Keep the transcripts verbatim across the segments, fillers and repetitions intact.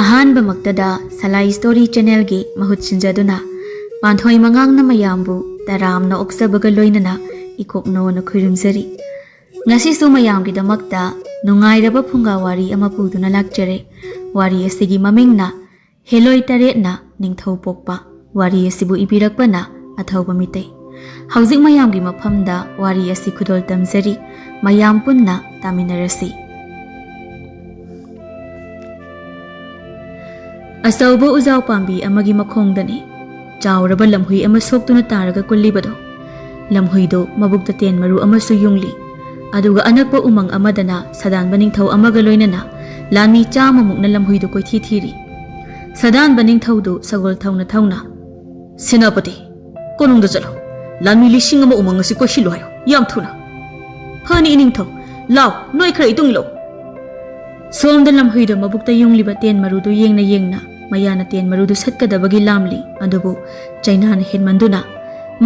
ꯑꯍꯥꯟꯕꯃꯛꯇꯗ ꯁꯂꯥꯏ story ꯆꯦꯅꯦꯜꯒꯤ ꯃꯍꯨꯠ ꯁꯤꯟꯖꯗꯨꯅ ꯄꯥꯟꯊꯣꯏ ꯃꯉꯥꯡꯅ ꯃꯌꯥꯝꯕꯨ ꯇꯔꯥꯝꯅ ꯑꯣꯛꯆꯕꯒ ꯂꯣꯏꯅꯅ ꯏꯀꯣꯛꯅꯣꯅ ꯈꯨꯔꯨꯝꯖꯔꯤ꯫ ꯉꯁꯤꯁꯨ ꯃꯌꯥꯝꯒꯤꯗꯃꯛꯇ ꯅꯨꯡꯉꯥꯏꯔꯕ ꯐꯨꯡꯒꯥ ꯋꯥꯔꯤ ꯑꯃ ꯄꯨꯗꯨꯅ ꯂꯥꯛꯆꯔꯦ꯫ ꯋꯥꯔꯤ ꯑꯁꯤꯒꯤ ꯃꯃꯤꯡꯅ ꯍꯦꯂꯣꯏ ꯇꯔꯦꯠꯅ ꯅꯤꯡꯊꯧ ꯄꯣꯛꯄ꯫ ꯋꯥꯔꯤ ꯑꯁꯤꯕꯨ ꯏꯕꯤꯔꯛꯄꯅ ꯑꯊꯧꯕ ꯃꯤꯇꯩ꯫ ꯍꯧꯖꯤꯛ ꯃꯌꯥꯝꯒꯤ ꯃꯐꯝꯗ ꯋꯥꯔꯤ ꯑꯁꯤ ꯈꯨꯗꯣꯜ ꯇꯝꯖꯔꯤ꯫ ꯃꯌꯥꯝ ꯄꯨꯟꯅ ꯇꯥꯃꯤꯟꯅꯔꯁꯤ꯫ ꯑꯆꯧꯕ ꯎꯖꯥꯎ ꯄꯥꯝꯕꯤ ꯑꯃꯒꯤ ꯃꯈꯣꯡꯗꯅꯤ ꯆꯥꯎꯔꯕ ꯂꯝꯍꯨꯏ ꯑꯃ ꯁꯣꯛꯇꯨꯅ ꯇꯥꯔꯒ ꯀꯨꯜꯂꯤꯕꯗꯣ꯫ ꯂꯝꯍꯨꯏꯗꯣ ꯃꯕꯨꯛꯇ ꯇꯦꯟ ꯃꯔꯨ ꯑꯃꯁꯨ ꯌꯨꯡꯂꯤ꯫ ꯑꯗꯨꯒ ꯑꯅꯛꯄ ꯎꯃꯪ ꯑꯃꯗꯅ ꯁꯗꯥꯟꯕ ꯅꯤꯡꯊꯧ ꯑꯃꯒ ꯂꯣꯏꯅꯅ ꯂꯥꯟꯃꯤ ꯆꯥꯝꯃꯃꯨꯛꯅ ꯂꯝꯍꯨꯏꯗꯨ ꯀꯣꯏꯊꯤ ꯊꯤꯔꯤ꯫ ꯁꯗꯥꯟꯕ ꯅꯤꯡꯊꯧꯗꯨ ꯁꯒꯣꯜ ꯊꯧꯅ ꯊꯧꯅ, "ꯁꯦꯅꯥꯄꯇꯤ, ꯀꯣꯅꯨꯡꯗ ꯆꯠꯂꯣ꯫ ꯂꯥꯟꯃꯤ ꯂꯤꯁꯤꯡ ꯑꯃ ꯎꯃꯪ ꯑꯁꯤ ꯀꯣꯏꯁꯤꯜꯂꯨ ꯍꯥꯏꯌꯨ, ꯌꯥꯝ ꯊꯨꯅ꯫ ꯐꯅꯤ ꯏꯅꯤꯡꯊꯧ, ꯂꯥꯎ, ꯅꯣꯏ ꯈꯔ ꯏꯇꯨꯡ ꯏꯜꯂꯣ꯫" ꯁꯣꯝꯗ ꯂꯝꯍꯨꯏꯗ ꯃꯕꯨꯛꯇ ꯌꯨꯡꯂꯤꯕ ꯇꯦꯟ ꯃꯔꯨꯗꯨ ꯌꯦꯡꯅ ꯌꯦꯡꯅ ꯃꯌꯥꯅ ꯇꯦꯟ ꯃꯔꯨꯗꯨ ꯁꯠꯀꯗꯕꯒꯤ ꯂꯥꯝꯂꯤ꯫ ꯑꯗꯨꯕꯨ ꯆꯩꯅꯥꯅ ꯍꯦꯟꯃꯟꯗꯨꯅ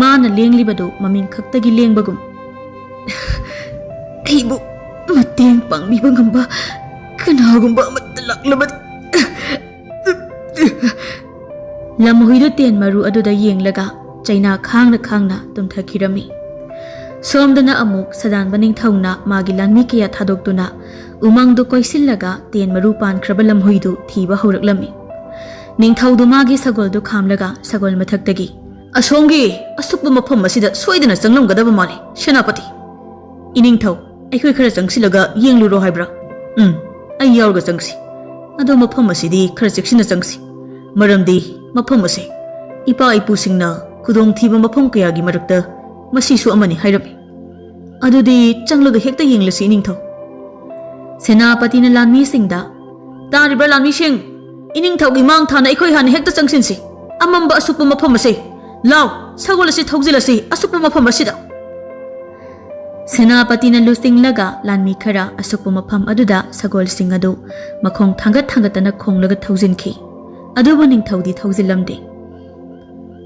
ꯃꯥꯅ ꯂꯦꯡꯂꯤꯕꯗꯨ ꯃꯃꯤꯡ ꯈꯛꯇꯒꯤ ꯂꯦꯡꯕꯒꯨꯝ, "ꯑꯩꯕꯨ ꯃꯇꯦꯡ ꯄꯥꯡꯕꯤꯕ ꯉꯝꯕ ꯀꯅꯥꯒꯨꯝꯕ ꯑꯃꯠꯇ ꯂꯥꯛꯂꯕꯗꯤ꯫" ꯂꯝꯍꯨꯏꯗꯨ ꯇꯦꯟ ꯃꯔꯨ ꯑꯗꯨꯗ ꯌꯦꯡꯂꯒ ꯆꯩꯅꯥ ꯈꯥꯡꯅ ꯈꯥꯡꯅ ꯇꯨꯝꯊꯈꯤꯔꯝꯃꯤ꯫ ꯁꯣꯝꯗꯅ ꯑꯃꯨꯛ ꯁꯗꯥꯟꯕ ꯅꯤꯡꯊꯧꯅ ꯃꯥꯒꯤ ꯂꯥꯟꯃꯤ ꯀꯌꯥ ꯊꯥꯗꯣꯛꯇꯨꯅ ꯎꯃꯪꯗꯨ ꯀꯣꯏꯁꯤꯜꯂꯒ ꯇꯦꯟ ꯃꯔꯨ ꯄꯥꯟꯈ꯭ꯔꯕ ꯂꯝꯍꯨꯏꯗꯨ ꯊꯤꯕ ꯍꯧꯔꯛꯂꯝꯃꯤ꯫ ꯅꯤꯡꯊꯧꯗꯨ ꯃꯥꯒꯤ ꯁꯒꯣꯜꯗꯨ ꯈꯥꯝꯂꯒ ꯁꯒꯣꯜ ꯃꯊꯛꯇꯒꯤ, "ꯑꯁꯣꯝꯒꯤ ꯑꯁꯨꯛꯄ ꯃꯐꯝ ꯑꯁꯤꯗ ꯁꯣꯏꯗꯅ ꯆꯪꯂꯝꯒꯗꯕ ꯃꯥꯜꯂꯤ, ꯁꯦꯅꯥꯄꯇꯤ꯫ ꯏꯅꯤꯡꯊꯧ, ꯑꯩꯈꯣꯏ ꯈꯔ ꯆꯪꯁꯤꯜꯂꯒ ꯌꯦꯡꯂꯨꯔꯣ ꯍꯥꯏꯕ꯭ꯔꯥ?" "ꯎꯝ, ꯑꯩ ꯌꯥꯎꯔꯒ ꯆꯪꯁꯤ꯫ ꯑꯗꯣ ꯃꯐꯝ ꯑꯁꯤꯗꯤ ꯈꯔ ꯆꯦꯛꯁꯤꯟꯅ ꯆꯪꯁꯤ, ꯃꯔꯝꯗꯤ ꯃꯐꯝ ꯑꯁꯦ ꯏꯄꯥ ꯏꯄꯨꯁꯤꯡꯅ ꯈꯨꯗꯣꯡꯊꯤꯕ ꯃꯐꯝ ꯀꯌꯥꯒꯤ ꯃꯔꯛꯇ ꯃꯁꯤꯁꯨ ꯑꯃꯅꯤ ꯍꯥꯏꯔꯝꯃꯤ꯫ ꯑꯗꯨꯗꯤ ꯆꯪꯂꯒ ꯍꯦꯛꯇ ꯌꯦꯡꯂꯁꯤ, ꯏꯅꯤꯡꯊꯧ꯫" ꯁꯦꯅꯥꯄꯇꯤꯅ ꯂꯥꯟꯃꯤꯁꯤꯡꯗ, "ꯇꯥꯔꯤꯕ꯭ꯔꯥ ꯂꯥꯟꯃꯤꯁꯤꯡ? ꯏꯅꯤꯡꯊꯧꯒꯤ ꯃꯥꯡ ꯊꯥꯅ ꯑꯩꯈꯣꯏ ꯍꯥꯟꯅ ꯍꯦꯛꯇ ꯆꯪꯁꯤꯟꯁꯤ꯫ ꯑꯃꯝꯕ ꯑꯁꯨꯛꯄ ꯃꯐꯝ ꯑꯁꯦ꯫ ꯂꯥꯎ, ꯁꯒꯣꯜ ꯑꯁꯤ ꯊꯧꯖꯤꯜꯂꯁꯤ ꯑꯁꯨꯛꯄ ꯃꯐꯝ ꯑꯁꯤꯗ꯫" ꯁꯦꯅꯥꯄꯇꯤꯅ ꯂꯨꯆꯤꯡꯂꯒ ꯂꯥꯟꯃꯤ ꯈꯔ ꯑꯁꯨꯛꯄ ꯃꯐꯝ ꯑꯗꯨꯗ ꯁꯒꯣꯜꯁꯤꯡ ꯑꯗꯨ ꯃꯈꯣꯡ ꯊꯥꯡꯒꯠ ꯊꯥꯡꯒꯠꯇꯅ ꯈꯣꯡꯂꯒ ꯊꯧꯖꯤꯟꯈꯤ꯫ ꯑꯗꯨꯕꯨ ꯅꯤꯡꯊꯧꯗꯤ ꯊꯧꯖꯤꯜꯂꯝꯗꯦ꯫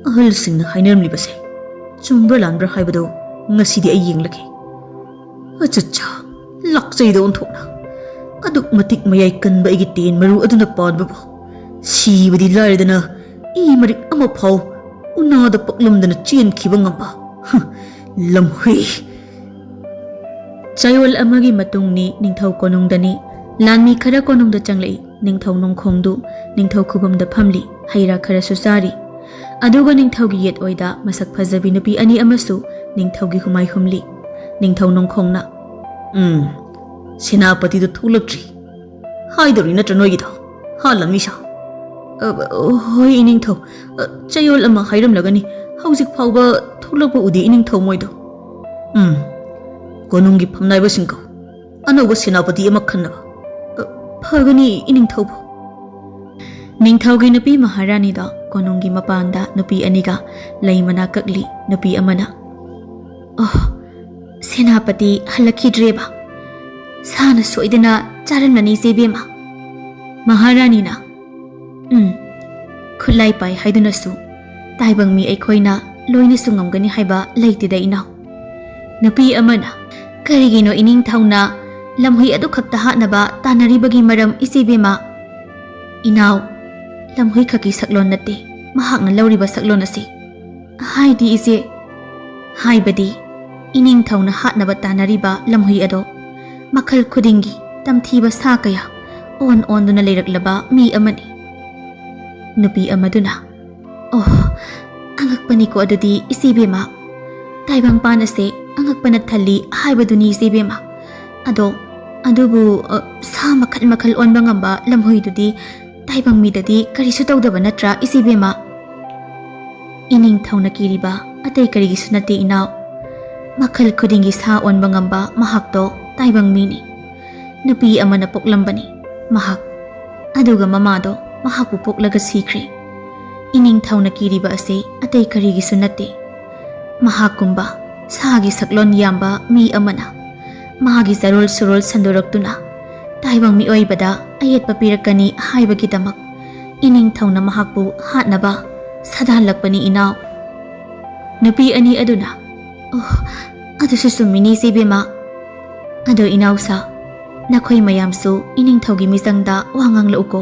"ꯑꯍꯜꯁꯤꯡꯅ ꯍꯥꯏꯅꯔꯝꯂꯤꯕꯁꯦ ꯆꯨꯝꯕ꯭ꯔꯥ ꯂꯥꯟꯕ꯭ꯔꯥ ꯍꯥꯏꯕꯗꯨ ꯉꯁꯤꯗꯤ ꯑꯩ ꯌꯦꯡꯂꯒꯦ꯫ ꯑꯆꯠꯆꯥ, ꯂꯥꯛꯆꯩꯗ ꯑꯣꯟꯊꯣꯛꯅ꯫ ꯑꯗꯨꯛ ꯃꯇꯤꯛ ꯃꯌꯥꯏ ꯀꯟꯕ ꯑꯩꯒꯤ ꯇꯦꯟ ꯃꯔꯨ ꯑꯗꯨꯅ ꯄꯥꯟꯕꯕꯨ ꯁꯤꯕꯗꯤ ꯂꯥꯏꯔꯗꯅ ꯏ ꯃꯔꯤꯛ ꯑꯃ ꯐꯥꯎ ꯎꯅꯥꯗ ꯄꯛꯂꯝꯗꯅ ꯆꯦꯟꯈꯤꯕ ꯉꯝꯕ꯫ ꯍ, ꯂꯝꯍꯨꯏ! ꯆꯌꯣꯜ ꯑꯃꯒꯤ ꯃꯇꯨꯡꯅꯤ꯫ ꯅꯤꯡꯊꯧ ꯀꯣꯅꯨꯡꯗꯅꯤ꯫ ꯂꯥꯟꯃꯤ ꯈꯔ ꯀꯣꯅꯨꯡꯗ ꯆꯪꯂꯛꯏ꯫ ꯅꯤꯡꯊꯧ ꯅꯣꯡꯈꯣꯡꯗꯨ ꯅꯤꯡꯊꯧ ꯈꯨꯕꯝꯗ ꯐꯝꯂꯤ꯫ ꯍꯩ ꯔꯥ ꯈꯔꯁꯨ ꯆꯥꯔꯤ꯫ ꯑꯗꯨꯒ ꯅꯤꯡꯊꯧꯒꯤ ꯌꯦꯠ ꯑꯣꯏꯗ ꯃꯁꯛ ꯐꯖꯕꯤ ꯅꯨꯄꯤ ꯑꯅꯤ ꯑꯃꯁꯨ ꯅꯤꯡꯊꯧꯒꯤ ꯍꯨꯃꯥꯏ ꯍꯨꯝꯂꯤ꯫ ꯅꯤꯡꯊꯧ ꯅꯣꯡꯈꯣꯡꯅ, "ꯎꯝ, ꯁꯦꯅꯥꯄꯇꯤꯗꯨ ꯊꯣꯛꯂꯛꯇ꯭ꯔꯤ꯫ ꯍꯥꯏꯗꯧꯔꯤ ꯅꯠꯇ꯭ꯔ ꯅꯣꯏꯒꯤꯗꯣ, ꯍꯥ ꯂꯝꯃꯤꯁꯥ?" "ꯑ, ꯍꯣꯏ ꯏꯅꯤꯡꯊꯧ꯫ ꯑ, ꯆꯌꯣꯜ ꯑꯃ ꯍꯥꯏꯔꯝꯂꯒꯅꯤ꯫ ꯍꯧꯖꯤꯛ ꯐꯥꯎꯕ ꯊꯣꯛꯂꯛꯄ ꯎꯗꯦ ꯏꯅꯤꯡꯊꯧ ꯃꯣꯏꯗꯣ꯫ ꯎꯝ, ꯀꯣꯅꯨꯡꯒꯤ ꯐꯝꯅꯥꯏꯕꯁꯤꯡ ꯀꯧ꯫ ꯑꯅꯧꯕ ꯁꯦꯅꯥꯄꯇꯤ ꯑꯃ ꯈꯟꯅꯕ꯫ ꯑ, ꯐꯒꯅꯤ ꯏꯅꯤꯡꯊꯧꯕꯨ꯫" ꯅꯤꯡꯊꯧꯒꯤ ꯅꯨꯄꯤ ꯃꯍꯥꯔꯥꯅꯤꯗꯣ ꯀꯣꯅꯨꯡꯒꯤ ꯃꯄꯥꯟꯗ ꯅꯨꯄꯤ ꯑꯅꯤꯒ ꯂꯩ ꯃꯅꯥ ꯀꯛꯂꯤ꯫ ꯅꯨꯄꯤ ꯑꯃꯅ, "ꯑꯣ, ꯁꯦꯅꯥꯄꯇꯤ ꯍꯜꯂꯛꯈꯤꯗ꯭ꯔꯦꯕ꯫ ꯁꯥꯅ ꯁꯣꯏꯗꯅ ꯆꯥꯔꯝꯂꯅꯤ ꯏꯆꯦ ꯏꯕꯦꯝꯃ꯫" ꯃꯍꯥꯔꯥꯅꯤꯅ, "ꯎꯝ, ꯈꯨꯠꯂꯥꯏ ꯄꯥꯏ ꯍꯥꯏꯗꯨꯅꯁꯨ ꯇꯥꯏꯕꯪ ꯃꯤ ꯑꯩꯈꯣꯏꯅ ꯂꯣꯏꯅꯁꯨ ꯉꯝꯒꯅꯤ ꯍꯥꯏꯕ ꯂꯩꯇꯦꯗ ꯏꯅꯥꯎ꯫" ꯅꯨꯄꯤ ꯑꯃꯅ, "ꯀꯔꯤꯒꯤꯅꯣ ꯏꯅꯤꯡꯊꯧꯅ ꯂꯝꯍꯨꯏ ꯑꯗꯨꯈꯛꯇ ꯍꯥꯠꯅꯕ ꯇꯥꯟꯅꯔꯤꯕꯒꯤ ꯃꯔꯝ ꯏꯆꯦ ꯏꯕꯦꯝꯃ?" "ꯏꯅꯥꯎ, ꯂꯝꯍꯨꯏ ꯈꯛꯀꯤ ꯁꯛꯂꯣꯟ ꯅꯠꯇꯦ ꯃꯍꯥꯛꯅ ꯂꯧꯔꯤꯕ ꯁꯛꯂꯣꯟ ꯑꯁꯤ꯫ ꯍꯥꯏꯗꯤ ꯏꯆꯦ, ꯍꯥꯏꯕꯗꯤ ꯏꯅꯤꯡꯊꯧꯅ ꯍꯥꯠꯅꯕ ꯇꯥꯟꯅꯔꯤꯕ ꯂꯝꯍꯨꯏ ꯑꯗꯣ ꯃꯈꯜ ꯈꯨꯗꯤꯡꯒꯤ ꯇꯝꯊꯤꯕ ꯁꯥ ꯀꯌꯥ ꯑꯣꯟ ꯑꯣꯟꯗꯨꯅ ꯂꯩꯔꯛꯂꯕ ꯃꯤ ꯑꯃꯅꯤ꯫" ꯅꯨꯄꯤ ꯑꯃꯗꯨꯅ, "ꯑꯣ, ꯑꯉꯛꯄꯅꯤꯀꯣ ꯑꯗꯨꯗꯤ ꯏꯆꯦ ꯏꯕꯦꯝꯃ꯫ ꯇꯥꯏꯕꯪꯄꯥꯟ ꯑꯁꯦ ꯑꯉꯛꯄꯅ ꯊꯜꯂꯤ ꯍꯥꯏꯕꯗꯨꯅꯤ ꯏꯆꯦ ꯏꯕꯦꯝꯃ꯫ ꯑꯗꯣ, ꯑꯗꯨꯕꯨ, ꯑ, ꯁꯥ ꯃꯈꯜ ꯃꯈꯜ ꯑꯣꯟꯕ ꯉꯝꯕ ꯂꯝꯍꯨꯏꯗꯨꯗꯤ ꯇꯥꯏꯕꯪ ꯃꯤꯗꯗꯤ ꯀꯔꯤꯁꯨ ꯇꯧꯗꯕ ꯅꯠꯇ꯭ꯔꯥ ꯏꯆꯦ ꯏꯕꯦꯝꯃ?" "ꯏꯅꯤꯡꯊꯧꯅ ꯀꯤꯔꯤꯕ ꯑꯇꯩ ꯀꯔꯤꯒꯤꯁꯨ ꯅꯠꯇꯦ ꯏꯅꯥꯎ꯫ ꯃꯈꯜ ꯈꯨꯗꯤꯡꯒꯤ ꯁꯥ ꯑꯣꯟꯕ ꯉꯝꯕ ꯃꯍꯥꯛꯇꯣ ꯇꯥꯏꯕꯪ ꯃꯤꯅꯤ꯫ ꯅꯨꯄꯤ ꯑꯃꯅ ꯄꯣꯛꯂꯝꯕꯅꯤ ꯃꯍꯥꯛ꯫ ꯑꯗꯨꯒ ꯃꯃꯥꯗꯣ ꯃꯍꯥꯛꯄꯨ ꯄꯣꯛꯂꯒ ꯁꯤꯈ꯭ꯔꯦ꯫ ꯏꯅꯤꯡꯊꯧꯅ ꯀꯤꯔꯤꯕ ꯑꯁꯤ ꯑꯇꯩ ꯀꯔꯤꯒꯤꯁꯨ ꯅꯠꯇꯦ꯫ ꯃꯍꯥꯛꯀꯨꯝꯕ ꯁꯥꯒꯤ ꯁꯛꯂꯣꯟ ꯌꯥꯝꯕ ꯃꯤ ꯑꯃꯅ ꯃꯥꯒꯤ ꯆꯔꯣꯜ ꯁꯨꯔꯣꯜ ꯁꯟꯗꯣꯔꯛꯇꯨꯅ ꯇꯥꯏꯕꯪ ꯃꯤꯑꯣꯏꯕꯗ ꯑꯌꯦꯠꯄ ꯄꯤꯔꯛꯀꯅꯤ ꯍꯥꯏꯕꯒꯤꯗꯃꯛ ꯏꯅꯤꯡꯊꯧꯅ ꯃꯍꯥꯛꯄꯨ ꯍꯥꯠꯅꯕ ꯁꯥꯗꯥꯜꯂꯛꯄꯅꯤ ꯏꯅꯥꯎ꯫" ꯅꯨꯄꯤ ꯑꯅꯤ ꯑꯗꯨꯅ, "ꯑꯣ, ꯑꯗꯨꯁꯨ ꯆꯨꯝꯃꯤꯅꯤ ꯏꯆꯦ ꯏꯕꯦꯝꯃ꯫ ꯑꯗꯣ ꯏꯅꯥꯎꯁꯥ, ꯅꯈꯣꯏ ꯃꯌꯥꯝꯁꯨ ꯏꯅꯤꯡꯊꯧꯒꯤ ꯃꯤꯆꯪꯗ ꯋꯥ ꯉꯥꯡꯂꯛꯎꯀꯣ꯫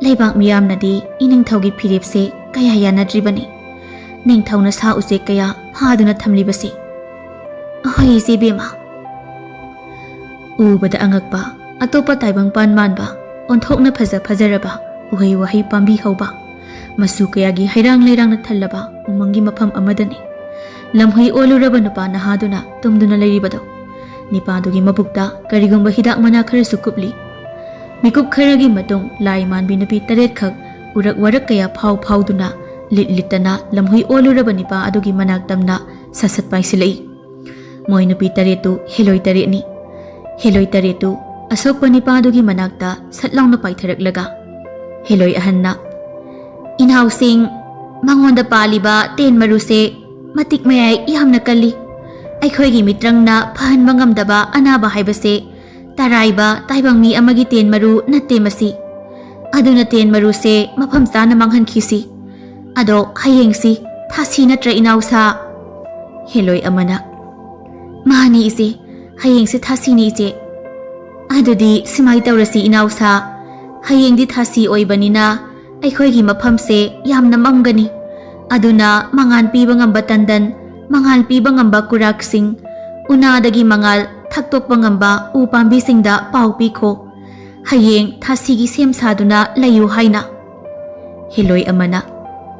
ꯂꯩꯕꯥꯛ ꯃꯤꯌꯥꯝꯅꯗꯤ ꯏꯅꯤꯡꯊꯧꯒꯤ ꯐꯤꯔꯦꯞꯁꯦ ꯀꯌꯥ ꯌꯥꯅꯗ꯭ꯔꯤꯕꯅꯤ꯫ ꯅꯤꯡꯊꯧꯅ ꯁꯥ ꯎꯆꯦꯛ ꯀꯌꯥ ꯐꯥꯗꯨꯅ ꯊꯝꯂꯤꯕꯁꯦ꯫ ꯑꯍꯣꯏ, ꯏꯆꯦ ꯕꯦꯝꯃ꯫ ꯎꯕꯗ ꯑꯉꯛꯄ, ꯑꯇꯣꯞꯄ ꯇꯥꯏꯕꯪꯄꯥꯟ ꯃꯥꯟꯕ, ꯑꯣꯟꯊꯣꯛꯅ ꯐꯖ ꯐꯖꯔꯕ ꯎꯍꯩ ꯋꯥꯍꯩ ꯄꯥꯝꯕꯤ ꯍꯧꯕ, ꯃꯆꯨ ꯀꯌꯥꯒꯤ ꯍꯩꯔꯥꯡ ꯂꯩꯔꯥꯡꯅ ꯊꯜꯂꯕ ꯎꯃꯪꯒꯤ ꯃꯐꯝ ꯑꯃꯗꯅꯤ ꯂꯝꯍꯨꯏ ꯑꯣꯜꯂꯨꯔꯕ ꯅꯨꯄꯥ ꯅꯍꯥꯗꯨꯅ ꯇꯨꯝꯗꯨꯅ ꯂꯩꯔꯤꯕꯗꯣ꯫ ꯅꯤꯄꯥꯗꯨꯒꯤ ꯃꯕꯨꯛꯇ ꯀꯔꯤꯒꯨꯝꯕ ꯍꯤꯗꯥꯛ ꯃꯅꯥ ꯈꯔꯁꯨ ꯀꯨꯞꯂꯤ꯫ ꯃꯤꯀꯨꯞ ꯈꯔꯒꯤ ꯃꯇꯨꯡ ꯂꯥꯏ ꯃꯥꯟꯕꯤ ꯅꯨꯄꯤ ꯇꯔꯦꯠꯈꯛ ꯎꯔꯛ ꯋꯥꯔꯛ ꯀꯌꯥ ꯐꯥꯎ ꯐꯥꯎꯗꯨꯅ ꯂꯤꯠ ꯂꯤꯠꯇꯅ ꯂꯝꯍꯨꯏ ꯑꯣꯜꯂꯨꯔꯕ ꯅꯤꯄꯥ ꯑꯗꯨꯒꯤ ꯃꯅꯥꯛ ꯇꯝꯅ ꯁꯠ ꯁꯠ ꯄꯥꯏꯁꯤꯜꯂꯛꯏ꯫ ꯃꯣꯏ ꯅꯨꯄꯤ ꯇꯔꯦꯠꯇꯨ ꯍꯦꯂꯣꯏ ꯇꯔꯦꯠꯅꯤ꯫ ꯍꯦꯂꯣꯏ ꯇꯔꯦꯠꯇꯨ ꯑꯁꯣꯛꯄ ꯅꯤꯄꯥꯗꯨꯒꯤ ꯃꯅꯥꯛꯇ ꯁꯠ ꯂꯥꯎꯅ ꯄꯥꯏꯊꯔꯛꯂꯒ ꯍꯦꯂꯣꯏ ꯑꯍꯟꯅ, "ꯏꯅꯥꯎꯁꯤꯡ, ꯃꯉꯣꯟꯗ ꯄꯥꯜꯂꯤꯕ ꯇꯦꯟ ꯃꯔꯨꯁꯦ ꯃꯇꯤꯛ ꯃꯌꯥꯏ ꯌꯥꯝꯅ ꯀꯜꯂꯤ꯫ ꯑꯩꯈꯣꯏꯒꯤ ꯃꯤꯇ꯭ꯔꯪꯅ ꯐꯍꯟꯕ ꯉꯝꯗꯕ ꯑꯅꯥꯕ ꯍꯥꯏꯕꯁꯦ ꯇꯔꯥꯏꯕ ꯇꯥꯏꯕꯪ ꯃꯤ ꯑꯃꯒꯤ ꯇꯦꯟ ꯃꯔꯨ ꯅꯠꯇꯦ ꯃꯁꯤ꯫ ꯑꯗꯨꯅ ꯇꯦꯟ ꯃꯔꯨꯁꯦ ꯃꯐꯝ ꯆꯥꯅ ꯃꯥꯡꯍꯟꯈꯤꯁꯤ꯫ ꯑꯗꯣ ꯍꯌꯦꯡꯁꯤ ꯊꯥꯁꯤ ꯅꯠꯇ꯭ꯔ ꯏꯅꯥꯎꯁꯥ?" ꯍꯦꯂꯣꯏ ꯑꯃꯅ, "ꯃꯥꯅꯤ ꯏꯆꯦ, ꯍꯌꯦꯡꯁꯤ ꯊꯥꯁꯤꯅꯤ ꯏꯆꯦ꯫ ꯑꯗꯨꯗꯤ ꯁꯨꯃꯥꯏ ꯇꯧꯔꯁꯤ ꯏꯅꯥꯎꯁꯥ, ꯍꯌꯦꯡꯗꯤ ꯊꯥꯁꯤ ꯑꯣꯏꯕꯅꯤꯅ ꯑꯩꯈꯣꯏꯒꯤ ꯃꯐꯝꯁꯦ ꯌꯥꯝꯅ ꯃꯝꯒꯅꯤ꯫ ꯑꯗꯨꯅ ꯃꯉꯥꯜ ꯄꯤꯕ ꯉꯝꯕ ꯇꯟꯗꯟ, ꯃꯉꯥꯜ ꯄꯤꯕ ꯉꯝꯕ ꯀꯨꯔꯥꯛꯁꯤꯡ, ꯎꯅꯥꯗꯒꯤ ꯃꯉꯥꯜ ꯊꯛꯇꯣꯛꯄ ꯉꯝꯕ ꯎ ꯄꯥꯝꯕꯤꯁꯤꯡꯗ ꯄꯥꯎ ꯄꯤꯈꯣ꯫ ꯍꯌꯦꯡ ꯊꯥꯁꯤꯒꯤ ꯁꯦꯝ ꯁꯥꯗꯨꯅ ꯂꯩꯌꯨ" ꯍꯥꯏꯅ꯫ ꯍꯦꯂꯣꯏ ꯑꯃꯅ,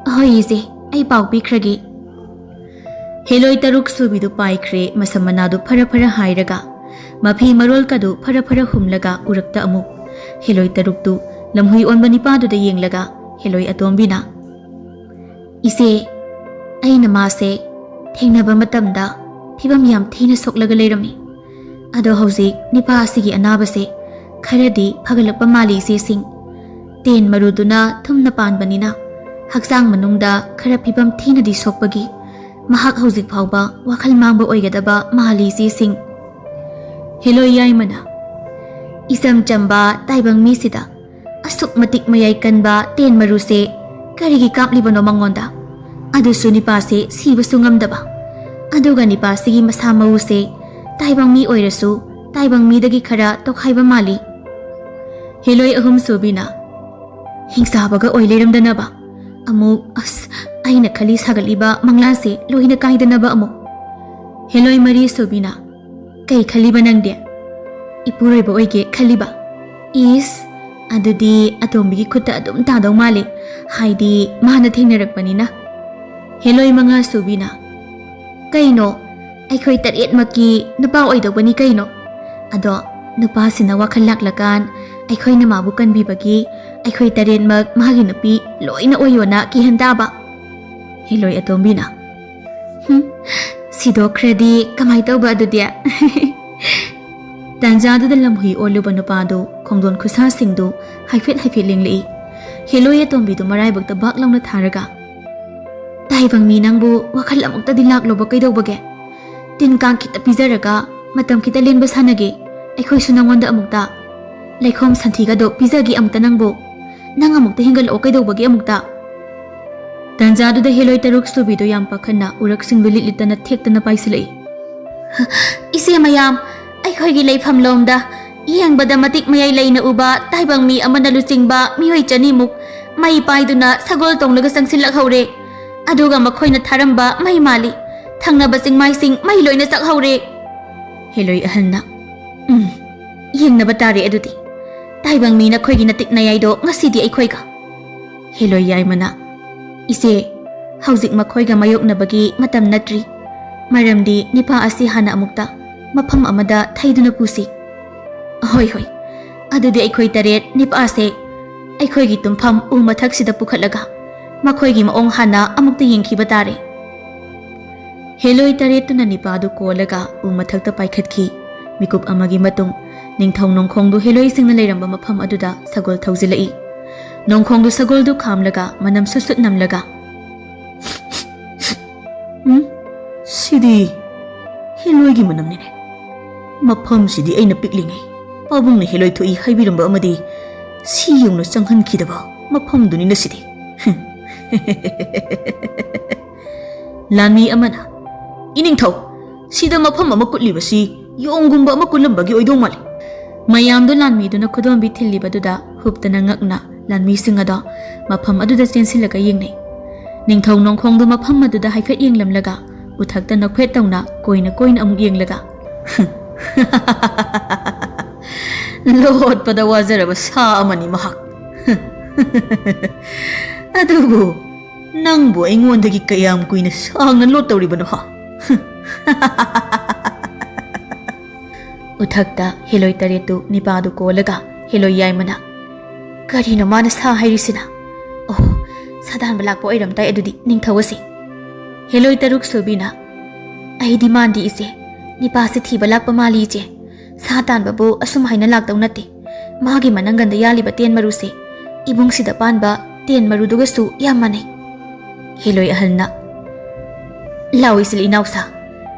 "ꯑꯍꯣꯏ ꯏꯆꯦ, ꯑꯩ ꯄꯥꯎ ꯄꯤꯈ꯭ꯔꯒꯦ"꯫ ꯍꯦꯂꯣꯏ ꯇꯔꯨꯛ ꯁꯨꯕꯤꯗꯨ ꯄꯥꯏꯈ꯭ꯔꯦ, ꯃꯁꯝ ꯃꯅꯥꯗꯨ ꯐꯔ ꯐꯔ ꯍꯥꯏꯔꯒ, ꯃꯐꯤ ꯃꯔꯣꯜꯀꯗꯨ ꯐꯔ ꯐꯔ ꯍꯨꯝꯂꯒ ꯎꯔꯛꯇ ꯑꯃꯨꯛ ꯍꯦꯂꯣꯏ ꯇꯔꯨꯛꯇꯨ ꯂꯝꯍꯨꯏ ꯑꯣꯟꯕ ꯅꯤꯄꯥꯗꯨꯗ ꯌꯦꯡꯂꯒ ꯍꯦꯂꯣꯏ ꯑꯇꯣꯝꯕꯤꯅ, "ꯏꯆꯦ, ꯑꯩꯅ ꯃꯥꯁꯦ ꯊꯦꯡꯅꯕ ꯃꯇꯝꯗ ꯐꯤꯕꯝ ꯌꯥꯝ ꯊꯤꯅ ꯁꯣꯛꯂꯒ ꯂꯩꯔꯝꯃꯤ꯫ ꯑꯗꯣ ꯍꯧꯖꯤꯛ ꯅꯤꯄꯥ ꯑꯁꯤꯒꯤ ꯑꯅꯥꯕꯁꯦ ꯈꯔꯗꯤ ꯐꯒꯠꯂꯛꯄ ꯃꯥꯜꯂꯤ ꯏꯆꯦꯁꯤꯡ꯫ ꯇꯦꯟ ꯃꯔꯨꯗꯨꯅ ꯊꯨꯝꯅ ꯄꯥꯟꯕꯅꯤꯅ ꯍꯛꯆꯥꯡ ꯃꯅꯨꯡꯗ ꯈꯔ ꯐꯤꯕꯝ ꯊꯤꯅꯗꯤ ꯁꯣꯛꯄꯒꯤ ꯃꯍꯥꯛ ꯍꯧꯖꯤꯛ ꯐꯥꯎꯕ ꯋꯥꯈꯜ ꯃꯥꯡꯕ ꯑꯣꯏꯒꯗꯕ ꯃꯥꯜꯂꯤ ꯏꯆꯦꯁꯤꯡ"꯫ ꯍꯦꯂꯣꯏ ꯌꯥꯏꯃꯅ, "ꯏꯆꯝ ꯆꯝꯕ ꯇꯥꯏꯕꯪ ꯃꯤꯁꯤꯗ ꯑꯁꯨꯛ ꯃꯇꯤꯛ ꯃꯌꯥꯏ ꯀꯟꯕ ꯇꯦꯟ ꯃꯔꯨꯁꯦ ꯀꯔꯤꯒꯤ ꯀꯥꯞꯂꯤꯕꯅꯣ ꯃꯉꯣꯟꯗ? ꯑꯗꯨꯁꯨ ꯅꯤꯄꯥꯁꯦ ꯁꯤꯕꯁꯨ ꯉꯝꯗꯕ꯫ ꯑꯗꯨꯒ ꯅꯤꯄꯥꯁꯤꯒꯤ ꯃꯁꯥ ꯃꯎꯁꯦ ꯇꯥꯏꯕꯪ ꯃꯤ ꯑꯣꯏꯔꯁꯨ ꯇꯥꯏꯕꯪ ꯃꯤꯗꯒꯤ ꯈꯔ ꯇꯣꯈꯥꯏꯕ ꯃꯥꯜꯂꯤ꯫ ꯍꯦꯂꯣꯏ ꯑꯍꯨꯝ ꯁꯨꯕꯤꯅ, "ꯍꯤꯡꯆꯥꯕꯒ ꯑꯣꯏ ꯂꯩꯔꯝꯗꯅꯕ꯫ ꯑꯃꯨꯛ, ꯑꯁ, ꯑꯩꯅ ꯈꯜꯂꯤ ꯁꯥꯒꯠꯂꯤꯕ ꯃꯪꯂꯥꯟꯁꯦ ꯂꯣꯏꯅ ꯀꯥꯏꯗꯅꯕ ꯑꯃꯨꯛ꯫" ꯍꯦꯂꯣꯏ ꯃꯔꯤ ꯁꯨꯕꯤꯅ, "ꯀꯩ ꯈꯜꯂꯤꯕ ꯅꯪꯗꯤ? ꯏꯄꯨꯔꯣꯏꯕ ꯑꯣꯏꯒꯦ ꯈꯜꯂꯤꯕ? ꯏꯁ, ꯑꯗꯨꯗꯤ ꯑꯇꯣꯝꯕꯤꯒꯤ ꯈꯨꯠꯇ ꯑꯗꯨꯝ ꯇꯥꯗꯧ ꯃꯥꯜꯂꯤ, ꯍꯥꯏꯗꯤ ꯃꯥꯅ ꯊꯦꯡꯅꯔꯛꯄꯅꯤꯅ꯫" ꯍꯦꯂꯣꯏ ꯃꯉꯥ ꯁꯨꯕꯤꯅ, "ꯀꯩꯅꯣ, ꯑꯩꯈꯣꯏ ꯇꯔꯦꯠꯃꯛꯀꯤ ꯅꯨꯄꯥ ꯑꯣꯏꯗꯧꯕꯅꯤ ꯀꯩꯅꯣ꯫ ꯑꯗꯣ ꯅꯨꯄꯥꯁꯤꯅ ꯋꯥꯈꯜ ꯂꯥꯛꯂꯀꯥꯟ ꯑꯩꯈꯣꯏꯅ ꯃꯥꯕꯨ ꯀꯟꯕꯤꯕꯒꯤ ꯑꯩꯈꯣꯏ ꯇꯔꯦꯠꯃꯛ ꯃꯥꯒꯤ ꯅꯨꯄꯤ ꯂꯣꯏꯅ ꯑꯣꯏꯌꯣꯅ ꯀꯤꯍꯟ ꯇꯥꯕ꯫" ꯍꯦꯂꯣꯏ ꯑꯇꯣꯝꯕꯤꯅ, "ꯍꯨꯝ, ꯁꯤꯗꯣꯛꯈ꯭ꯔꯗꯤ ꯀꯃꯥꯏ ꯇꯧꯕ ꯑꯗꯨꯗꯤ?" ꯇꯥꯟꯖꯥꯗꯨꯗ ꯂꯝꯍꯨꯏ ꯑꯣꯜꯂꯨꯕ ꯅꯨꯄꯥꯗꯨ ꯈꯣꯡꯗꯣꯟ ꯈꯨꯁꯥꯁꯤꯡꯗꯨ ꯍꯥꯏꯐꯦꯠ ꯍꯥꯏꯐꯦꯠ ꯂꯦꯡꯂꯛꯏ꯫ ꯍꯦꯂꯣꯏ ꯑꯇꯣꯝꯕꯤꯗꯨ ꯃꯔꯥꯏꯕꯛꯇ ꯕꯥꯛ ꯂꯥꯎꯅ ꯊꯥꯔꯒ, "ꯇꯥꯏꯕꯪ ꯃꯤ, ꯅꯪꯕꯨ ꯋꯥꯈꯜ ꯑꯃꯨꯛꯇꯗꯤ ꯂꯥꯛꯂꯣꯕ ꯀꯩꯗꯧꯕꯒꯦ? ꯇꯤꯟ ꯀꯥꯡ ꯈꯤꯇ ꯄꯤꯖꯔꯒ ꯃꯇꯝ ꯈꯤꯇ ꯂꯦꯟꯕ ꯁꯥꯟꯅꯒꯦ꯫ ꯑꯩꯈꯣꯏꯁꯨ ꯅꯪꯉꯣꯟꯗ ꯑꯃꯨꯛꯇ ꯂꯩꯈꯣꯝ ꯁꯟꯊꯤꯒꯗꯣ ꯄꯤꯖꯒꯦ ꯑꯃꯨꯛꯇ ꯅꯪꯕꯨ꯫ ꯅꯪ ꯑꯃꯨꯛꯇ ꯍꯦꯟꯒꯠꯂꯛꯑꯣ ꯀꯩꯗꯧꯕꯒꯦ ꯑꯃꯨꯛꯇ?" ꯇꯥꯟꯖꯥꯗꯨꯗ ꯍꯦꯂꯣꯏ ꯇꯔꯨꯛ ꯁꯨꯕꯤꯗꯣ ꯌꯥꯝ ꯄꯥꯈꯠꯅ ꯎꯔꯛꯁꯤꯡꯗꯨ ꯂꯤꯠ ꯂꯤꯠꯇꯅ ꯊꯦꯛꯇꯅ ꯄꯥꯏꯁꯤꯜꯂꯛꯏ꯫ "ꯏꯆꯦ ꯃꯌꯥꯝ, ꯑꯩꯈꯣꯏꯒꯤ ꯂꯩꯐꯝ ꯂꯣꯝꯗ ꯌꯦꯡꯕꯗ ꯃꯇꯤꯛ ꯃꯌꯥꯏ ꯂꯩꯅ ꯎꯕ ꯇꯥꯏꯕꯪ ꯃꯤ ꯑꯃꯅ ꯂꯨꯆꯤꯡꯕ ꯃꯤꯑꯣꯏ ꯆꯅꯤꯃꯨꯛ ꯃꯩ ꯄꯥꯏꯗꯨꯅ ꯁꯒꯣꯜ ꯇꯣꯡꯂꯒ ꯆꯪꯁꯤꯜꯂꯛꯍꯧꯔꯦ꯫ ꯑꯗꯨꯒ ꯃꯈꯣꯏꯅ ꯊꯥꯔꯝꯕ ꯃꯩ ꯃꯥꯜꯂꯤ꯫ ꯊꯪꯅꯕ ꯆꯤꯡꯃꯥꯏꯁꯤꯡ ꯃꯩ ꯂꯣꯏꯅ ꯆꯥꯛꯍꯧꯔꯦ꯫" ꯍꯦꯂꯣꯏ ꯑꯍꯜꯅ, "ꯎꯝ, ꯌꯦꯡꯅꯕ ꯇꯥꯔꯦ ꯑꯗꯨꯗꯤ꯫ ꯇꯥꯏꯕꯪ ꯃꯤ, ꯅꯈꯣꯏꯒꯤ ꯅꯇꯤꯛ ꯅꯌꯥꯏꯗꯣ ꯉꯁꯤꯗꯤ ꯑꯩꯈꯣꯏꯒ꯫" ꯍꯦꯂꯣꯏ ꯌꯥꯏꯃꯅ, "ꯏꯆꯦ, ꯍꯧꯖꯤꯛ ꯃꯈꯣꯏꯒ ꯃꯥꯌꯣꯛꯅꯕꯒꯤ ꯃꯇꯝ ꯅꯠꯇ꯭ꯔꯤ꯫ ꯃꯔꯝꯗꯤ ꯅꯤꯄꯥ ꯑꯁꯤ ꯍꯥꯟꯅ ꯑꯃꯨꯛꯇ ꯃꯐꯝ ꯑꯃꯗ ꯊꯩꯗꯨꯅ ꯄꯨꯁꯤ꯫ ꯍꯣꯏ, ꯍꯣꯏ, ꯑꯗꯨꯗꯤ ꯑꯩꯈꯣꯏ ꯇꯔꯦꯠ ꯅꯤꯄꯥꯁꯦ ꯑꯩꯈꯣꯏꯒꯤ ꯇꯨꯝꯐꯝ ꯎ ꯃꯊꯛꯁꯤꯗ ꯄꯨꯈꯠꯂꯒ ꯃꯈꯣꯏꯒꯤ ꯃꯑꯣꯡ ꯍꯥꯟꯅ ꯑꯃꯨꯛꯇ ꯌꯦꯡꯈꯤꯕ ꯇꯥꯔꯦ꯫" ꯍꯦꯂꯣꯏ ꯇꯔꯦꯠꯇꯨꯅ ꯅꯤꯄꯥꯗꯨ ꯀꯣꯜꯂꯒ ꯎ ꯃꯊꯛꯇ ꯄꯥꯏꯈꯠꯈꯤ꯫ ꯃꯤꯀꯨꯞ ꯑꯃꯒꯤ ꯃꯇꯨꯡ, ꯅꯤꯡꯊꯧ ꯅꯣꯡꯈꯣꯡꯗꯨ ꯍꯦꯂꯣꯏꯁꯤꯡꯅ ꯂꯩꯔꯝꯕ ꯃꯐꯝ ꯑꯗꯨꯗ ꯁꯒꯣꯜ ꯊꯧꯖꯤꯜꯂꯛꯏ꯫ ꯅꯣꯡꯈꯣꯡꯗꯨ ꯁꯒꯣꯜꯗꯨ ꯈꯥꯝꯂꯒ ꯃꯅꯝ ꯁꯨꯠ ꯁꯨꯠ ꯅꯝꯂꯒ, "ꯎꯝ, ꯁꯤꯗꯤ ꯍꯦꯂꯣꯏꯒꯤ ꯃꯅꯝꯅꯤꯅꯦ꯫ ꯃꯐꯝꯁꯤꯗꯤ ꯑꯩꯅ ꯄꯤꯛꯂꯤꯉꯩ ꯄꯥꯕꯨꯡꯅ ꯍꯦꯂꯣꯏ ꯊꯣꯛꯏ ꯍꯥꯏꯕꯤꯔꯝꯕ ꯑꯃꯗꯤ ꯁꯤ ꯌꯧꯅ ꯆꯪꯍꯟꯈꯤꯗꯕ ꯃꯐꯝꯗꯨꯅꯤꯅ ꯁꯤꯗꯤ꯫" ꯂꯥꯟꯃꯤ ꯑꯃꯅ, "ꯏꯅꯤꯡꯊꯧ, ꯁꯤꯗ ꯃꯐꯝ ꯑꯃ ꯀꯨꯠꯂꯤꯕꯁꯤ ꯌꯣꯡꯒꯨꯝꯕ ꯑꯃ ꯀꯨꯜꯂꯝꯕꯒꯤ ꯑꯣꯏꯗꯧ ꯃꯥꯜꯂꯤ꯫ ꯃꯌꯥꯝꯗꯣ ꯂꯥꯟꯃꯤꯗꯨꯅ ꯈꯨꯗꯣꯝꯕꯤ ꯊꯤꯜꯂꯤꯕꯗꯨꯗ ꯍꯨꯞꯇꯅ ꯉꯛꯅ ꯂꯥꯟꯃꯤꯁꯤꯡ ꯑꯗꯣ ꯃꯐꯝ ꯑꯗꯨꯗ ꯆꯦꯟꯁꯤꯜꯂꯒ ꯌꯦꯡꯅꯩ꯫ ꯅꯤꯡꯊꯧ ꯅꯣꯡꯈꯣꯡꯗꯨ ꯃꯐꯝ ꯑꯗꯨꯗ ꯍꯥꯏꯐꯦꯠ ꯌꯦꯡꯂꯝꯂꯒ ꯎꯊꯛꯇ ꯅꯣꯛꯐꯦꯠ ꯇꯧꯅ ꯀꯣꯏꯅ ꯀꯣꯏꯅ ꯑꯃꯨꯛ ꯌꯦꯡꯂꯒ, "ꯂꯣꯠꯄꯗ ꯋꯥꯖꯔꯕ ꯁꯥ ꯑꯃꯅꯤ ꯃꯍꯥꯛ꯫ ꯑꯗꯨꯕꯨ ꯅꯪꯕꯨ ꯑꯩꯉꯣꯟꯗꯒꯤ ꯀꯌꯥꯝ ꯀꯨꯏꯅ ꯁꯥꯡꯅ ꯂꯣꯠꯇꯧꯔꯤꯕꯅꯣ ꯍꯥ?" ꯎꯊꯛꯇ ꯍꯦꯂꯣꯏ ꯇꯔꯦꯠꯇꯨ ꯅꯤꯄꯥꯗꯨ ꯀꯣꯜꯂꯒ ꯍꯦꯂꯣꯏ ꯌꯥꯏꯃꯅ, "ꯀꯔꯤꯅꯣ ꯃꯥꯅ ꯁꯥ ꯍꯥꯏꯔꯤꯁꯤꯅ? ꯑꯣ, ꯁꯥꯗꯥꯟꯕ ꯂꯥꯛꯄ ꯑꯣꯏꯔꯝ ꯇꯥꯏ ꯑꯗꯨꯗꯤ ꯅꯤꯡꯊꯧ ꯑꯁꯦ꯫" ꯍꯦꯂꯣꯏ ꯇꯔꯨꯛ ꯁꯨꯕꯤꯅ, "ꯑꯩꯗꯤ ꯃꯥꯟꯗꯦ ꯏꯆꯦ, ꯅꯤꯄꯥꯁꯦ ꯊꯤꯕ ꯂꯥꯛꯄ ꯃꯥꯜꯂꯤ ꯏꯆꯦ꯫ ꯁꯥ ꯇꯥꯟꯕꯕꯨ ꯑꯁꯨꯝ ꯍꯥꯏꯅ ꯂꯥꯛꯇꯧ ꯅꯠꯇꯦ꯫ ꯃꯥꯒꯤ ꯃꯅꯪꯒꯟꯗ ꯌꯥꯜꯂꯤꯕ ꯇꯦꯟ ꯃꯔꯨꯁꯦ ꯏꯕꯨꯡꯁꯤꯗ ꯄꯥꯟꯕ ꯇꯦꯟ ꯃꯔꯨꯗꯨꯒꯁꯨ ꯌꯥꯝ ꯃꯥꯟꯅꯩ꯫" ꯍꯦꯂꯣꯏ ꯑꯍꯜꯅ, "ꯂꯥꯎ ꯏꯆꯤꯜ ꯏꯅꯥꯎꯁꯥ,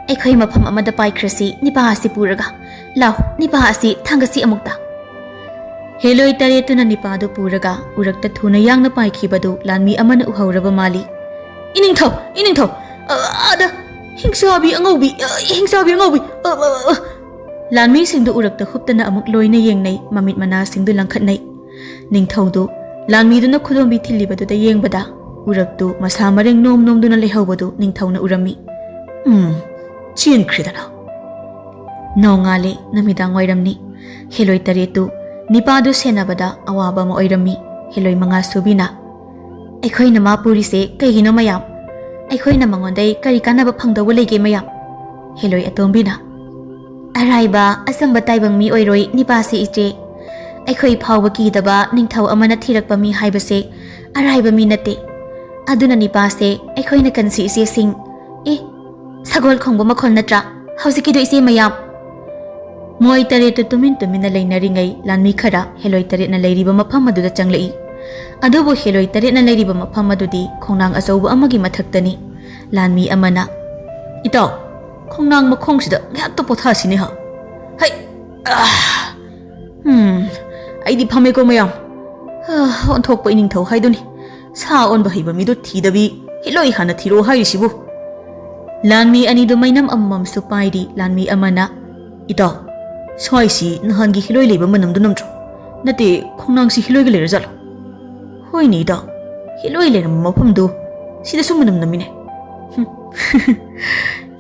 ꯑꯩꯈꯣꯏ ꯃꯐꯝ ꯑꯃꯗ ꯄꯥꯏꯈ꯭ꯔꯁꯤ, ꯅꯤꯄꯥ ꯑꯁꯤ ꯄꯨꯔꯒ꯫ ꯂꯥꯎ, ꯅꯤꯄꯥ ꯑꯁꯤ ꯊꯥꯡꯒꯠꯁꯤ ꯑꯃꯨꯛꯇ꯫" ꯍꯦꯂꯣꯏ ꯇꯔꯦꯠꯇꯨꯅ ꯅꯤꯄꯥꯗꯨ ꯄꯨꯔꯒ ꯎꯔꯛꯇ ꯊꯨꯅ ꯌꯥꯡꯅ ꯄꯥꯏꯈꯤꯕꯗꯨ ꯂꯥꯟꯃꯤ ꯑꯃꯅ ꯎꯍꯧꯔꯕ ꯃꯥꯜꯂꯤ꯫ "ꯏꯅꯤꯡꯊꯧ, ꯏꯅꯤꯡꯊꯧ, ꯑ, ꯑꯥꯗ ꯍꯤꯡꯆꯥꯕꯤ ꯑꯉꯧꯕꯤ, ꯑ, ꯍꯤꯡꯆꯥꯕꯤ ꯑꯉꯧꯕꯤ, ꯑ, ꯑ, ꯑ꯫" ꯂꯥꯟꯃꯤꯁꯤꯡꯗꯨ ꯎꯔꯛꯇ ꯍꯨꯞꯇꯅ ꯑꯃꯨꯛ ꯂꯣꯏꯅ ꯌꯦꯡꯅꯩ, ꯃꯃꯤꯠ ꯃꯅꯥꯁꯤꯡꯗꯨ ꯂꯪꯈꯠꯅꯩ꯫ ꯅꯤꯡꯊꯧꯗꯨ ꯂꯥꯟꯃꯤꯗꯨꯅ ꯈꯨꯗꯣꯝꯕꯤ ꯊꯤꯜꯂꯤꯕꯗꯨꯗ ꯌꯦꯡꯕꯗ ꯎꯔꯛꯇꯨ ꯃꯁꯥ ꯃꯔꯦꯡ ꯅꯣꯝ ꯅꯣꯝꯗꯨꯅ ꯂꯩꯍꯧꯕꯗꯨ ꯅꯤꯡꯊꯧꯅ ꯎꯔꯝꯃꯤ꯫ "ꯎꯝ, ꯆꯦꯟꯈ꯭ꯔꯦꯗꯅ꯫" ꯅꯣꯡꯉꯥꯜꯂꯦ, ꯅꯨꯃꯤꯗꯥꯡ ꯋꯥꯏꯔꯝꯅꯤ꯫ ꯍꯦꯂꯣꯏ ꯇꯔꯦꯠꯇꯨ ꯅꯤꯄꯥꯗꯨ ꯁꯦꯟꯅꯕꯗ ꯑꯋꯥꯕ ꯑꯃ ꯑꯣꯏꯔꯝꯃꯤ꯫ ꯍꯦꯂꯣꯏ ꯃꯉꯥ ꯁꯨꯕꯤꯅ, "ꯑꯩꯈꯣꯏꯅ ꯃꯥ ꯄꯨꯔꯤꯁꯦ ꯀꯩꯒꯤꯅꯣ ꯃꯌꯥꯝ? ꯑꯩꯈꯣꯏꯅ ꯃꯉꯣꯟꯗꯩ ꯀꯔꯤ ꯀꯥꯟꯅꯕ ꯐꯪꯗꯧꯕ ꯂꯩꯒꯦ ꯃꯌꯥꯝ?" ꯍꯦꯂꯣꯏ ꯑꯇꯣꯝꯕꯤꯅ, "ꯑꯔꯥꯏꯕ ꯑꯆꯝꯕ ꯇꯥꯏꯕꯪ ꯃꯤ ꯑꯣꯏꯔꯣꯏ ꯅꯤꯄꯥꯁꯤ ꯏꯆꯦ꯫ ꯑꯩꯈꯣꯏ ꯐꯥꯎꯕ ꯀꯤꯗꯕ ꯅꯤꯡꯊꯧ ꯑꯃꯅ ꯊꯤꯔꯛꯄ ꯃꯤ ꯍꯥꯏꯕꯁꯦ ꯑꯔꯥꯏꯕ ꯃꯤ ꯅꯠꯇꯦ꯫ ꯑꯗꯨꯅ ꯅꯤꯄꯥꯁꯦ ꯑꯩꯈꯣꯏꯅ ꯀꯟꯁꯤ ꯏꯆꯦꯁꯤꯡ꯫" ꯑꯦ, ꯁꯒꯣꯜ ꯈꯣꯡꯕ ꯃꯈꯣꯜ ꯅꯠꯇ꯭ꯔꯥ ꯍꯧꯖꯤꯛꯀꯤꯗꯣ ꯏꯆꯦ ꯃꯌꯥꯝ? ꯃꯣꯏ ꯇꯔꯦꯠꯇꯨ ꯇꯨꯃꯤꯟ ꯇꯨꯃꯤꯟꯅ ꯂꯩꯅꯔꯤꯉꯩ ꯂꯥꯟꯃꯤ ꯈꯔ ꯍꯦꯂꯣꯏ ꯇꯔꯦꯠꯅ ꯂꯩꯔꯤꯕ ꯃꯐꯝ ꯑꯗꯨꯗ ꯆꯪꯂꯛꯏ꯫ ꯑꯗꯨꯕꯨ ꯍꯦꯂꯣꯏ ꯇꯔꯦꯠꯅ ꯂꯩꯔꯤꯕ ꯃꯐꯝ ꯑꯗꯨꯗꯤ ꯈꯣꯡꯅꯥꯡ ꯑꯆꯧꯕ ꯑꯃꯒꯤ ꯃꯊꯛꯇꯅꯤ꯫ ꯂꯥꯟꯃꯤ ꯑꯃꯅ, "ꯏꯇꯥꯎ, ꯈꯣꯡꯅꯥꯡ ꯃꯈꯣꯡꯁꯤꯗ ꯉꯥꯏꯍꯥꯛꯇ ꯄꯣꯊꯥꯁꯤꯅꯦ ꯍꯥ꯫ ꯍꯩ, ꯑꯥ, ꯍꯝ, ꯑꯩꯗꯤ ꯐꯝꯃꯦꯀꯣ ꯃꯌꯥꯝ꯫ ꯑꯥ, ꯑꯣꯟꯊꯣꯛꯄ ꯏꯅꯤꯡꯊꯧ ꯍꯥꯏꯗꯨꯅꯤ꯫ ꯁꯥ ꯑꯣꯟꯕ ꯍꯩꯕ ꯃꯤꯗꯣ ꯊꯤꯗꯕꯤ ꯍꯤꯠꯂꯣꯏ ꯍꯥꯟꯅ ꯊꯤꯔꯛꯑꯣ ꯍꯥꯏꯔꯤꯁꯤꯕꯨ?" ꯂꯥꯟꯃꯤ ꯑꯅꯤꯗꯨ ꯃꯩꯅꯝ ꯑꯃꯃꯝꯁꯨ ꯄꯥꯏꯔꯤ꯫ ꯂꯥꯟꯃꯤ ꯑꯃꯅ, "ꯏꯇꯥꯎ, ꯁ꯭ꯋꯥꯏꯁꯤ ꯅꯍꯥꯟꯒꯤ ꯍꯤꯂꯣꯏ ꯂꯩꯕ ꯃꯅꯝꯗꯨ ꯅꯝꯗ꯭ꯔꯣ? ꯅꯠꯇꯦ, ꯈꯣꯡꯅꯥꯡꯁꯤ ꯍꯤꯂꯣꯏꯒ ꯂꯩꯔꯖꯥꯠꯂꯣ?" "ꯍꯣꯏꯅꯦ ꯏꯇꯥꯎ, ꯍꯤꯂꯣꯏ ꯂꯩꯔꯝꯕ ꯃꯐꯝꯗꯨ ꯁꯤꯗꯁꯨ ꯃꯅꯝ ꯅꯝꯃꯤꯅꯦ꯫ ꯍꯨꯝ꯫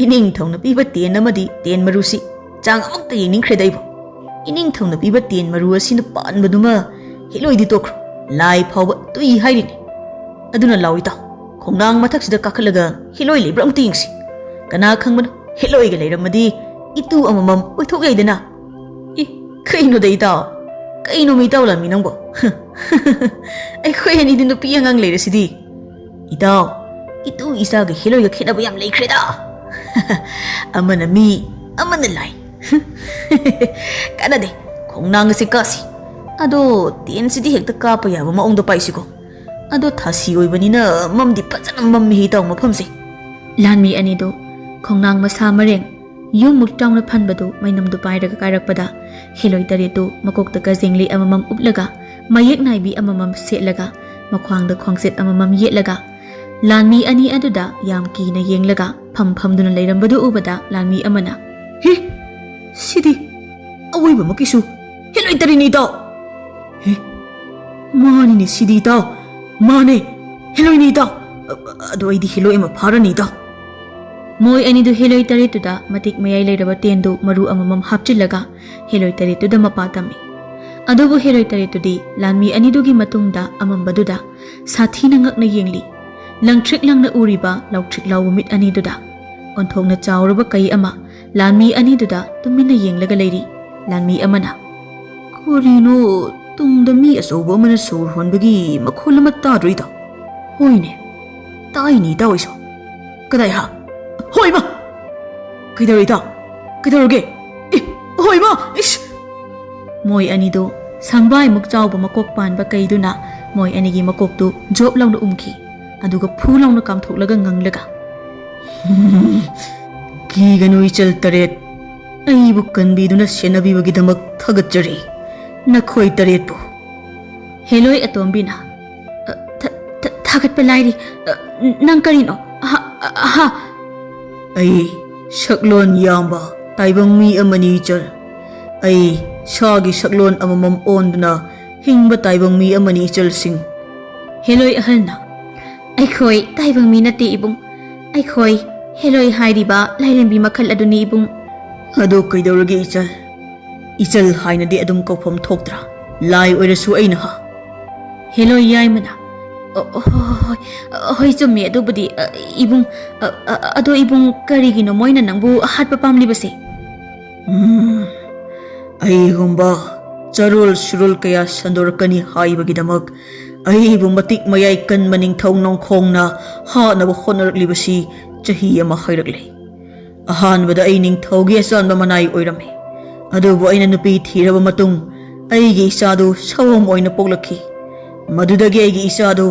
ꯏꯅꯤꯡꯊꯧꯅ ꯄꯤꯕ ꯇꯦꯟ ꯑꯃꯗꯤ ꯇꯦꯟ ꯃꯔꯨꯁꯤ ꯆꯥꯡ ꯑꯃꯨꯛꯇ ꯌꯦꯡꯅꯤꯡꯈ꯭ꯔꯦꯗ ꯑꯩꯕꯨ꯫ ꯏꯅꯤꯡꯊꯧꯅ ꯄꯤꯕ ꯇꯦꯟ ꯃꯔꯨ ꯑꯁꯤꯅ ꯄꯥꯟꯕꯗꯨꯃ ꯍꯤꯂꯣꯏꯗꯤ ꯇꯣꯛꯈ꯭ꯔꯣ, ꯂꯥꯏ ꯐꯥꯎꯕ ꯇꯨꯏ ꯍꯥꯏꯔꯤꯅꯦ꯫ ꯑꯗꯨꯅ ꯂꯥꯎ ꯏꯇꯥꯎ, ꯈꯣꯡꯅꯥꯡ ꯃꯊꯛꯁꯤꯗ ꯀꯥꯈꯠꯂꯒ ꯍꯤꯂꯣꯏ ꯂꯩꯕ꯭ꯔꯥ ꯑꯝꯇ ꯌꯦꯡꯁꯤ꯫ ꯀꯅꯥ ꯈꯪꯕꯅꯣ, ꯍꯤꯂꯣꯏꯒ ꯂꯩꯔꯝꯃꯗꯤ ꯏꯇꯨ ꯑꯃꯃꯝ ꯑꯣꯏꯊꯣꯛ ꯌꯥꯏꯗꯅ?" "ꯏ, ꯀꯩꯅꯣꯗ ꯏꯇꯥꯎ? ꯀꯩꯅꯣꯃꯤ ꯏꯇꯥꯎ ꯂꯥꯟꯃꯤ ꯅꯪꯕꯣ? ꯑꯩꯈꯣꯏ ꯑꯅꯤꯗꯤ ꯅꯨꯄꯤ ꯑꯉꯥꯡ ꯂꯩꯔꯁꯤꯗꯤ꯫ ꯏꯇꯥꯎ, ꯏꯇꯨ ꯏꯆꯥꯒ ꯍꯤꯂꯣꯏꯒ ꯈꯦꯠꯅꯕ ꯌꯥꯝ ꯂꯩꯈ꯭ꯔꯦꯗ꯫ ꯑꯃꯅ ꯃꯤ, ꯑꯃꯅ ꯂꯥꯏ꯫ ꯀꯥꯟꯅꯗꯦ, ꯈꯣꯡꯅꯥꯡ ꯑꯁꯤ ꯀꯥꯁꯤ꯫ ꯑꯗꯣ ꯇꯦꯟꯁꯤꯗꯤ ꯍꯦꯛꯇ ꯀꯥꯞꯄ ꯌꯥꯕ ꯃꯑꯣꯡꯗ ꯄꯥꯏꯁꯤꯀꯣ꯫ ꯑꯗꯣ ꯊꯥꯁꯤ ꯑꯣꯏꯕꯅꯤꯅ ꯃꯝꯗꯤ ꯐꯖꯅ ꯃꯝꯃꯤ ꯏꯇꯥꯎ ꯃꯐꯝꯁꯦ꯫" ꯂꯥꯟꯃꯤ ꯑꯅꯤꯗꯨ ꯈꯣꯡꯅꯥꯡ ꯃꯁꯥ ꯃꯔꯦꯡ, ꯌꯨꯝꯃꯨꯛ ꯆꯥꯎꯅ ꯐꯟꯕꯗꯨ ꯃꯩꯅꯝꯗꯨ ꯄꯥꯏꯔꯒ ꯀꯥꯏꯔꯛꯄꯗ, ꯍꯦꯂꯣꯏ ꯇꯔꯦꯠꯇꯨ ꯃꯀꯣꯛꯇ ꯀꯖꯦꯡꯂꯩ ꯑꯃꯃꯝ ꯎꯞꯂꯒ, ꯃꯌꯦꯛ ꯅꯥꯏꯕꯤ ꯑꯃꯃꯝ ꯁꯦꯠꯂꯒ, ꯃꯈ꯭ꯋꯥꯡꯗ ꯈ꯭ꯋꯥꯡꯆꯦꯠ ꯑꯃꯃꯝ ꯌꯦꯠꯂꯒ, ꯂꯥꯟꯃꯤ ꯑꯅꯤ ꯑꯗꯨꯗ ꯌꯥꯝ ꯀꯤꯅ ꯌꯦꯡꯂꯒ ꯐꯝ ꯐꯝꯗꯨꯅ ꯂꯩꯔꯝꯕꯗꯨ ꯎꯕꯗ ꯂꯥꯟꯃꯤ ꯑꯃꯅ, "ꯍꯦ, ꯁꯤꯗꯤ ꯑꯋꯣꯏꯕꯃꯛꯀꯤꯁꯨ ꯍꯦꯂꯣꯏ ꯇꯔꯦꯠꯅꯤ ꯏꯇꯥꯎ! ꯍꯦ, ꯃꯥꯅꯤꯅꯦ ꯁꯤꯗꯤ ꯏꯇꯥꯎ, ꯃꯥꯅꯦ, ꯍꯦꯂꯣꯏꯅꯤ ꯏꯇꯥꯎ꯫ ꯑ-, ꯑꯗꯣ ꯑꯩꯗꯤ ꯍꯦꯂꯣꯏ ꯑꯃ ꯐꯥꯔꯅꯤ ꯏꯇꯥꯎ꯫" ꯃꯣꯏ ꯑꯅꯤꯗꯨ ꯍꯦꯂꯣꯏ ꯇꯔꯦꯠꯇꯨꯗ ꯃꯇꯤꯛ ꯃꯌꯥꯏ ꯂꯩꯔꯕ ꯇꯦꯟꯗꯨ ꯃꯔꯨ ꯑꯃꯃꯝ ꯍꯥꯞꯆꯤꯜꯂꯒ ꯍꯦꯂꯣꯏ ꯇꯔꯦꯠꯇꯨꯗ ꯃꯄꯥ ꯇꯝꯃꯤ꯫ ꯑꯗꯨꯕꯨ ꯍꯦꯂꯣꯏ ꯇꯔꯦꯠꯇꯨꯗꯤ ꯂꯥꯟꯃꯤ ꯑꯅꯤꯗꯨꯒꯤ ꯃꯇꯨꯡꯗ ꯑꯃꯝꯕꯗꯨꯗ ꯁꯥꯊꯤꯅ ꯉꯛꯅ ꯌꯦꯡꯂꯤ꯫ ꯂꯪꯇ꯭ꯔꯤꯛ ꯂꯪꯅ ꯎꯔꯤꯕ ꯂꯥꯎꯇ꯭ꯔꯤꯛ ꯂꯥꯎꯕ ꯃꯤꯠ ꯑꯅꯤꯗꯨꯗ ꯑꯣꯟꯊꯣꯛꯅ ꯆꯥꯎꯔꯕ ꯀꯩ ꯑꯃ ꯂꯥꯟꯃꯤ ꯑꯅꯤꯗꯨꯗ ꯇꯨꯃꯤꯟꯅ ꯌꯦꯡꯂꯒ ꯂꯩꯔꯤ꯫ ꯂꯥꯟꯃꯤ ꯑꯃꯅ, "ꯀꯔꯤꯅꯣ, ꯇꯨꯡꯗ ꯃꯤ ꯑꯆꯧꯕ ꯑꯃꯅ ꯁꯣꯔ ꯍꯣꯟꯕꯒꯤ ꯃꯈꯣꯜ ꯑꯃ ꯇꯥꯗ꯭ꯔꯣ ꯏꯇꯥꯎ?" "ꯍꯣꯏꯅꯦ, ꯇꯥꯏꯅꯦ ꯏꯇꯥꯎ ꯑꯩꯁꯨ꯫ ꯀꯗꯥꯏ ꯍꯥ? ꯍꯣꯏꯃ! ꯀꯩꯗꯧꯔꯦ ꯏꯇꯥꯎ? ꯀꯩꯗꯧꯔꯒꯦ? ꯑꯦ, ꯍꯣꯏꯃ! ꯏꯁ!" ꯃꯣꯏ ꯑꯅꯤꯗꯨ ꯁꯪꯕꯥꯏꯃꯨꯛ ꯆꯥꯎꯕ ꯃꯀꯣꯛ ꯄꯥꯟꯕ ꯀꯩꯗꯨꯅ ꯃꯣꯏ ꯑꯅꯤꯒꯤ ꯃꯀꯣꯛꯇꯨ ꯖꯣꯞ ꯂꯥꯎꯅ ꯎꯝꯈꯤ꯫ ꯑꯗꯨꯒ ꯐꯨ ꯂꯥꯎꯅ ꯀꯥꯝꯊꯣꯛꯂꯒ ꯉꯪꯂꯒ, "ꯀꯤꯒꯅꯨ ꯏꯆꯜ ꯇꯔꯦꯠ, ꯑꯩꯕꯨ ꯀꯟꯕꯤꯗꯨꯅ ꯁꯦꯟꯅꯕꯤꯕꯒꯤꯗꯃꯛ ꯊꯥꯒꯠꯆꯔꯤ, ꯅꯈꯣꯏ ꯇꯔꯦꯠꯄꯨ꯫" ꯍꯦꯂꯣꯏ ꯑꯇꯣꯝꯕꯤꯅ, "ꯑ, ꯊ-, ꯊ-, ꯊꯥꯒꯠꯄ ꯂꯥꯏꯔꯤ꯫ ꯑ, ꯅꯪ ꯀꯔꯤꯅꯣ? ꯑꯍ, ꯑ, ꯑꯍ!" "ꯑꯩ ꯁꯛꯂꯣꯟ ꯌꯥꯝꯕ ꯇꯥꯏꯕꯪ ꯃꯤ ꯑꯃꯅꯤ ꯏꯆꯜ꯫ ꯑꯩ ꯁꯥꯒꯤ ꯁꯛꯂꯣꯟ ꯑꯃꯃꯝ ꯑꯣꯟꯗꯨꯅ ꯍꯤꯡꯕ ꯇꯥꯏꯕꯪ ꯃꯤ ꯑꯃꯅꯤ ꯏꯆꯜꯁꯤꯡ꯫ ꯍꯦꯂꯣꯏ ꯑꯍꯜꯅ, "ꯑꯩꯈꯣꯏ ꯇꯥꯏꯕꯪ ꯃꯤ ꯅꯠꯇꯦ ꯏꯕꯨꯡ꯫ ꯑꯩꯈꯣꯏ ꯍꯦꯂꯣꯏ ꯍꯥꯏꯔꯤꯕ ꯂꯥꯏꯔꯦꯝꯕꯤ ꯃꯈꯜ ꯑꯗꯨꯅꯤ ꯏꯕꯨꯡ"꯫ "ꯑꯗꯨ ꯀꯩꯗꯧꯔꯒꯦ ꯏꯆꯜ? ꯏꯆꯜ ꯍꯥꯏꯅꯗꯤ ꯑꯗꯨꯝ ꯀꯧꯐꯝ ꯊꯣꯛꯇ꯭ꯔꯥ? ꯂꯥꯏ ꯑꯣꯏꯔꯁꯨ ꯑꯩꯅ ꯍꯥ?" ꯍꯦꯂꯣꯏ ꯌꯥꯏꯃꯅ, "ꯑꯣ, ꯑꯣ, ꯍꯣꯏ, ꯍꯣꯏ, ꯍꯣꯏ, ꯍꯣꯏ, ꯆꯨꯝꯃꯦ ꯑꯗꯨꯕꯨꯗꯤ, ꯑ, ꯏꯕꯨꯡ꯫ ꯑ, ꯑ, ꯑꯗꯣ ꯏꯕꯨꯡ, ꯀꯔꯤꯒꯤꯅꯣ ꯃꯣꯏꯅ ꯅꯪꯕꯨ ꯍꯥꯠꯄ ꯄꯥꯝꯂꯤꯕꯁꯦ?" ꯎꯝ, ꯑꯩꯒꯨꯝꯕ ꯆꯔꯣꯜ ꯁꯨꯔꯣꯜ ꯀꯌꯥ ꯁꯟꯗꯣꯔꯛꯀꯅꯤ ꯍꯥꯏꯕꯒꯤꯗꯃꯛ ꯑꯩꯕꯨ ꯃꯇꯤꯛ ꯃꯌꯥꯏ ꯀꯟꯕ ꯅꯤꯡꯊꯧ ꯅꯣꯡꯈꯣꯡꯅ ꯍꯥꯠꯅꯕ ꯍꯣꯠꯅꯔꯛꯂꯤꯕꯁꯤ ꯆꯍꯤ ꯑꯃ ꯍꯥꯏꯔꯛꯂꯦ꯫ ꯑꯍꯥꯟꯕꯗ ꯑꯩ ꯅꯤꯡꯊꯧꯒꯤ ꯑꯆꯥꯟꯕ ꯃꯅꯥꯏ ꯑꯣꯏꯔꯝꯃꯤ꯫ ꯑꯗꯨꯕꯨ ꯑꯩꯅ ꯅꯨꯄꯤ ꯊꯤꯔꯕ ꯃꯇꯨꯡ ꯑꯩꯒꯤ ꯏꯆꯥꯗꯨ ꯁꯑꯣꯝ ꯑꯣꯏꯅ ꯄꯣꯛꯂꯛꯈꯤ꯫ ꯃꯗꯨꯗꯒꯤ ꯑꯩꯒꯤ ꯏꯆꯥꯗꯨ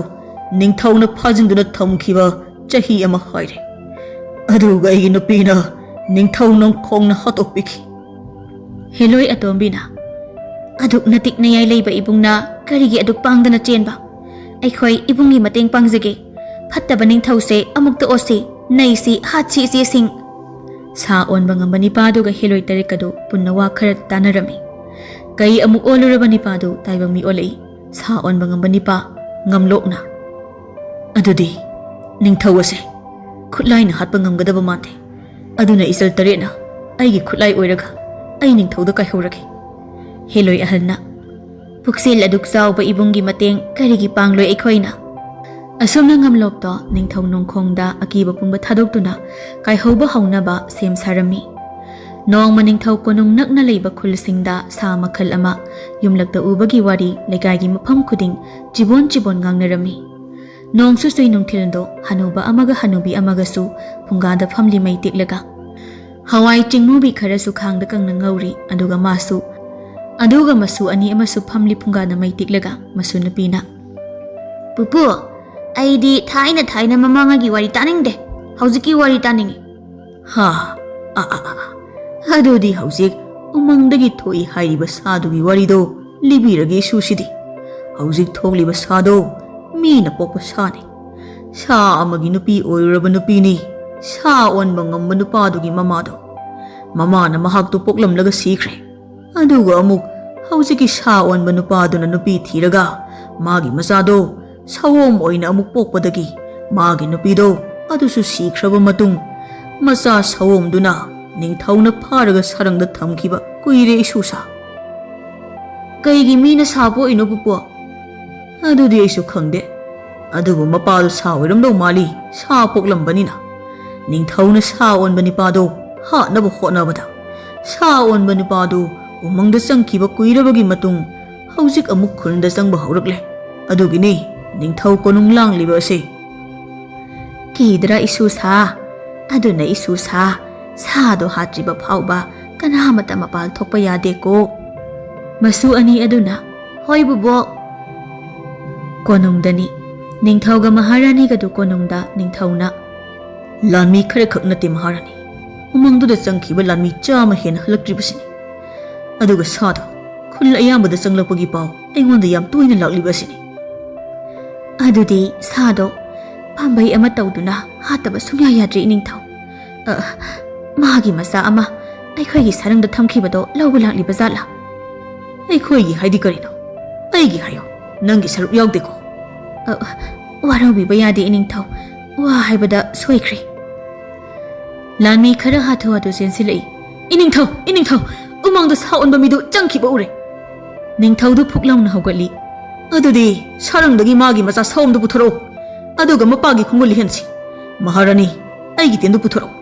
ꯅꯤꯡꯊꯧꯅ ꯐꯥꯖꯤꯟꯗꯨꯅ ꯊꯝꯈꯤꯕ ꯆꯍꯤ ꯑꯃ ꯍꯥꯏꯔꯦ꯫ ꯑꯗꯨꯒ ꯑꯩꯒꯤ ꯅꯨꯄꯤꯅ ꯅꯤꯡꯊꯧ ꯅꯣꯡꯈꯣꯡꯅ ꯍꯥꯠꯇꯣꯛꯄꯤꯈꯤ꯫ ꯍꯦꯂꯣꯏ ꯑꯇꯣꯝꯕꯤꯅ, "ꯑꯗꯨꯛ ꯅꯇꯤꯛ ꯅꯌꯥꯏ ꯂꯩꯕ ꯏꯕꯨꯡꯅ ꯀꯔꯤꯒꯤ ꯑꯗꯨꯛ ꯄꯥꯡꯗꯅ ꯆꯦꯟꯕ? ꯑꯩꯈꯣꯏ ꯏꯕꯨꯡꯒꯤ ꯃꯇꯦꯡ ꯄꯥꯡꯖꯒꯦ꯫ ꯐꯠꯇꯕ ꯅꯤꯡꯊꯧꯁꯦ ꯑꯃꯨꯛꯇ ꯑꯣꯠꯁꯤ, ꯅꯩꯁꯤ, ꯍꯥꯠꯁꯤ ꯏꯆꯦꯁꯤꯡ"꯫ ꯁꯥ ꯑꯣꯟꯕ ꯉꯝꯕ ꯅꯤꯄꯥꯗꯨꯒ ꯍꯦꯂꯣꯏ ꯇꯔꯦꯠꯀꯗꯨ ꯄꯨꯟꯅ ꯋꯥ ꯈꯔ ꯇꯥꯅꯔꯝꯃꯤ꯫ ꯀꯩ ꯑꯃꯨꯛ ꯑꯣꯜꯂꯨꯔꯕ ꯅꯤꯄꯥꯗꯨ ꯇꯥꯏꯕꯪ ꯃꯤ ꯑꯣꯜꯂꯛꯏ꯫ ꯁꯥ ꯑꯣꯟꯕ ꯉꯝꯕ ꯅꯤꯄꯥ ꯉꯝꯂꯣꯛꯅ, "ꯑꯗꯨꯗꯤ ꯅꯤꯡꯊꯧ ꯑꯁꯦ ꯈꯨꯠꯂꯥꯏꯅ ꯍꯥꯠꯄ ꯉꯝꯒꯗꯕ ꯃꯥꯟꯗꯦ꯫ ꯑꯗꯨꯅ ꯏꯆꯜ ꯇꯔꯦꯠꯅ ꯑꯩꯒꯤ ꯈꯨꯠꯂꯥꯏ ꯑꯣꯏꯔꯒ ꯑꯩ ꯅꯤꯡꯊꯧꯗ ꯀꯥꯏꯍꯧꯔꯒꯦ"꯫ ꯍꯦꯂꯣꯏ ꯑꯍꯜꯅ, "ꯄꯨꯛꯆꯦꯜ ꯑꯗꯨꯛ ꯆꯥꯎꯕ ꯏꯕꯨꯡꯒꯤ ꯃꯇꯦꯡ ꯀꯔꯤꯒꯤ ꯄꯥꯡꯂꯣꯏ ꯑꯩꯈꯣꯏꯅ?" ꯑꯁꯨꯝꯅ ꯉꯝꯂꯣꯛꯇꯣ ꯅꯤꯡꯊꯧ ꯅꯣꯡꯈꯣꯡꯗ ꯑꯀꯤꯕ ꯄꯨꯝꯕ ꯊꯥꯗꯣꯛꯇꯨꯅ ꯀꯥꯏꯍꯧꯕ ꯍꯧꯅꯕ ꯁꯦꯝ ꯁꯥꯔꯝꯃꯤ꯫ ꯅꯣꯡꯃ ꯅꯤꯡꯊꯧ ꯀꯣꯅꯨꯡ ꯅꯛꯅ ꯂꯩꯕ ꯈꯨꯜꯁꯤꯡꯗ ꯁꯥ ꯃꯈꯜ ꯑꯃ ꯌꯨꯝꯂꯛꯇ ꯎꯕꯒꯤ ꯋꯥꯔꯤ ꯂꯩꯀꯥꯏꯒꯤ ꯃꯐꯝ ꯈꯨꯗꯤꯡ ꯆꯤꯕꯣꯟ ꯆꯤꯕꯣꯟ ꯉꯥꯡꯅꯔꯝꯃꯤ꯫ ꯅꯣꯡꯁꯨ ꯆꯨꯏ ꯅꯨꯡꯊꯤꯜꯗꯣ ꯍꯅꯨꯕ ꯑꯃꯒ ꯍꯅꯨꯕꯤ ꯑꯃꯒꯁꯨ ꯐꯨꯡꯒꯥꯗ ꯐꯝꯂꯤ ꯃꯩ ꯇꯤꯛꯂꯒ꯫ ꯍꯋꯥꯏ ꯆꯤꯡꯃꯨꯕꯤ ꯈꯔꯁꯨ ꯈꯥꯡꯗ ꯀꯪꯅ ꯉꯧꯔꯤ, ꯑꯗꯨꯒ ꯃꯥꯁꯨ, ꯑꯗꯨꯒ ꯃꯁꯨ ꯑꯅꯤ ꯑꯃꯁꯨ ꯐꯝꯂꯤ ꯐꯨꯡꯒꯥꯗ ꯃꯩ ꯇꯤꯛꯂꯒ꯫ ꯃꯁꯨ ꯅꯨꯄꯤꯅ, "ꯄꯨꯄꯨ, ꯑꯩꯗꯤ ꯊꯥꯏꯅ ꯊꯥꯏꯅ ꯃꯃꯥꯡꯉꯩꯒꯤ ꯋꯥꯔꯤ ꯇꯥꯅꯤꯡꯗꯦ, ꯍꯧꯖꯤꯛꯀꯤ ꯋꯥꯔꯤ ꯇꯥꯅꯤꯡꯉꯤ"꯫ "ꯍꯥ, ꯑ, ꯑ, ꯑ, ꯑ꯫ ꯑꯗꯨꯗꯤ ꯍꯧꯖꯤꯛ ꯎꯃꯪꯗꯒꯤ ꯊꯣꯛꯏ ꯍꯥꯏꯔꯤꯕ ꯁꯥꯗꯨꯒꯤ ꯋꯥꯔꯤꯗꯣ ꯂꯤꯕꯤꯔꯒꯦ ꯏꯁꯨꯁꯤꯗꯤ꯫ ꯍꯧꯖꯤꯛ ꯊꯣꯛꯂꯤꯕ ꯁꯥꯗꯣ ꯃꯤꯅ ꯄꯣꯛꯄ ꯁꯥꯅꯤ꯫ ꯁꯥ ꯑꯃꯒꯤ ꯅꯨꯄꯤ ꯑꯣꯏꯔꯨꯔꯕ ꯅꯨꯄꯤꯅꯤ ꯁꯥ ꯑꯣꯟꯕ ꯉꯝꯕ ꯅꯨꯄꯥꯗꯨꯒꯤ ꯃꯃꯥꯗꯣ꯫ ꯃꯃꯥꯅ ꯃꯍꯥꯛꯇꯨ ꯄꯣꯛꯂꯝꯂꯒ ꯁꯤꯈ꯭ꯔꯦ꯫ ꯑꯗꯨꯒ ꯑꯃꯨꯛ ꯍꯧꯖꯤꯛꯀꯤ ꯁꯥ ꯑꯣꯟꯕ ꯅꯨꯄꯥꯗꯨꯅ ꯅꯨꯄꯤ ꯊꯤꯔꯒ ꯃꯥꯒꯤ ꯃꯆꯥꯗꯣ ꯁꯑꯣꯝ ꯑꯣꯏꯅ ꯑꯃꯨꯛ ꯄꯣꯛꯄꯗꯒꯤ ꯃꯥꯒꯤ ꯅꯨꯄꯤꯗꯣ ꯑꯗꯨꯁꯨ ꯁꯤꯈ꯭ꯔꯕ ꯃꯇꯨꯡ ꯃꯆꯥ ꯁꯑꯣꯝꯗꯨꯅ ꯅꯤꯡꯊꯧꯅ ꯐꯥꯔꯒ ꯁꯔꯪꯗ ꯊꯝꯈꯤꯕ ꯀꯨꯏꯔꯦ ꯏꯁꯨꯁꯥ꯫ ꯀꯩꯒꯤ ꯃꯤꯅ ꯁꯥ ꯄꯣꯛꯏꯅꯣ ꯄꯨꯄꯨ? ꯑꯗꯨꯗꯤ ꯑꯩꯁꯨ ꯈꯪꯗꯦ꯫ ꯑꯗꯨꯕꯨ ꯃꯄꯥꯗꯨ ꯁꯥ ꯑꯣꯏꯔꯝꯗꯧ ꯃꯥꯜꯂꯤ, ꯁꯥ ꯄꯣꯛꯂꯝꯕꯅꯤꯅ꯫ ꯅꯤꯡꯊꯧꯅ ꯁꯥ ꯑꯣꯟꯕ ꯅꯤꯄꯥꯗꯣ ꯍꯥꯠꯅꯕ ꯍꯣꯠꯅꯕꯗ ꯁꯥ ꯑꯣꯟꯕ ꯅꯤꯄꯥꯗꯨ ꯎꯃꯪꯗ ꯆꯪꯈꯤꯕ ꯀꯨꯏꯔꯕꯒꯤ ꯃꯇꯨꯡ ꯍꯧꯖꯤꯛ ꯑꯃꯨꯛ ꯈꯨꯟꯗ ꯆꯪꯕ ꯍꯧꯔꯛꯂꯦ꯫ ꯑꯗꯨꯒꯤꯅꯤ ꯅꯤꯡꯊꯧ ꯀꯣꯅꯨꯡ ꯂꯥꯡꯂꯤꯕ ꯑꯁꯤ꯫ ꯀꯤꯗ꯭ꯔꯥ ꯏꯁꯨ ꯁꯥ? ꯑꯗꯨꯅ ꯏꯁꯨ ꯁꯥ, ꯁꯥꯗꯣ ꯍꯥꯠꯇ꯭ꯔꯤꯕ ꯐꯥꯎꯕ ꯀꯅꯥꯃꯠꯇ ꯃꯄꯥꯜ ꯊꯣꯛꯄ ꯌꯥꯗꯦꯀꯣ꯫ ꯃꯁꯨ ꯑꯅꯤ ꯑꯗꯨꯅ, "ꯍꯣꯏ ꯕꯨꯕꯣꯛ"꯫ ꯀꯣꯅꯨꯡꯗꯅꯤ꯫ ꯅꯤꯡꯊꯧꯒ ꯃꯍꯥꯔꯥꯅꯤꯒꯗꯨ ꯀꯣꯅꯨꯡꯗ ꯅꯤꯡꯊꯧꯅ, "ꯂꯥꯟꯃꯤ ꯈꯔꯈꯛ ꯅꯠꯇꯦ ꯃꯍꯥꯔꯥꯅꯤ, ꯎꯃꯪꯗꯨꯗ ꯆꯪꯈꯤꯕ ꯂꯥꯟꯃꯤ ꯆꯥꯝꯃ ꯍꯦꯟꯅ ꯍꯜꯂꯛꯇ꯭ꯔꯤꯕꯁꯤꯅꯤ꯫ ꯑꯗꯨꯒ ꯁꯥꯗꯣ ꯈꯨꯜ ꯑꯌꯥꯝꯕꯗ ꯆꯪꯂꯛꯄꯒꯤ ꯄꯥꯎ ꯑꯩꯉꯣꯟꯗ ꯌꯥꯝ ꯇꯣꯏꯅ ꯂꯥꯛꯂꯤꯕ ꯑꯁꯤꯅꯤ"꯫ ꯑꯗꯨꯗꯤ ꯁꯥꯗꯣ ꯄꯥꯝꯕꯩ ꯑꯃ ꯇꯧꯗꯨꯅ ꯍꯥꯠꯇꯕ ꯁꯨꯡꯌꯥ ꯌꯥꯗ꯭ꯔꯤ, ꯏꯅꯤꯡꯊꯧ꯫ ꯑ, ꯃꯥꯒꯤ ꯃꯆꯥ ꯑꯃ ꯑꯩꯈꯣꯏꯒꯤ ꯁꯔꯪꯗ ꯊꯝꯈꯤꯕꯗꯣ ꯂꯧꯕ ꯂꯥꯛꯂꯤꯕ ꯖꯥꯠꯂꯥ? "ꯑꯩꯈꯣꯏꯒꯤ ꯍꯥꯏꯗꯤ ꯀꯔꯤꯅꯣ? ꯑꯩꯒꯤ ꯍꯥꯏꯌꯣ, ꯅꯪꯒꯤ ꯁꯔꯨꯛ ꯌꯥꯎꯗꯦꯀꯣ"꯫ ꯑ, ꯋꯥꯔꯧꯕꯤꯕ ꯌꯥꯗꯦ, ꯏꯅꯤꯡꯊꯧ꯫ ꯋꯥ ꯍꯥꯏꯕꯗ ꯁꯣꯏꯈ꯭ꯔꯦ꯫ ꯂꯥꯟꯃꯤ ꯈꯔ ꯍꯥꯊꯨ ꯍꯥꯊꯨ ꯆꯦꯟꯁꯤꯜꯂꯛꯏ꯫ "ꯏꯅꯤꯡꯊꯧ, ꯏꯅꯤꯡꯊꯧ, ꯎꯃꯪꯗ ꯁꯥ ꯑꯣꯟꯕ ꯃꯤꯗꯨ ꯆꯪꯈꯤꯕ ꯎꯔꯦ"꯫ ꯅꯤꯡꯊꯧꯗꯨ ꯐꯨꯛ ꯂꯥꯎꯅ ꯍꯧꯒꯠꯂꯤ꯫ "ꯑꯗꯨꯗꯤ ꯁꯔꯪꯗꯒꯤ ꯃꯥꯒꯤ ꯃꯆꯥ ꯁꯑꯣꯝꯗꯨ ꯄꯨꯊꯣꯔꯛꯎ, ꯑꯗꯨꯒ ꯃꯄꯥꯒꯤ ꯈꯣꯡꯒꯨꯜ ꯂꯤꯍꯟꯁꯤ꯫ ꯃꯍꯥꯔꯥꯅꯤ, ꯑꯩꯒꯤ ꯇꯦꯟꯗꯨ ꯄꯨꯊꯣꯔꯛꯎ꯫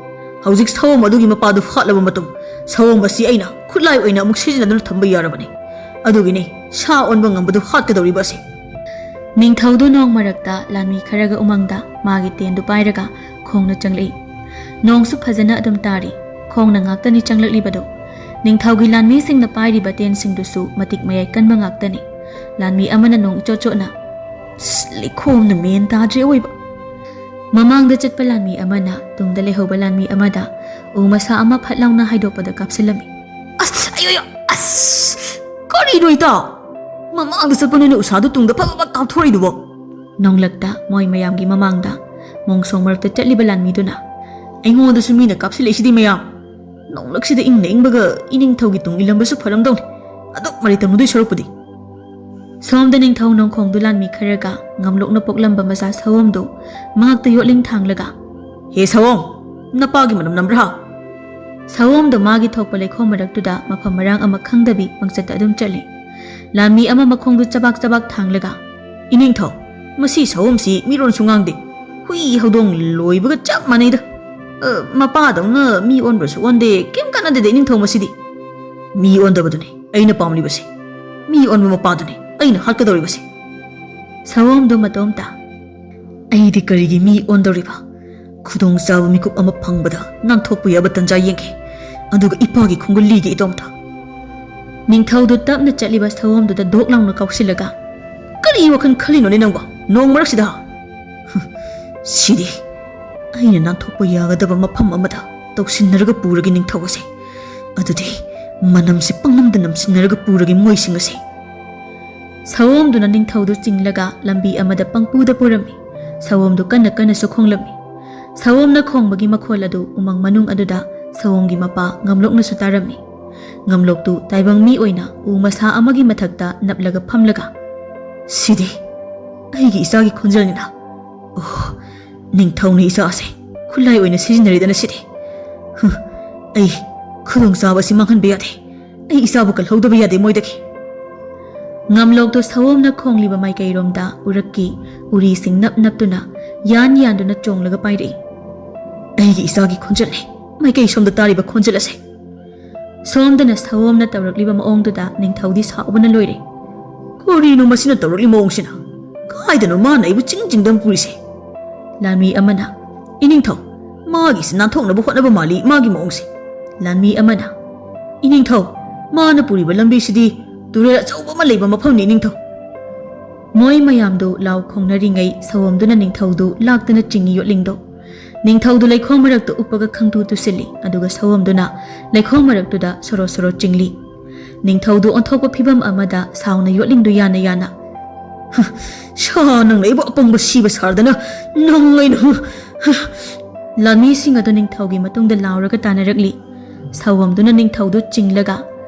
ꯍꯧꯖꯤꯛ ꯁꯑꯣꯝ ꯑꯗꯨꯒꯤ ꯃꯄꯥꯗꯨ ꯍꯥꯠꯂꯕ ꯃꯇꯨꯡ, ꯁꯑꯣꯝ ꯑꯁꯤ ꯑꯩꯅ ꯈꯨꯠꯂꯥꯏ ꯑꯣꯏꯅ ꯑꯃꯨꯛ ꯁꯤꯖꯤꯟꯅꯗꯨꯅ ꯊꯝꯕ ꯌꯥꯔꯕꯅꯤ꯫ ꯑꯗꯨꯒꯤꯅꯤ ꯁꯥ ꯑꯣꯟꯕ ꯉꯝꯕꯗꯨ ꯍꯥꯠꯀꯗꯧꯔꯤꯕ ꯑꯁꯤ"꯫ ꯅꯤꯡꯊꯧꯗꯨ ꯅꯣꯡ ꯃꯔꯛꯇ ꯂꯥꯟꯃꯤ ꯈꯔꯒ ꯎꯃꯪꯗ ꯃꯥꯒꯤ ꯇꯦꯟꯗꯨ ꯄꯥꯏꯔꯒ ꯈꯣꯡꯅ ꯆꯪꯂꯛꯏ꯫ ꯅꯣꯡꯁꯨ ꯐꯖꯅ ꯑꯗꯨꯝ ꯇꯥꯔꯤ꯫ ꯈꯣꯡꯅ ꯉꯥꯛꯇꯅꯤ ꯆꯪꯂꯛꯂꯤꯕꯗꯨ꯫ ꯅꯤꯡꯊꯧꯒꯤ ꯂꯥꯟꯃꯤꯁꯤꯡꯅ ꯄꯥꯏꯔꯤꯕ ꯇꯦꯟꯁꯤꯡꯗꯨꯁꯨ ꯃꯇꯤꯛ ꯃꯌꯥꯏ ꯀꯟꯕ ꯉꯥꯛꯇꯅꯤ꯫ ꯂꯥꯟꯃꯤ ꯑꯃꯅ ꯅꯣꯡ ꯏꯆꯣꯠ ꯆꯣꯠꯅ, "ꯑꯁ, ꯂꯩꯈꯣꯝꯅ ꯃꯦꯟ ꯇꯥꯗ꯭ꯔꯦ ꯑꯣꯏꯕ"꯫ ꯃꯃꯥꯡꯗ ꯆꯠꯄ ꯂꯥꯟꯃꯤ ꯑꯃꯅ ꯇꯨꯡꯗ ꯂꯩꯍꯧꯕ ꯂꯥꯟꯃꯤ ꯑꯃꯗ ꯎ ꯃꯁꯥ ꯑꯃ ꯐꯠ ꯂꯥꯎꯅ ꯍꯥꯏꯗꯣꯛꯄꯗ ꯀꯥꯞꯁꯤꯜꯂꯝꯃꯤ꯫ "ꯑꯁ, ꯑꯌꯣ, ꯑꯌꯣ, ꯑꯁ, ꯀꯔꯤꯅꯣ ꯏꯇꯥꯎ? ꯃꯃꯥꯡꯗ ꯆꯠꯄ ꯅꯣꯏꯅ ꯎꯁꯥꯗꯨ ꯇꯨꯡꯗ ꯐꯠ ꯐꯠ ꯐꯠ ꯀꯥꯞꯊꯣꯔꯛꯏꯗꯨꯕꯣ?" ꯅꯣꯡꯂꯛꯇ ꯃꯣꯏ ꯃꯌꯥꯝꯒꯤ ꯃꯃꯥꯡꯗ ꯃꯣꯡꯁꯣꯡ ꯃꯔꯛꯇ ꯆꯠꯂꯤꯕ ꯂꯥꯟꯃꯤꯗꯨꯅ, "ꯑꯩꯉꯣꯟꯗꯁꯨ ꯃꯤꯅ ꯀꯥꯞꯁꯤꯜꯂꯛꯏꯁꯤꯗꯤ ꯃꯌꯥꯝ"꯫ ꯅꯣꯡꯂꯛꯁꯤꯗ ꯏꯪꯅ ꯏꯪꯕꯒ ꯏꯅꯤꯡꯊꯧꯒꯤ ꯇꯨꯡ ꯏꯜꯂꯝꯕꯁꯨ ꯐꯔꯝꯗꯧꯅꯤ꯫ ꯑꯗꯨꯛ ꯃꯔꯩ ꯇꯧꯅꯗꯣꯏ ꯁꯔꯨꯛꯄꯨꯗꯤ꯫ ꯁꯣꯝꯗ ꯅꯤꯡꯊꯧ ꯅꯣꯡꯈꯣꯡꯗꯨ ꯂꯥꯟꯃꯤ ꯈꯔꯒ ꯉꯝꯂꯣꯛꯅ ꯄꯣꯛꯂꯝꯕ ꯃꯆꯥ ꯁꯑꯣꯝꯗꯨ ꯃꯉꯛꯇ ꯌꯣꯠꯂꯤꯡ ꯊꯥꯡꯂꯒ, "ꯍꯦ ꯁꯑꯣꯝ, ꯅꯄꯥꯒꯤ ꯃꯅꯝ ꯅꯝꯕ꯭ꯔꯥ?" ꯁꯑꯣꯝꯗꯨ ꯃꯥꯒꯤ ꯊꯣꯛꯄ ꯂꯩꯈꯣꯝ ꯃꯔꯛꯇꯨꯗ ꯃꯐꯝ ꯃꯔꯥꯡ ꯑꯃ ꯈꯪꯗꯕꯤ ꯄꯪꯆꯠꯇ ꯑꯗꯨꯝ ꯆꯠꯂꯤ꯫ ꯂꯥꯟꯃꯤ ꯑꯃ ꯃꯈꯣꯡꯗꯨ ꯆꯕꯥꯛ ꯆꯕꯥꯛ ꯊꯥꯡꯂꯒ, "ꯏꯅꯤꯡꯊꯧ, ꯃꯁꯤ ꯁꯑꯣꯝꯁꯤ ꯃꯤꯔꯣꯟꯁꯨ ꯉꯥꯡꯗꯦ꯫ ꯍꯨꯏ ꯍꯧꯗꯣꯡ ꯂꯣꯏꯕꯒ ꯆꯞ ꯃꯥꯟꯅꯩꯗ꯫ ꯑ, ꯃꯄꯥꯗꯧꯅ ꯃꯤ ꯑꯣꯟꯕ꯭ꯔꯁꯨ ꯑꯣꯟꯗꯦ, ꯀꯩꯝ ꯀꯥꯟꯅꯗꯦꯗ ꯏꯅꯤꯡꯊꯧ ꯃꯁꯤꯗꯤ꯫ ꯃꯤ ꯑꯣꯟꯗꯕꯗꯨꯅꯤ ꯑꯩꯅ ꯄꯥꯝꯂꯤꯕꯁꯦ꯫ ꯃꯤ ꯑꯣꯟꯕ ꯃꯄꯥꯗꯨꯅꯤ ꯑꯩꯅ ꯍꯥꯠꯀꯗꯧꯔꯤꯕꯁꯦ꯫" ꯁꯑꯣꯝꯗꯨ ꯃꯇꯣꯝꯇ, "ꯑꯩꯗꯤ ꯀꯔꯤꯒꯤ ꯃꯤ ꯑꯣꯟꯗꯧꯔꯤꯕ? ꯈꯨꯗꯣꯡꯆꯥꯕ ꯃꯤꯀꯨꯞ ꯑꯃ ꯐꯪꯕꯗ ꯅꯥꯟꯊꯣꯛꯄ ꯌꯥꯕ ꯇꯟꯖꯥ ꯌꯦꯡꯒꯦ, ꯑꯗꯨꯒ ꯏꯄꯥꯒꯤ ꯈꯣꯡꯒꯨꯜ ꯂꯤꯒꯦ ꯏꯇꯣꯝꯇ꯫" ꯅꯤꯡꯊꯧꯗꯨ ꯇꯞꯅ ꯆꯠꯂꯤꯕ ꯁꯑꯣꯝꯗꯨꯗ ꯗꯣꯛ ꯂꯥꯎꯅ ꯀꯥꯎꯁꯤꯜꯂꯒ, "ꯀꯔꯤ ꯋꯥꯈꯜ ꯈꯜꯂꯤꯅꯣꯅꯦ ꯅꯪꯕꯣ? ꯅꯣꯡ ꯃꯔꯛꯁꯤꯗ? ꯍꯨꯝ, ꯁꯤꯗꯤ ꯑꯩꯅ ꯅꯥꯟꯊꯣꯛꯄ ꯌꯥꯒꯗꯕ ꯃꯐꯝ ꯑꯃꯗ ꯇꯧꯁꯤꯟꯅꯔꯒ ꯄꯨꯔꯒꯦ ꯅꯤꯡꯊꯧ ꯑꯁꯦ꯫ ꯑꯗꯨꯗꯤ ꯃꯅꯝꯁꯦ ꯄꯪꯅꯝꯗ ꯅꯝꯁꯤꯟꯅꯔꯒ ꯄꯨꯔꯒꯦ ꯃꯣꯏꯁꯤꯡ ꯑꯁꯦ꯫" ꯁꯑꯣꯝꯗꯨꯅ ꯅꯤꯡꯊꯧꯗꯨ ꯆꯤꯡꯂꯒ ꯂꯝꯕꯤ ꯑꯃꯗ ꯄꯪꯄꯨꯗ ꯄꯨꯔꯝꯃꯤ꯫ ꯁꯑꯣꯝꯗꯨ ꯀꯟꯅ ꯀꯟꯅꯁꯨ ꯈꯣꯡꯂꯝꯃꯤ꯫ ꯁꯑꯣꯝꯅ ꯈꯣꯡꯕꯒꯤ ꯃꯈꯣꯜ ꯑꯗꯨ ꯎꯃꯪ ꯃꯅꯨꯡ ꯑꯗꯨꯗ ꯁꯑꯣꯝꯒꯤ ꯃꯄꯥ ꯉꯝꯂꯣꯛꯅꯁꯨ ꯇꯥꯔꯝꯃꯤ꯫ ꯉꯝꯂꯣꯛꯇꯨ ꯇꯥꯏꯕꯪ ꯃꯤ ꯑꯣꯏꯅ ꯎ ꯃꯁꯥ ꯑꯃꯒꯤ ꯃꯊꯛꯇ ꯅꯞꯂꯒ ꯐꯝꯂꯒ, "ꯁꯤꯗꯤ ꯑꯩꯒꯤ ꯏꯆꯥꯒꯤ ꯈꯣꯟꯖꯦꯜꯅꯤꯅ꯫ ꯑꯣ, ꯅꯤꯡꯊꯧꯅ ꯏꯆꯥ ꯑꯁꯦ ꯈꯨꯠꯂꯥꯏ ꯑꯣꯏꯅ ꯁꯤꯖꯤꯟꯅꯔꯤꯗꯅ ꯁꯤꯗꯤ꯫ ꯍꯨꯝ, ꯑꯩ ꯈꯨꯗꯣꯡꯆꯥꯕ ꯑꯁꯤ ꯃꯥꯡꯍꯟꯕ ꯌꯥꯗꯦ꯫ ꯑꯩ ꯏꯆꯥꯕꯨ ꯀꯜꯍꯧꯗꯕ ꯌꯥꯗꯦ ꯃꯣꯏꯗꯒꯤ꯫" ꯉꯝꯂꯣꯛꯇꯨ ꯁꯑꯣꯝꯅ ꯈꯣꯡꯂꯤꯕ ꯃꯥꯏꯀꯩꯔꯣꯝꯗ ꯎꯔꯛꯀꯤ ꯎꯔꯤꯁꯤꯡ ꯅꯞ ꯅꯞꯇꯨꯅ ꯌꯥꯟ ꯌꯥꯟꯗꯨꯅ ꯆꯣꯡꯂꯒ ꯄꯥꯏꯔꯛꯏ꯫ "ꯑꯩꯒꯤ ꯏꯆꯥꯒꯤ ꯈꯣꯟꯖꯦꯜꯅꯤ ꯃꯥꯏꯀꯩ ꯁꯣꯝꯗ ꯇꯥꯔꯤꯕ ꯈꯣꯟꯖꯦꯜ ꯑꯁꯦ꯫" ꯁꯣꯝꯗꯅ ꯁꯑꯣꯝꯅ ꯇꯧꯔꯛꯂꯤꯕ ꯃꯑꯣꯡꯗꯨꯗ ꯅꯤꯡꯊꯧꯗꯤ ꯁꯥꯎꯕꯅ ꯂꯣꯏꯔꯦ꯫ "ꯀꯔꯤꯅꯣ ꯃꯁꯤꯅ ꯇꯧꯔꯛꯂꯤ ꯃꯑꯣꯡꯁꯤꯅ? ꯀꯥꯏꯗꯅꯣ ꯃꯥꯅ ꯑꯩꯕꯨ ꯆꯤꯡ ꯆꯤꯡꯗꯝ ꯄꯨꯔꯤꯁꯦ?" ꯂꯥꯟꯃꯤ ꯑꯃꯅ, "ꯏꯅꯤꯡꯊꯧ, ꯃꯥꯒꯤꯁꯤ ꯅꯥꯟꯊꯣꯛꯅꯕ ꯍꯣꯠꯅꯕ ꯃꯥꯜꯂꯤ ꯃꯥꯒꯤ ꯃꯑꯣꯡꯁꯦ꯫" ꯂꯥꯟꯃꯤ ꯑꯃꯅ, "ꯏꯅꯤꯡꯊꯧ, ꯃꯥꯅ ꯄꯨꯔꯤꯕ ꯂꯝꯕꯤꯁꯤꯗꯤ ꯇꯨꯔꯦꯜ ꯑꯆꯧꯕ ꯑꯃ ꯂꯩꯕ ꯃꯐꯝꯅꯤ ꯏꯅꯤꯡꯊꯧ꯫" ꯃꯣꯏ ꯃꯌꯥꯝꯗꯨ ꯂꯥꯎ ꯈꯣꯡꯅꯔꯤꯉꯩ ꯁꯑꯣꯝꯗꯨꯅ ꯅꯤꯡꯊꯧꯗꯨ ꯂꯥꯛꯇꯅ ꯆꯤꯡꯏ ꯌꯣꯠꯂꯤꯡꯗꯣ꯫ ꯅꯤꯡꯊꯧꯗꯨ ꯂꯩꯈꯣꯝ ꯃꯔꯛꯇ ꯎꯞꯄꯒ ꯈꯪꯇꯨ ꯇꯨꯁꯤꯜꯂꯤ, ꯑꯗꯨꯒ ꯁꯑꯣꯝꯗꯨꯅ ꯂꯩꯈꯣꯝ ꯃꯔꯛꯇꯨꯗ ꯁꯣꯔꯣ ꯁꯣꯔꯣ ꯆꯤꯡꯂꯤ꯫ ꯅꯤꯡꯊꯧꯗꯨ ꯑꯣꯟꯊꯣꯛꯄ ꯐꯤꯚꯝ ꯑꯃꯗ ꯁꯥꯎꯅ ꯌꯣꯠꯂꯤꯡꯗꯨ ꯌꯥꯅ ꯌꯥꯅ, "ꯍ, ꯁꯥ ꯅꯪꯅ ꯑꯩꯕꯨ ꯑꯄꯪꯕ ꯁꯤꯕ ꯁꯥꯔꯗꯅ ꯅꯪ ꯑꯩꯅ, ꯍ, ꯍ꯫" ꯂꯥꯟꯃꯤꯁꯤꯡ ꯑꯗꯨ ꯅꯤꯡꯊꯧꯒꯤ ꯃꯇꯨꯡꯗ ꯂꯥꯎꯔꯒ ꯇꯥꯟꯅꯔꯛꯂꯤ꯫ ꯁꯑꯣꯝꯗꯨꯅ ꯅꯤꯡꯊꯧꯗꯨ ꯆꯤꯡꯂꯒ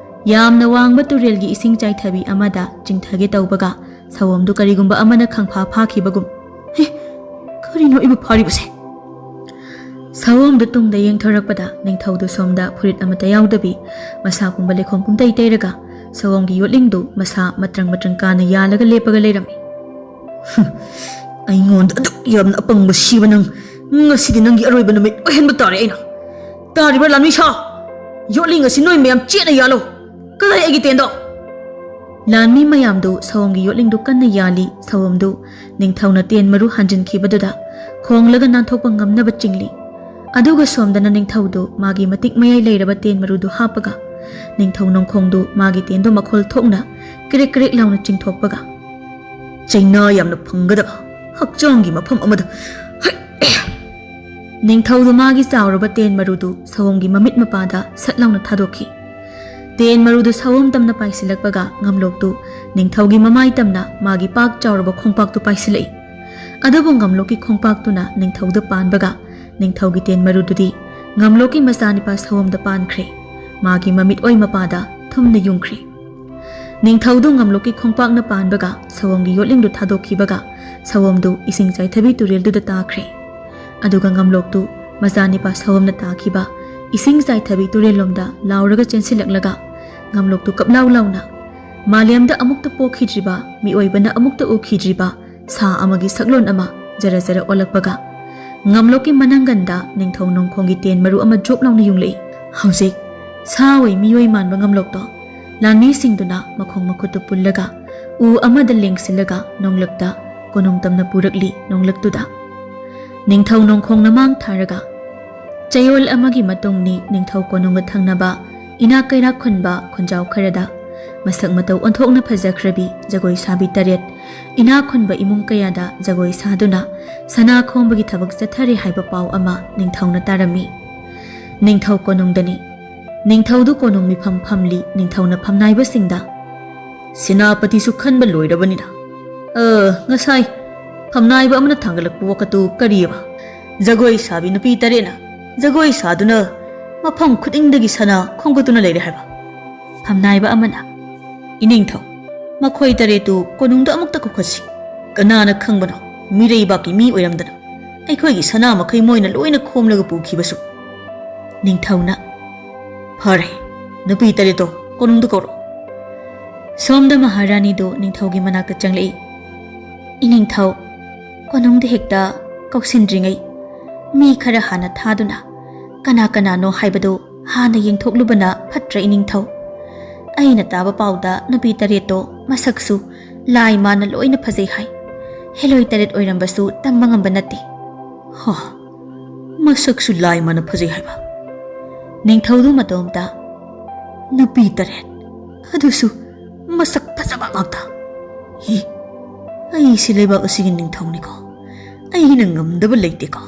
ꯌꯥꯝꯅ ꯋꯥꯡꯕ ꯇꯨꯔꯦꯜꯒꯤ ꯏꯁꯤꯡ ꯆꯥꯏꯊꯕꯤ ꯑꯃꯗ ꯆꯤꯡꯊꯒꯦ ꯇꯧꯕꯒ ꯁꯑꯣꯝꯗꯨ ꯀꯔꯤꯒꯨꯝꯕ ꯑꯃꯅ ꯈꯪꯐꯥ ꯐꯥꯈꯤꯕꯒꯨꯝ, "ꯍꯦ, ꯀꯔꯤꯅꯣ ꯑꯩꯕꯨ ꯐꯥꯔꯤꯕꯁꯦ?" ꯁꯑꯣꯝꯗꯨ ꯇꯨꯡꯗ ꯌꯦꯡꯊꯣꯔꯛꯄꯗ ꯅꯤꯡꯊꯧꯗꯨ ꯁꯣꯝꯗ ꯐꯨꯔꯤꯠ ꯑꯃꯠꯇ ꯌꯥꯎꯗꯕꯤ ꯃꯁꯥ ꯄꯨꯝꯕ ꯂꯩꯈꯣꯝ ꯄꯨꯝꯇꯩ ꯇꯩꯔꯒ ꯁꯑꯣꯝꯒꯤ ꯌꯣꯠꯂꯤꯡꯗꯨ ꯃꯁꯥ ꯃꯇ꯭ꯔꯪ ꯃꯇ꯭ꯔꯪ ꯀꯥꯅ ꯌꯥꯜꯂꯒ ꯂꯦꯞꯄꯒ ꯂꯩꯔꯝꯃꯤ꯫ "ꯑꯩꯉꯣꯟꯗ ꯑꯗꯨꯛ ꯌꯥꯝꯅ ꯑꯄꯪꯕ ꯁꯤꯕ ꯅꯪ, ꯉꯁꯤꯗꯤ ꯅꯪꯒꯤ ꯑꯔꯣꯏꯕ ꯅꯨꯃꯤꯠ ꯑꯣꯏꯍꯟꯕ ꯇꯥꯔꯦ ꯑꯩꯅ꯫ ꯇꯥꯔꯤꯕ꯭ꯔꯥ ꯂꯥꯟꯃꯤ ꯁꯥ? ꯌꯣꯠꯂꯤꯡ ꯑꯁꯤ ꯅꯣꯏ ꯃꯌꯥꯝ ꯆꯦꯠꯅ ꯌꯥꯜꯂꯨ꯫ ꯀꯗꯥꯏ ꯑꯩꯒꯤ ꯇꯦꯟꯗꯣ?" ꯂꯥꯟꯃꯤ ꯃꯌꯥꯝꯗꯨ ꯁꯑꯣꯝꯒꯤ ꯌꯣꯠꯂꯤꯡꯗꯨ ꯀꯟꯅ ꯌꯥꯜꯂꯤ꯫ ꯁꯑꯣꯝꯗꯨ ꯅꯤꯡꯊꯧꯅ ꯇꯦꯟ ꯃꯔꯨ ꯍꯟꯖꯤꯟꯈꯤꯕꯗꯨꯗ ꯈꯣꯡꯂꯒ ꯅꯥꯟꯊꯣꯛꯄ ꯉꯝꯅꯕ ꯆꯤꯡꯂꯤ꯫ ꯑꯗꯨꯒ ꯁꯣꯝꯗꯅ ꯅꯤꯡꯊꯧꯗꯨ ꯃꯥꯒꯤ ꯃꯇꯤꯛ ꯃꯌꯥꯏ ꯂꯩꯔꯕ ꯇꯦꯟ ꯃꯔꯨꯗꯨ ꯍꯥꯞꯄꯒ ꯅꯤꯡꯊꯧ ꯅꯣꯡꯈꯣꯡꯗꯨ ꯃꯥꯒꯤ ꯇꯦꯟꯗꯣ ꯃꯈꯣꯜ ꯊꯣꯛꯅ ꯀ꯭ꯔꯦꯛ ꯀ꯭ꯔꯦꯛ ꯂꯥꯎꯅ ꯆꯤꯡꯊꯣꯛꯄꯒ, "ꯆꯩꯅꯥ ꯌꯥꯝꯅ ꯐꯪꯒꯗꯕ ꯍꯛꯆꯥꯡꯒꯤ ꯃꯐꯝ ꯑꯃꯗ ꯍꯩ!" ꯅꯤꯡꯊꯧꯗꯨ ꯃꯥꯒꯤ ꯆꯥꯎꯔꯕ ꯇꯦꯟ ꯃꯔꯨꯗꯨ ꯁꯑꯣꯝꯒꯤ ꯃꯃꯤꯠ ꯃꯄꯥꯗ ꯁꯠ ꯂꯥꯎꯅ ꯊꯥꯗꯣꯛꯈꯤ꯫ ꯇꯦꯟ ꯃꯔꯨꯗꯨ ꯁꯑꯣꯝ ꯇꯝꯅ ꯄꯥꯏꯁꯤꯜꯂꯛꯄꯒ ꯉꯝꯂꯣꯛꯇꯨ ꯅꯤꯡꯊꯧꯒꯤ ꯃꯃꯥꯏ ꯇꯝꯅ ꯃꯥꯒꯤ ꯄꯥꯛ ꯆꯥꯎꯔꯕ ꯈꯣꯡꯄꯥꯛꯇꯨ ꯄꯥꯏꯁꯤꯜꯂꯛꯏ꯫ ꯑꯗꯨꯕꯨ ꯉꯝꯂꯣꯛꯀꯤ ꯈꯣꯡꯄꯥꯛꯇꯨꯅ ꯅꯤꯡꯊꯧꯗ ꯄꯥꯟꯕꯒ ꯅꯤꯡꯊꯧꯒꯤ ꯇꯦꯟ ꯃꯔꯨꯗꯨꯗꯤ ꯉꯝꯂꯣꯛꯀꯤ ꯃꯆꯥꯅꯤꯄꯥ ꯁꯑꯣꯝꯗ ꯄꯥꯟꯈ꯭ꯔꯦ꯫ ꯃꯥꯒꯤ ꯃꯃꯤꯠ ꯑꯣꯏ ꯃꯄꯥꯗ ꯊꯨꯝꯅ ꯌꯨꯡꯈ꯭ꯔꯦ꯫ ꯅꯤꯡꯊꯧꯗꯨ ꯉꯝꯂꯣꯛꯀꯤ ꯈꯣꯡꯄꯥꯛꯅ ꯄꯥꯟꯕꯒ ꯁꯑꯣꯝꯒꯤ ꯌꯣꯠꯂꯤꯡꯗꯨ ꯊꯥꯗꯣꯛꯈꯤꯕꯒ ꯁꯑꯣꯝꯗꯨ ꯏꯁꯤꯡ ꯆꯥꯏꯊꯕꯤ ꯇꯨꯔꯦꯜꯗꯨꯗ ꯇꯥꯈ꯭ꯔꯦ꯫ ꯑꯗꯨꯒ ꯉꯝꯂꯣꯛꯇꯨ ꯃꯆꯥꯅꯤꯄꯥ ꯁꯑꯣꯝꯅ ꯇꯥꯈꯤꯕ ꯏꯁꯤꯡ ꯆꯥꯏꯊꯕꯤ ꯇꯨꯔꯦꯜꯂꯣꯝꯗ ꯂꯥꯎꯔꯒ ꯆꯦꯟꯁꯤꯜꯂꯛꯂꯒ ꯉꯝꯂꯣꯛꯇꯨ ꯀꯞꯂꯥꯎ ꯂꯥꯎꯅ ꯃꯥꯂꯦꯝꯗ ꯑꯃꯨꯛꯇ ꯄꯣꯛꯈꯤꯗ꯭ꯔꯤꯕ, ꯃꯤꯑꯣꯏꯕꯅ ꯑꯃꯨꯛꯇ ꯎꯈꯤꯗ꯭ꯔꯤꯕ ꯁꯥ ꯑꯃꯒꯤ ꯁꯛꯂꯣꯟ ꯑꯃ ꯖꯔ ꯖꯔ ꯑꯣꯜꯂꯛꯄꯒ ꯉꯝꯂꯣꯛꯀꯤ ꯃꯅꯪꯒꯟꯗ ꯅꯤꯡꯊꯧ ꯅꯣꯡꯈꯣꯡꯒꯤ ꯇꯦꯟ ꯃꯔꯨ ꯑꯃ ꯖꯣꯞ ꯂꯥꯎꯅ ꯌꯨꯡꯂꯛꯏ꯫ ꯍꯧꯖꯤꯛ ꯁꯥ ꯑꯣꯏ ꯃꯤꯑꯣꯏ ꯃꯥꯟꯕ ꯉꯝꯂꯣꯛꯇꯣ ꯂꯥꯟꯃꯤꯁꯤꯡꯗꯨꯅ ꯃꯈꯣꯡ ꯃꯈꯨꯠꯇꯨ ꯄꯨꯜꯂꯒ ꯎ ꯑꯃꯗ ꯂꯦꯡꯁꯤꯜꯂꯒ ꯅꯣꯡꯂꯛꯇ ꯀꯣꯅꯨꯡ ꯇꯝꯅ ꯄꯨꯔꯛꯂꯤ꯫ ꯅꯣꯡꯂꯛꯇꯨꯗ ꯅꯤꯡꯊꯧ ꯅꯣꯡꯈꯣꯡꯅ ꯃꯥꯡ ꯊꯥꯔꯒ ꯆꯌꯣꯜ ꯑꯃꯒꯤ ꯃꯇꯨꯡꯅꯤ ꯅꯤꯡꯊꯧ ꯀꯣꯅꯨꯡꯒ ꯊꯪꯅꯕ ꯏꯅꯥꯛ ꯀꯩꯔꯥꯛ ꯈꯨꯟꯕ ꯈꯨꯟꯖꯥꯎ ꯈꯔꯗ ꯃꯁꯛ ꯃꯇꯧ ꯑꯣꯟꯊꯣꯛꯅ ꯐꯖꯈ꯭ꯔꯕꯤ ꯖꯒꯣꯏ ꯁꯥꯕꯤ ꯇꯔꯦꯠ ꯏꯅꯥꯛ ꯈꯨꯟꯕ ꯏꯃꯨꯡ ꯀꯌꯥꯗ ꯖꯒꯣꯏ ꯁꯥꯗꯨꯅ ꯁꯅꯥ ꯈꯣꯝꯕꯒꯤ ꯊꯕꯛ ꯆꯠꯊꯔꯤ ꯍꯥꯏꯕ ꯄꯥꯎ ꯑꯃ ꯅꯤꯡꯊꯧꯅ ꯇꯥꯔꯝꯃꯤ꯫ ꯅꯤꯡꯊꯧ ꯀꯣꯅꯨꯡꯗꯅꯤ꯫ ꯅꯤꯡꯊꯧꯗꯨ ꯀꯣꯅꯨꯡ ꯃꯤꯐꯝ ꯐꯝꯂꯤ꯫ ꯅꯤꯡꯊꯧꯅ ꯐꯝꯅꯥꯏꯕꯁꯤꯡꯗ, "ꯁꯦꯅꯥꯄꯇꯤꯁꯨ ꯈꯟꯕ ꯂꯣꯏꯔꯕꯅꯤꯅ, ꯑ, ꯉꯁꯥꯏ ꯐꯝꯅꯥꯏꯕ ꯑꯃꯅ ꯊꯥꯡꯒꯠꯂꯛꯄ ꯋꯥꯀꯠꯇꯨ ꯀꯔꯤꯑꯕ? ꯖꯒꯣꯏ ꯁꯥꯕꯤ ꯅꯨꯄꯤ ꯇꯔꯦꯠꯅ ꯖꯒꯣꯏ ꯁꯥꯗꯨꯅ ꯃꯐꯝ ꯈꯨꯗꯤꯡꯗꯒꯤ ꯁꯅꯥ ꯈꯣꯝꯒꯠꯇꯨꯅ ꯂꯩꯔꯦ ꯍꯥꯏꯕ? ꯐꯝꯅꯥꯏꯕ ꯑꯃꯅ, "ꯏꯅꯤꯡꯊꯧ, ꯃꯈꯣꯏ ꯇꯔꯦꯠꯇꯨ ꯀꯣꯅꯨꯡꯗ ꯑꯃꯨꯛꯇ ꯀꯧꯈꯠꯁꯤ꯫ ꯀꯅꯥꯅ ꯈꯪꯕꯅꯣ, ꯃꯤꯔꯩꯕꯥꯛꯀꯤ ꯃꯤ ꯑꯣꯏꯔꯝꯗꯅ ꯑꯩꯈꯣꯏꯒꯤ ꯁꯅꯥ ꯃꯈꯩ ꯃꯣꯏꯅ ꯂꯣꯏꯅ ꯈꯣꯝꯂꯒ ꯄꯨꯈꯤꯕꯁꯨ?" ꯅꯤꯡꯊꯧꯅ, "ꯐꯔꯦ, ꯅꯨꯄꯤ ꯇꯔꯦꯠꯇꯣ ꯀꯣꯅꯨꯡꯗ ꯀꯧꯔꯣ꯫" ꯁꯣꯝꯗ ꯃꯍꯥꯔꯥꯅꯤꯗꯨ ꯅꯤꯡꯊꯧꯒꯤ ꯃꯅꯥꯛꯇ ꯆꯪꯂꯛꯏ꯫ "ꯏꯅꯤꯡꯊꯧ, ꯀꯣꯅꯨꯡꯗ ꯍꯦꯛꯇ ꯀꯧꯁꯤꯟꯗ꯭ꯔꯤꯉꯩ ꯃꯤ ꯈꯔ ꯍꯥꯟꯅ ꯊꯥꯗꯨꯅ ꯀꯅꯥ ꯀꯅꯥꯅꯣ ꯍꯥꯏꯕꯗꯨ ꯍꯥꯟꯅ ꯌꯦꯡꯊꯣꯛꯂꯨꯕꯅ ꯐꯠꯇ꯭ꯔ, ꯏꯅꯤꯡꯊꯧ? ꯑꯩꯅ ꯇꯥꯕ ꯄꯥꯎꯗ ꯅꯨꯄꯤ ꯇꯔꯦꯠꯇꯣ ꯃꯁꯛꯁꯨ ꯂꯥꯏ ꯃꯥꯟꯅ ꯂꯣꯏꯅ ꯐꯖꯩ ꯍꯥꯏ꯫ ꯍꯦꯂꯣꯏ ꯇꯔꯦꯠ ꯑꯣꯏꯔꯝꯕꯁꯨ ꯇꯝꯕ ꯉꯝꯕ ꯅꯠꯇꯦ꯫" "ꯍ, ꯃꯁꯛꯁꯨ ꯂꯥꯏ ꯃꯥꯟꯅ ꯐꯖꯩ ꯍꯥꯏꯕ?" ꯅꯤꯡꯊꯧꯗꯨ ꯃꯇꯣꯝꯇ, "ꯅꯨꯄꯤ ꯇꯔꯦꯠ, ꯑꯗꯨꯁꯨ ꯃꯁꯛ ꯐꯖꯕ ꯉꯥꯛꯇ꯫ ꯍꯤ, ꯑꯩꯁꯤ ꯂꯩꯕꯥꯛ ꯑꯁꯤꯒꯤ ꯅꯤꯡꯊꯧꯅꯤꯀꯣ꯫ ꯑꯩꯅ ꯉꯝꯗꯕ ꯂꯩꯇꯦꯀꯣ꯫"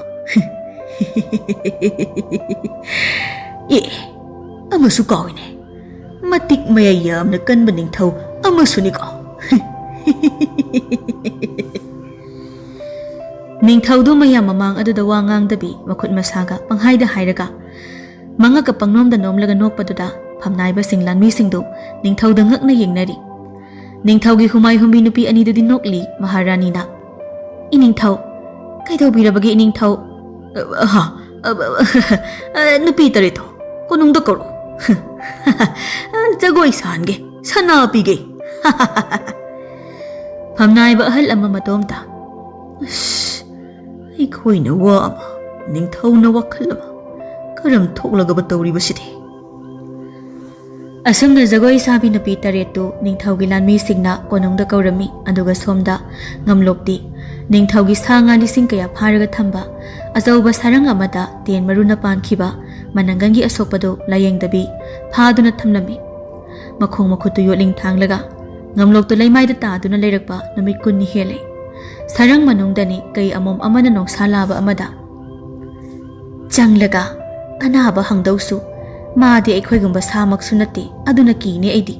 "ꯑꯦ, ꯑꯃꯁꯨ ꯀꯥꯎꯏꯅꯦ, ꯃꯇꯤꯛ ꯃꯌꯥꯏ ꯌꯥꯝꯅ ꯀꯟꯕ ꯅꯤꯡꯊꯧ ꯑꯃꯁꯨꯅꯤꯀꯣ꯫" ꯅꯤꯡꯊꯧꯗꯨ ꯃꯌꯥꯝ ꯃꯃꯥꯡ ꯑꯗꯨꯗ ꯋꯥ ꯉꯥꯡꯗꯕꯤ, ꯃꯈꯨꯠ ꯃꯁꯥꯒ ꯄꯪꯍꯥꯏꯗ ꯍꯥꯏꯔꯒ, ꯃꯉꯛꯀ ꯄꯪꯅꯣꯝꯗ ꯅꯣꯝꯂꯒ ꯅꯣꯛꯄꯗꯨꯗ ꯐꯝꯅꯥꯏꯕꯁꯤꯡ ꯂꯥꯟꯃꯤꯁꯤꯡꯗꯨ ꯅꯤꯡꯊꯧꯗ ꯉꯛꯅ ꯌꯦꯡꯅꯔꯤ꯫ ꯅꯤꯡꯊꯧꯒꯤ ꯍꯨꯃꯥꯏ ꯍꯨꯝꯕꯤ ꯅꯨꯄꯤ ꯑꯅꯤꯗꯨꯗꯤ ꯅꯣꯛꯂꯤ꯫ ꯃꯍꯥꯔꯥꯅꯤꯅ, "ꯏꯅꯤꯡꯊꯧ, ꯀꯩꯗꯧꯕꯤꯔꯕꯒꯦ ꯏꯅꯤꯡꯊꯧ?" "ꯑ, ꯍꯥ, ꯑ, ꯑ, ꯑ, ꯅꯨꯄꯤ ꯇꯔꯦꯠꯇꯣ ꯀꯣꯅꯨꯡꯗ ꯀꯧꯔꯛꯎ꯫ ꯖꯒꯣꯏ ꯁꯥꯍꯟꯒꯦ, ꯁꯅꯥ ꯄꯤꯒꯦ꯫" ꯐꯝꯅꯥꯏꯕ ꯑꯍꯜ ꯑꯃ ꯃꯇꯣꯝꯇ, "ꯑꯁ, ꯑꯩꯈꯣꯏꯅ ꯋꯥ ꯑꯃ, ꯅꯤꯡꯊꯧꯅ ꯋꯥꯈꯜ ꯑꯃ, ꯀꯔꯝ ꯊꯣꯛꯂꯒꯕ ꯇꯧꯔꯤꯕꯁꯤꯗꯤ?" ꯑꯁꯨꯝꯅ ꯖꯒꯣꯏ ꯁꯥꯕꯤ ꯅꯨꯄꯤ ꯇꯔꯦꯠꯇꯨ ꯅꯤꯡꯊꯧꯒꯤ ꯂꯥꯟꯃꯤꯁꯤꯡꯅ ꯀꯣꯅꯨꯡꯗ ꯀꯧꯔꯝꯃꯤ, ꯑꯗꯨꯒ ꯁꯣꯝꯗ ꯉꯝꯂꯣꯛꯇꯤ ꯅꯤꯡꯊꯧꯒꯤ ꯁꯥ ꯉꯥ ꯂꯤꯁꯤꯡ ꯀꯌꯥ ꯐꯥꯔꯒ ꯊꯝꯕ ꯑꯆꯧꯕ ꯁꯔꯪ ꯑꯃꯗ ꯇꯦꯟ ꯃꯔꯨꯅ ꯄꯥꯟꯈꯤꯕ ꯃꯅꯪꯒꯟꯒꯤ ꯑꯁꯣꯛꯄꯗꯨ ꯂꯥꯌꯦꯡꯗꯕꯤ ꯐꯥꯗꯨꯅ ꯊꯝꯂꯝꯃꯤ꯫ ꯃꯈꯣꯡ ꯃꯈꯨꯠꯇꯨ ꯌꯣꯠꯂꯤꯡ ꯊꯥꯡꯂꯒ ꯉꯝꯂꯣꯛꯇꯨ ꯂꯩꯃꯥꯏꯗ ꯇꯥꯗꯨꯅ ꯂꯩꯔꯛꯄ ꯅꯨꯃꯤꯠ ꯀꯨꯟꯅꯤ ꯍꯦꯜꯂꯦ꯫ ꯁꯔꯪ ꯃꯅꯨꯡꯗꯅꯤ ꯀꯩ ꯑꯃꯣꯝ ꯑꯃꯅ ꯅꯣꯡꯁꯥ ꯂꯥꯕ ꯑꯃꯗ ꯆꯪꯂꯒ ꯑꯅꯥꯕ ꯍꯪꯗꯧꯁꯨ, ꯃꯥꯗꯤ ꯑꯩꯈꯣꯏꯒꯨꯝꯕ ꯁꯥꯃꯛꯁꯨ ꯅꯠꯇꯦ, ꯑꯗꯨꯅ ꯀꯤꯅꯦ ꯑꯩꯗꯤ꯫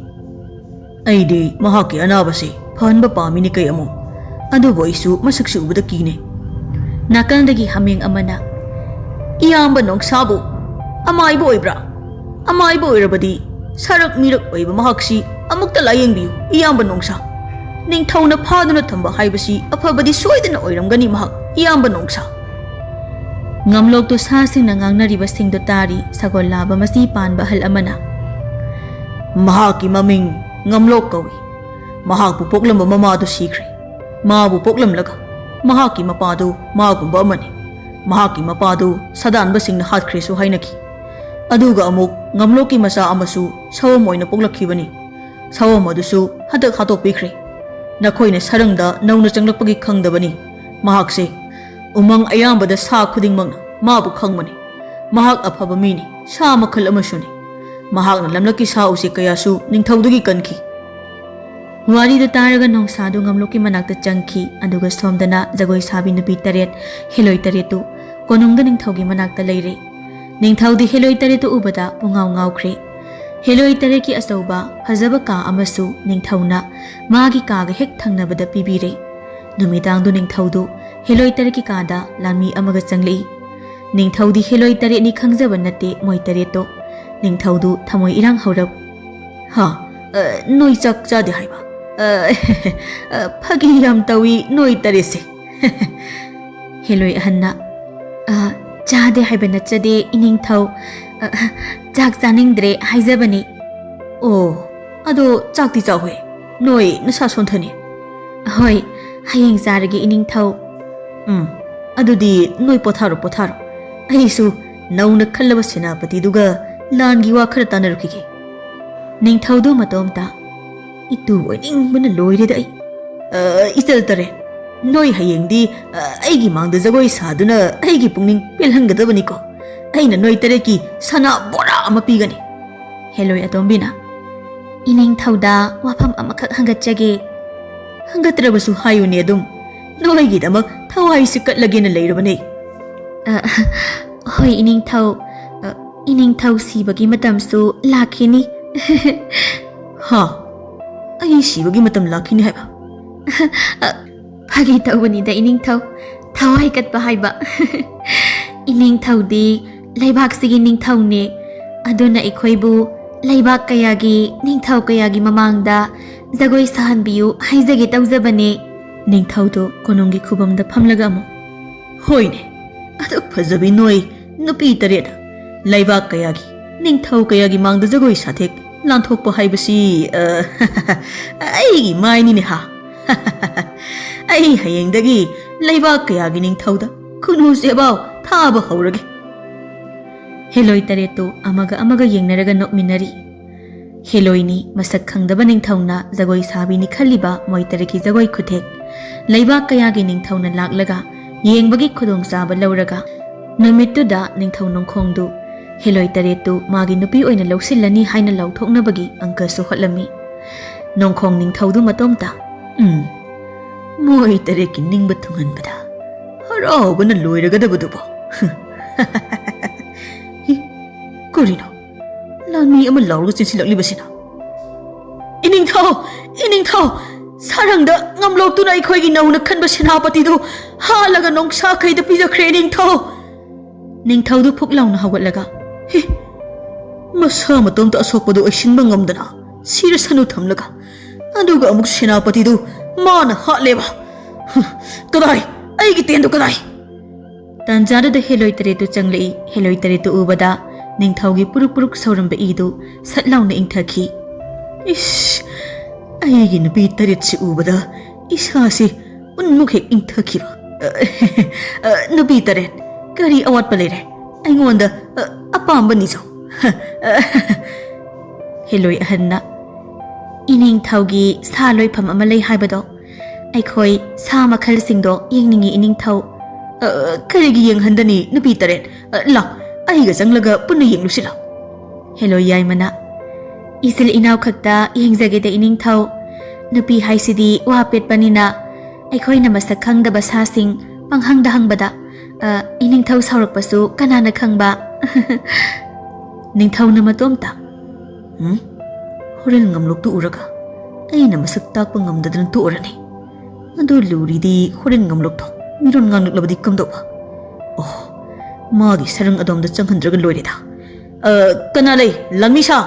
"ꯑꯩꯗꯤ ꯃꯍꯥꯛꯀꯤ ꯑꯅꯥꯕꯁꯤ ꯐꯍꯟꯕ ꯄꯥꯝꯃꯤꯅꯦ ꯀꯩ ꯑꯃꯣꯝ, ꯑꯗꯨꯕꯨ ꯑꯩꯁꯨ ꯃꯁꯛꯁꯤ ꯎꯕꯗ ꯀꯤꯅꯦ꯫" ꯅꯥꯀꯜꯗꯒꯤ ꯍꯥꯃꯦꯡ ꯑꯃꯅ, "ꯏꯌꯥꯝꯕ ꯅꯣꯡꯁꯥꯕꯨ ꯑꯃꯥꯏꯕ ꯑꯣꯏꯕ꯭ꯔꯥ? ꯑꯃꯥꯏꯕ ꯑꯣꯏꯔꯕꯗꯤ ꯁꯔꯛ ꯃꯤꯔꯛ ꯑꯣꯏꯕ ꯃꯍꯥꯛꯁꯤ ꯑꯃꯨꯛꯇ ꯂꯥꯌꯦꯡꯕꯤꯌꯨ, ꯏꯌꯥꯝꯕ ꯅꯣꯡꯁꯥ꯫ ꯅꯤꯡꯊꯧꯅ ꯐꯥꯗꯨꯅ ꯊꯝꯕ ꯍꯥꯏꯕꯁꯤ ꯑꯐꯕꯗꯤ ꯁꯣꯏꯗꯅ ꯑꯣꯏꯔꯝꯒꯅꯤ ꯃꯍꯥꯛ, ꯏꯌꯥꯝꯕ ꯅꯣꯡꯁꯥ꯫ ꯉꯝꯂꯣꯛꯇꯨ ꯁꯥꯁꯤꯡꯅ ꯉꯥꯡꯅꯔꯤꯕꯁꯤꯡꯗꯨ ꯇꯥꯔꯤ ꯁꯒꯣꯜ ꯂꯥꯕ ꯃꯆꯤ ꯄꯥꯟꯕ ꯑꯍꯜ ꯑꯃꯅ꯫ ꯃꯍꯥꯛꯀꯤ ꯃꯃꯤꯡ ꯉꯝꯂꯣꯛ ꯀꯧꯏ꯫ ꯃꯍꯥꯛꯄꯨ ꯄꯣꯛꯂꯝꯕ ꯃꯃꯥꯗꯨ ꯁꯤꯈ꯭ꯔꯦ꯫ ꯃꯥꯕꯨ ꯄꯣꯛꯂꯝꯂꯒ ꯃꯍꯥꯛꯀꯤ ꯃꯄꯥꯗꯨ ꯃꯥꯒꯨꯝꯕ ꯑꯃꯅꯤ꯫ ꯃꯍꯥꯛꯀꯤ ꯃꯄꯥꯗꯨ ꯁꯥꯗꯥꯟꯕꯁꯤꯡꯅ ꯍꯥꯠꯈ꯭ꯔꯦꯁꯨ ꯍꯥꯏꯅꯈꯤ꯫ ꯑꯗꯨꯒ ꯑꯃꯨꯛ ꯉꯝꯂꯣꯛꯀꯤ ꯃꯆꯥ ꯑꯃꯁꯨ ꯁꯑꯣꯝ ꯑꯣꯏꯅ ꯄꯣꯛꯂꯛꯈꯤꯕꯅꯤ꯫ ꯁꯑꯣꯝ ꯑꯗꯨꯁꯨ ꯍꯟꯗꯛ ꯍꯥꯠꯇꯣꯛꯄꯤꯈ꯭ꯔꯦ꯫ ꯅꯈꯣꯏꯅ ꯁꯔꯪꯗ ꯅꯧꯅ ꯆꯪꯂꯛꯄꯒꯤ ꯈꯪꯗꯕꯅꯤ꯫ ꯃꯍꯥꯛꯁꯦ ꯎꯃꯪ ꯑꯌꯥꯝꯕꯗ ꯁꯥ ꯈꯨꯗꯤꯡꯃꯛꯅ ꯃꯥꯕꯨ ꯈꯪꯕꯅꯤ꯫ ꯃꯍꯥꯛ ꯑꯐꯕ ꯃꯤꯅꯤ, ꯁꯥ ꯃꯈꯜ ꯑꯃꯁꯨꯅꯤ꯫ ꯃꯍꯥꯛꯅ ꯂꯝꯂꯛꯀꯤ ꯁꯥ ꯎꯆꯦꯛ ꯀꯌꯥꯁꯨ ꯅꯤꯡꯊꯧꯗꯒꯤ ꯀꯟꯈꯤ꯫ ꯋꯥꯔꯤꯗꯨ ꯇꯥꯔꯒ ꯅꯣꯡꯁꯥꯗꯨ ꯉꯝꯂꯣꯛꯀꯤ ꯃꯅꯥꯛꯇ ꯆꯪꯈꯤ, ꯑꯗꯨꯒ ꯁꯣꯝꯗꯅ ꯖꯒꯣꯏ ꯁꯥꯕꯤ ꯅꯨꯄꯤ ꯇꯔꯦꯠ, ꯍꯦꯂꯣꯏ ꯇꯔꯦꯠꯇꯨ ꯀꯣꯅꯨꯡꯗ ꯅꯤꯡꯊꯧꯒꯤ ꯃꯅꯥꯛꯇ ꯂꯩꯔꯦ꯫ ꯅꯤꯡꯊꯧꯗꯤ ꯍꯦꯂꯣꯏ ꯇꯔꯦꯠꯇꯨ ꯎꯕꯗ ꯄꯨꯡꯉꯥꯎ ꯉꯥꯎꯈ꯭ꯔꯦ꯫ ꯍꯦꯂꯣꯏ ꯇꯔꯦꯠꯀꯤ ꯑꯆꯧꯕ ꯐꯖꯕ ꯀꯥ ꯑꯃꯁꯨ ꯅꯤꯡꯊꯧꯅ ꯃꯥꯒꯤ ꯀꯥꯒ ꯍꯦꯛ ꯊꯪꯅꯕꯗ ꯄꯤꯕꯤꯔꯦ꯫ ꯅꯨꯃꯤꯗꯥꯡꯗꯨ ꯅꯤꯡꯊꯧꯗꯨ ꯍꯦꯂꯣꯏ ꯇꯔꯦꯠꯀꯤ ꯀꯥꯗ ꯂꯥꯟꯃꯤ ꯑꯃꯒ ꯆꯪꯂꯛꯏ꯫ ꯅꯤꯡꯊꯧꯗꯤ ꯍꯦꯂꯣꯏ ꯇꯔꯦꯠꯅꯤ ꯈꯪꯖꯕ ꯅꯠꯇꯦ ꯃꯣꯏ ꯇꯔꯦꯠꯇꯣ꯫ ꯅꯤꯡꯊꯧꯗꯨ ꯊꯃꯣꯏ ꯏꯔꯥꯡ ꯍꯧꯔꯞ꯫ ꯍꯥ? ꯑ, ꯅꯣꯏ ꯆꯥꯛ ꯆꯥꯗꯦ ꯍꯥꯏꯕ? ꯑ, ꯑ, ꯐꯥꯒꯤ ꯌꯥꯝ ꯇꯧꯏ ꯅꯣꯏ ꯇꯔꯦꯠꯁꯦ꯫ ꯍꯦꯂꯣꯏ ꯑꯍꯟꯅ, "ꯑ, ꯆꯥꯗꯦ ꯍꯥꯏꯕ ꯅꯠꯆꯗꯦ ꯏꯅꯤꯡꯊꯧ꯫ ꯑ, ꯆꯥꯛ ꯆꯥꯅꯤꯡꯗ꯭ꯔꯦ ꯍꯥꯏꯖꯕꯅꯤ꯫" "ꯑꯣ, ꯑꯗꯣ ꯆꯥꯛꯇꯤ ꯆꯥꯎꯍꯦ꯫ ꯅꯣꯏ ꯅꯁꯥ ꯁꯣꯟꯊꯅꯤ꯫" "ꯍꯣꯏ, ꯍꯌꯦꯡ ꯆꯥꯔꯒꯦ ꯏꯅꯤꯡꯊꯧ꯫" "ꯎꯝ, ꯑꯗꯨꯗꯤ ꯅꯣꯏ ꯄꯣꯊꯥꯔꯣ, ꯄꯣꯊꯥꯔꯣ꯫ ꯑꯩꯁꯨ ꯅꯧꯅ ꯈꯜꯂꯕ ꯁꯦꯅꯥꯄꯇꯤꯗꯨꯒ ꯂꯥꯟꯒꯤ ꯋꯥ ꯈꯔ ꯇꯥꯟꯅꯔꯨꯈꯤꯒꯦ꯫" ꯅꯤꯡꯊꯧꯗꯨ ꯃꯇꯣꯝꯇ, "ꯏꯇꯨ ꯑꯣꯏꯅꯤꯡꯕꯅ ꯂꯣꯏꯔꯦꯗ ꯑꯩ꯫ ꯑ, ꯏꯆꯜ ꯇꯔꯦꯠ, ꯅꯣꯏ ꯍꯌꯦꯡꯗꯤ, ꯑ, ꯑꯩꯒꯤ ꯃꯥꯡꯗ ꯖꯒꯣꯏ ꯁꯥꯗꯨꯅ ꯑꯩꯒꯤ ꯄꯨꯛꯅꯤꯡ ꯄꯦꯜꯍꯟꯒꯗꯕꯅꯤꯀꯣ꯫ ꯑꯩꯅ ꯅꯣꯏ ꯇꯔꯦꯠꯀꯤ ꯁꯅꯥ ꯕꯣꯔꯥ ꯑꯃ ꯄꯤꯒꯅꯤ꯫" ꯍꯦꯂꯣꯏ ꯑꯇꯣꯝꯕꯤꯅ, "ꯏꯅꯤꯡꯊꯧꯗ ꯋꯥꯐꯝ ꯑꯃꯈꯛ ꯍꯪꯒꯠꯆꯒꯦ꯫" "ꯍꯪꯒꯠꯇ꯭ꯔꯕꯁꯨ ꯍꯥꯏꯌꯨꯅꯦ ꯑꯗꯨꯝ꯫ ꯅꯣꯏꯒꯤꯗꯃꯛ ꯊꯋꯥꯏꯁꯤ ꯀꯠꯂꯒꯦꯅ ꯂꯩꯔꯕꯅꯦ꯫" "ꯑ, ꯍꯣꯏ ꯏꯅꯤꯡꯊꯧ꯫ ꯑ, ꯏꯅꯤꯡꯊꯧ ꯁꯤꯕꯒꯤ ꯃꯇꯝꯁꯨ ꯂꯥꯛꯈꯤꯅꯤ꯫" "ꯍꯥ? ꯑꯩ ꯁꯤꯕꯒꯤ ꯃꯇꯝ ꯂꯥꯛꯈꯤꯅꯤ ꯍꯥꯏꯕ?" "ꯑ, ꯐꯥꯒꯤ ꯇꯧꯕꯅꯤꯗ ꯏꯅꯤꯡꯊꯧ꯫ ꯊꯋꯥꯏ ꯀꯠꯄ ꯍꯥꯏꯕ꯫" "ꯏꯅꯤꯡꯊꯧꯗꯤ ꯂꯩꯕꯥꯛꯁꯤꯒꯤ ꯅꯤꯡꯊꯧꯅꯦ꯫ ꯑꯗꯨꯅ ꯑꯩꯈꯣꯏꯕꯨ ꯂꯩꯕꯥꯛ ꯀꯌꯥꯒꯤ, ꯅꯤꯡꯊꯧ ꯀꯌꯥꯒꯤ ꯃꯃꯥꯡꯗ ꯖꯒꯣꯏ ꯁꯥꯍꯟꯕꯤꯌꯨ ꯍꯥꯏꯖꯒꯦ ꯇꯧꯖꯕꯅꯦ꯫ ꯅꯤꯡꯊꯧꯗꯨ ꯀꯣꯅꯨꯡꯒꯤ ꯈꯨꯕꯝꯗ ꯐꯝꯂꯒ ꯑꯃꯨꯛ, "ꯍꯣꯏꯅꯦ, ꯑꯗꯨꯛ ꯐꯖꯕꯤ ꯅꯣꯏ ꯅꯨꯄꯤ ꯇꯔꯦꯠ, ꯂꯩꯕꯥꯛ ꯀꯌꯥꯒꯤ, ꯅꯤꯡꯊꯧ ꯀꯌꯥꯒꯤ ꯃꯥꯡꯗ ꯖꯒꯣꯏ ꯁꯥꯊꯦꯛ ꯂꯥꯟꯊꯣꯛꯄ ꯍꯥꯏꯕꯁꯤ, ꯑ, ꯑꯩꯒꯤ ꯃꯥꯏꯅꯤꯅꯦ ꯍꯥ꯫ ꯑꯩ ꯍꯌꯦꯡꯗꯒꯤ ꯂꯩꯕꯥꯛ ꯀꯌꯥꯒꯤ ꯅꯤꯡꯊꯧꯗ ꯈꯨꯅꯨ ꯆꯦꯕꯥꯎ ꯊꯥꯕ ꯍꯧꯔꯒꯦ꯫" ꯍꯦꯂꯣꯏ ꯇꯔꯦꯠꯇꯨ ꯑꯃꯒ ꯑꯃꯒ ꯌꯦꯡꯅꯔꯒ ꯅꯣꯛꯃꯤꯟꯅꯔꯤ꯫ ꯍꯦꯂꯣꯏꯅꯤ ꯃꯁꯛ ꯈꯪꯗꯕ ꯅꯤꯡꯊꯧꯅ ꯖꯒꯣꯏ ꯁꯥꯕꯤꯅꯤ ꯈꯜꯂꯤꯕ ꯃꯣꯏ ꯇꯔꯦꯠꯀꯤ ꯖꯒꯣꯏ ꯈꯨꯊꯦꯛ ꯂꯩꯕꯥꯛ ꯀꯌꯥꯒꯤ ꯅꯤꯡꯊꯧꯅ ꯂꯥꯛꯂꯒ ꯌꯦꯡꯕꯒꯤ ꯈꯨꯗꯣꯡꯆꯥꯕ ꯂꯧꯔꯒ, ꯅꯨꯃꯤꯠꯇꯨꯗ ꯅꯤꯡꯊꯧ ꯅꯣꯡꯈꯣꯡꯗꯨ ꯍꯦꯂꯣꯏ ꯇꯔꯦꯠꯇꯨ ꯃꯥꯒꯤ ꯅꯨꯄꯤ ꯑꯣꯏꯅ ꯂꯧꯁꯤꯜꯂꯅꯤ ꯍꯥꯏꯅ ꯂꯥꯎꯊꯣꯛꯅꯕꯒꯤ ꯑꯪꯀꯁꯨ ꯍꯣꯠꯂꯝꯃꯤ꯫ ꯅꯣꯡꯈꯣꯡ ꯅꯤꯡꯊꯧꯗꯨ ꯃꯇꯣꯝꯇ, "ꯎꯝ, ꯃꯣꯏ ꯇꯔꯦꯠꯀꯤ ꯅꯤꯡꯕ ꯊꯨꯡꯍꯟꯕꯗ ꯍꯔꯥꯎꯕꯅ ꯂꯣꯏꯔꯒꯗꯕꯗꯨꯕꯨ꯫ ꯍꯤ, ꯀꯔꯤꯅꯣ? ꯂꯥꯟꯃꯤ ꯑꯃ ꯂꯥꯎꯔꯒ ꯆꯦꯟꯁꯤꯜꯂꯛꯂꯤꯕꯁꯤꯅ?" "ꯏꯅꯤꯡꯊꯧ! ꯏꯅꯤꯡꯊꯧ! ꯁꯥꯔꯪꯗ ꯉꯝꯂꯣꯛꯇꯨꯅ ꯑꯩꯈꯣꯏꯒꯤ ꯅꯧꯅ ꯈꯟꯕ ꯁꯦꯅꯥꯄꯇꯤꯗꯨ ꯍꯥꯠꯂꯒ ꯅꯣꯡꯁꯥꯈꯩꯗ ꯄꯤꯖꯈ꯭ꯔꯦ, ꯏꯅꯤꯡꯊꯧ!" ꯅꯤꯡꯊꯧꯗꯨ ꯐꯨꯛ ꯂꯥꯎꯅ ꯍꯧꯒꯠꯂꯒ, "ꯍꯦ! ꯃꯁꯥ ꯃꯇꯣꯝꯇ ꯑꯁꯣꯛꯄꯗꯨ ꯑꯣꯏꯁꯤꯟꯕ ꯉꯝꯗꯅ ꯁꯤꯔꯁꯅꯨ ꯊꯝꯂꯒ, ꯑꯗꯨꯒ ꯑꯃꯨꯛ ꯁꯦꯅꯥꯄꯇꯤꯗꯨ ꯃꯥꯅ ꯍꯥꯠꯂꯦꯕ꯫ ꯍ, ꯀꯗꯥꯏ? ꯑꯩꯒꯤ ꯇꯦꯟꯗꯨ ꯀꯗꯥꯏ?" ꯇꯥꯟꯖꯥꯗꯨꯗ ꯍꯦꯂꯣꯏ ꯇꯔꯦꯠꯇꯨ ꯆꯪꯂꯛꯏ꯫ ꯍꯦꯂꯣꯏ ꯇꯔꯦꯠꯇꯨ ꯎꯕꯗ ꯅꯤꯡꯊꯧꯒꯤ ꯄꯨꯔꯨꯛ ꯄꯨꯔꯨꯛ ꯁꯧꯔꯝꯕ ꯏꯗꯨ ꯁꯠ ꯂꯥꯎꯅ ꯏꯪꯊꯈꯤ꯫ "ꯏꯁ! ꯑꯩꯒꯤ ꯅꯨꯄꯤ ꯇꯔꯦꯠꯁꯤ ꯎꯕꯗ ꯏꯁꯥꯁꯤ ꯎꯟꯃꯨꯛ ꯍꯦꯛ ꯏꯪꯊꯈꯤꯕ꯫ ꯑ, ꯑ, ꯅꯨꯄꯤ ꯇꯔꯦꯠ, ꯀꯔꯤ ꯑꯋꯥꯠꯄ ꯂꯩꯔꯦ? ꯑꯩꯉꯣꯟꯗ, ꯑ, ꯑꯄꯥꯝꯕ ꯅꯤꯖꯧ꯫" ꯍꯦꯂꯣꯏ ꯑꯍꯟꯅ, "ꯏꯅꯤꯡꯊꯧꯒꯤ ꯁꯥ ꯂꯣꯏꯐꯝ ꯑꯃ ꯂꯩ ꯍꯥꯏꯕꯗꯣ, ꯑꯩꯈꯣꯏ ꯁꯥ ꯃꯈꯜꯁꯤꯡꯗꯣ ꯌꯦꯡꯅꯤꯡꯉꯤ, ꯏꯅꯤꯡꯊꯧ꯫" "ꯑ, ꯀꯔꯤꯒꯤ ꯌꯦꯡꯍꯟꯗꯅꯤ, ꯅꯨꯄꯤ ꯇꯔꯦꯠ? ꯑ, ꯂꯥꯎ, ꯑꯩꯒ ꯆꯪꯂꯒ ꯄꯨꯟꯅ ꯌꯦꯡꯂꯨꯁꯤ ꯂꯥꯎ꯫" ꯍꯦꯂꯣꯏ ꯌꯥꯏꯃꯅ, "ꯏꯆꯤꯜ ꯏꯅꯥꯎ ꯈꯛꯇ ꯌꯦꯡꯖꯒꯦꯗ, ꯏꯅꯤꯡꯊꯧ꯫ ꯅꯨꯄꯤ ꯍꯥꯏꯁꯤꯗꯤ ꯋꯥ ꯄꯦꯠꯄꯅꯤꯅ, ꯑꯩꯈꯣꯏꯅ ꯃꯁꯛ ꯈꯪꯗꯕ ꯁꯥꯁꯤꯡ ꯄꯪꯍꯪꯗ ꯍꯪꯕꯗ, ꯑ, ꯏꯅꯤꯡꯊꯧ ꯁꯥꯎꯔꯛꯄꯁꯨ ꯀꯅꯥꯅ ꯈꯪꯕ?" ꯅꯤꯡꯊꯧꯅ ꯃꯇꯣꯝꯇ, "ꯎꯝ? ꯍꯣꯔꯦꯟ ꯉꯝꯂꯣꯛꯇꯨ ꯎꯔꯒ ꯑꯩꯅ ꯃꯁꯛ ꯇꯥꯛꯄ ꯉꯝꯗꯗꯅ ꯇꯣꯛꯑꯔꯅꯤ꯫ ꯑꯗꯨ ꯂꯨꯔꯤꯗꯤ ꯍꯣꯔꯦꯟ ꯉꯝꯂꯣꯛꯇꯣ ꯃꯤꯔꯣꯟ ꯉꯥꯡꯂꯛꯂꯕꯗꯤ ꯀꯝꯗꯧꯕ? ꯑꯣ, ꯃꯥꯒꯤ ꯁꯔꯪ ꯑꯗꯣꯝꯗ ꯆꯪꯍꯟꯗ꯭ꯔꯒ ꯂꯣꯏꯔꯦꯗ꯫ "ꯑ, ꯀꯅꯥ ꯂꯩ? ꯂꯥꯟꯃꯤ ꯁꯥ,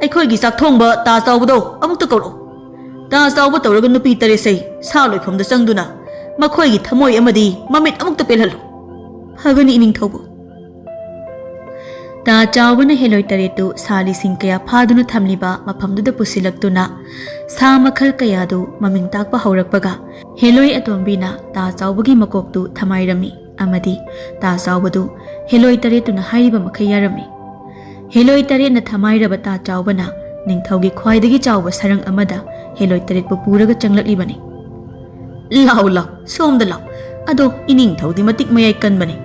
ꯑꯩꯈꯣꯏꯒꯤ ꯆꯥꯛ ꯊꯣꯡꯕ ꯇꯥ ꯆꯥꯎꯕꯗꯣ ꯑꯃꯨꯛꯇ ꯀꯧꯔꯛꯎ꯫ ꯇꯥ ꯆꯥꯎꯕ ꯇꯧꯔꯒ ꯅꯨꯄꯤ ꯇꯔꯦꯠꯁꯦ ꯁꯥ ꯂꯣꯏꯐꯝꯗ ꯆꯪꯗꯨꯅ ꯃꯈꯣꯏꯒꯤ ꯊꯃꯣꯏ ꯑꯃꯗꯤ ꯃꯃꯤꯠ ꯑꯃꯨꯛꯇ ꯄꯦꯜꯍꯜꯂꯨ꯫ ꯐꯒꯅꯤ, ꯏꯅꯤꯡꯊꯧꯕꯨ꯫" ꯇꯥ ꯆꯥꯎꯕꯅ ꯍꯦꯂꯣꯏ ꯇꯔꯦꯠꯇꯨ ꯁꯥ ꯂꯤꯁꯤꯡ ꯀꯌꯥ ꯐꯥꯗꯨꯅ ꯊꯝꯂꯤꯕ ꯃꯐꯝꯗꯨꯗ ꯄꯨꯁꯤꯜꯂꯛꯇꯨꯅ ꯁꯥ ꯃꯈꯜ ꯀꯌꯥꯗꯨ ꯃꯃꯤꯡ ꯇꯥꯛꯄ ꯍꯧꯔꯛꯄꯒ, ꯍꯦꯂꯣꯏ ꯑꯇꯣꯝꯕꯤꯅ ꯇꯥ ꯆꯥꯎꯕꯒꯤ ꯃꯀꯣꯛꯇꯨ ꯊꯃꯥꯏꯔꯝꯃꯤ ꯑꯃꯗꯤ ꯇꯥ ꯆꯥꯎꯕꯗꯨ ꯍꯦꯂꯣꯏ ꯇꯔꯦꯠꯇꯨꯅ ꯍꯥꯏꯔꯤꯕ ꯃꯈꯩ ꯌꯥꯔꯝꯃꯤ꯫ ꯍꯦꯂꯣꯏ ꯇꯔꯦꯠꯅ ꯊꯃꯥꯏꯔꯕ ꯇꯥ ꯆꯥꯎꯕꯅ ꯅꯤꯡꯊꯧꯒꯤ ꯈ꯭ꯋꯥꯏꯗꯒꯤ ꯆꯥꯎꯕ ꯁꯔꯪ ꯑꯃꯗ ꯍꯦꯂꯣꯏ ꯇꯔꯦꯠꯄꯨ ꯄꯨꯔꯒ ꯆꯪꯂꯛꯂꯤꯕꯅꯤ꯫ "ꯂꯥꯎ, ꯂꯥꯎ, ꯁꯣꯝꯗ ꯂꯥꯎ꯫ ꯑꯗꯣ ꯏꯅꯤꯡꯊꯧꯗꯤ ꯃꯇꯤꯛ ꯃꯌꯥꯏ ꯀꯟꯕꯅꯤ꯫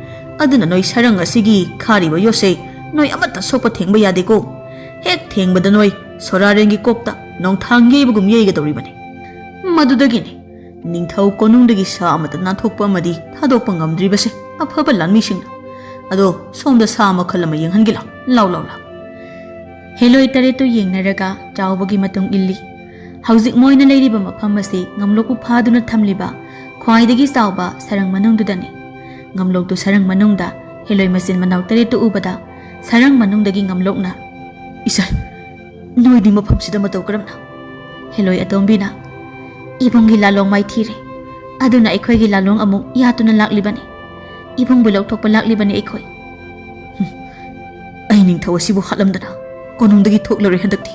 ꯑꯗꯨꯅ ꯅꯣꯏ ꯁꯔꯪ ꯑꯁꯤꯒꯤ ꯈꯥꯔꯤꯕ ꯌꯣꯠꯁꯦ ꯅꯣꯏ ꯑꯃꯠꯇ ꯁꯣꯛꯄ ꯊꯦꯡꯕ ꯌꯥꯗꯦꯀꯣ꯫ ꯍꯦꯛ ꯊꯦꯡꯕꯗ ꯅꯣꯏ ꯁꯣꯔꯥꯔꯦꯟꯒꯤ ꯀꯣꯛꯇ ꯅꯣꯡꯊꯥꯡ ꯌꯩꯕꯒꯨꯝ ꯌꯩꯒꯗꯧꯔꯤꯕꯅꯤ꯫ ꯃꯗꯨꯗꯒꯤꯅꯤ ꯅꯤꯡꯊꯧ ꯀꯣꯅꯨꯡꯗꯒꯤ ꯁꯥ ꯑꯃꯠꯇ ꯅꯥꯟꯊꯣꯛꯄ ꯑꯃꯗꯤ ꯊꯥꯗꯣꯛꯄ ꯉꯝꯗ꯭ꯔꯤꯕꯁꯦ, ꯑꯐꯕ ꯂꯥꯟꯃꯤꯁꯤꯡꯅ꯫ ꯑꯗꯣ ꯁꯣꯝꯗ ꯁꯥ ꯃꯈꯜ ꯑꯃ ꯌꯦꯡꯍꯟꯒꯦ ꯂꯥꯎ꯫ ꯂꯥꯎ, ꯂꯥꯎ, ꯂꯥꯎ꯫" ꯍꯦꯂꯣꯏ ꯇꯔꯦꯠꯇꯨ ꯌꯦꯡꯅꯔꯒ ꯆꯥꯎꯕꯒꯤ ꯃꯇꯨꯡ ꯏꯜꯂꯤ꯫ ꯍꯧꯖꯤꯛ ꯃꯣꯏꯅ ꯂꯩꯔꯤꯕ ꯃꯐꯝ ꯑꯁꯤ ꯉꯝꯂꯣꯛꯄꯨ ꯐꯥꯗꯨꯅ ꯊꯝꯂꯤꯕ ꯈ꯭ꯋꯥꯏꯗꯒꯤ ꯆꯥꯎꯕ ꯁꯔꯪ ꯃꯅꯨꯡꯗꯨꯗꯅꯤ꯫ ꯉꯝꯂꯣꯛꯇꯨ ꯁꯔꯪ ꯃꯅꯨꯡꯗ ꯍꯦꯂꯣꯏ ꯃꯆꯤꯟ ꯃꯅꯥꯎ ꯇꯔꯦꯠꯇꯨ ꯎꯕꯗ ꯁꯔꯪ ꯃꯅꯨꯡꯗꯒꯤ ꯉꯝꯂꯣꯛꯅ, "ꯏꯆꯟ, ꯅꯣꯏꯗꯤ ꯃꯐꯝꯁꯤꯗ ꯃꯇꯧ ꯀꯔꯝꯅ?" ꯍꯦꯂꯣꯏ ꯑꯇꯣꯝꯕꯤꯅ, "ꯏꯕꯨꯡꯒꯤ ꯂꯥꯂꯣꯡ ꯃꯥꯏꯊꯤꯔꯦ, ꯑꯗꯨꯅ ꯑꯩꯈꯣꯏꯒꯤ ꯂꯥꯂꯣꯡ ꯑꯃꯨꯛ ꯌꯥꯠꯇꯨꯅ ꯂꯥꯛꯂꯤꯕꯅꯤ꯫ ꯏꯕꯨꯡꯕꯨ ꯂꯧꯊꯣꯛꯄ ꯂꯥꯛꯂꯤꯕꯅꯤ ꯑꯩꯈꯣꯏ꯫" "ꯍꯨꯝ, ꯑꯩ ꯅꯤꯡꯊꯧ ꯑꯁꯤꯕꯨ ꯍꯥꯠꯂꯝꯗꯅ ꯀꯣꯅꯨꯡꯗꯒꯤ ꯊꯣꯛꯂꯔꯣꯏ ꯍꯟꯗꯛꯇꯤ꯫"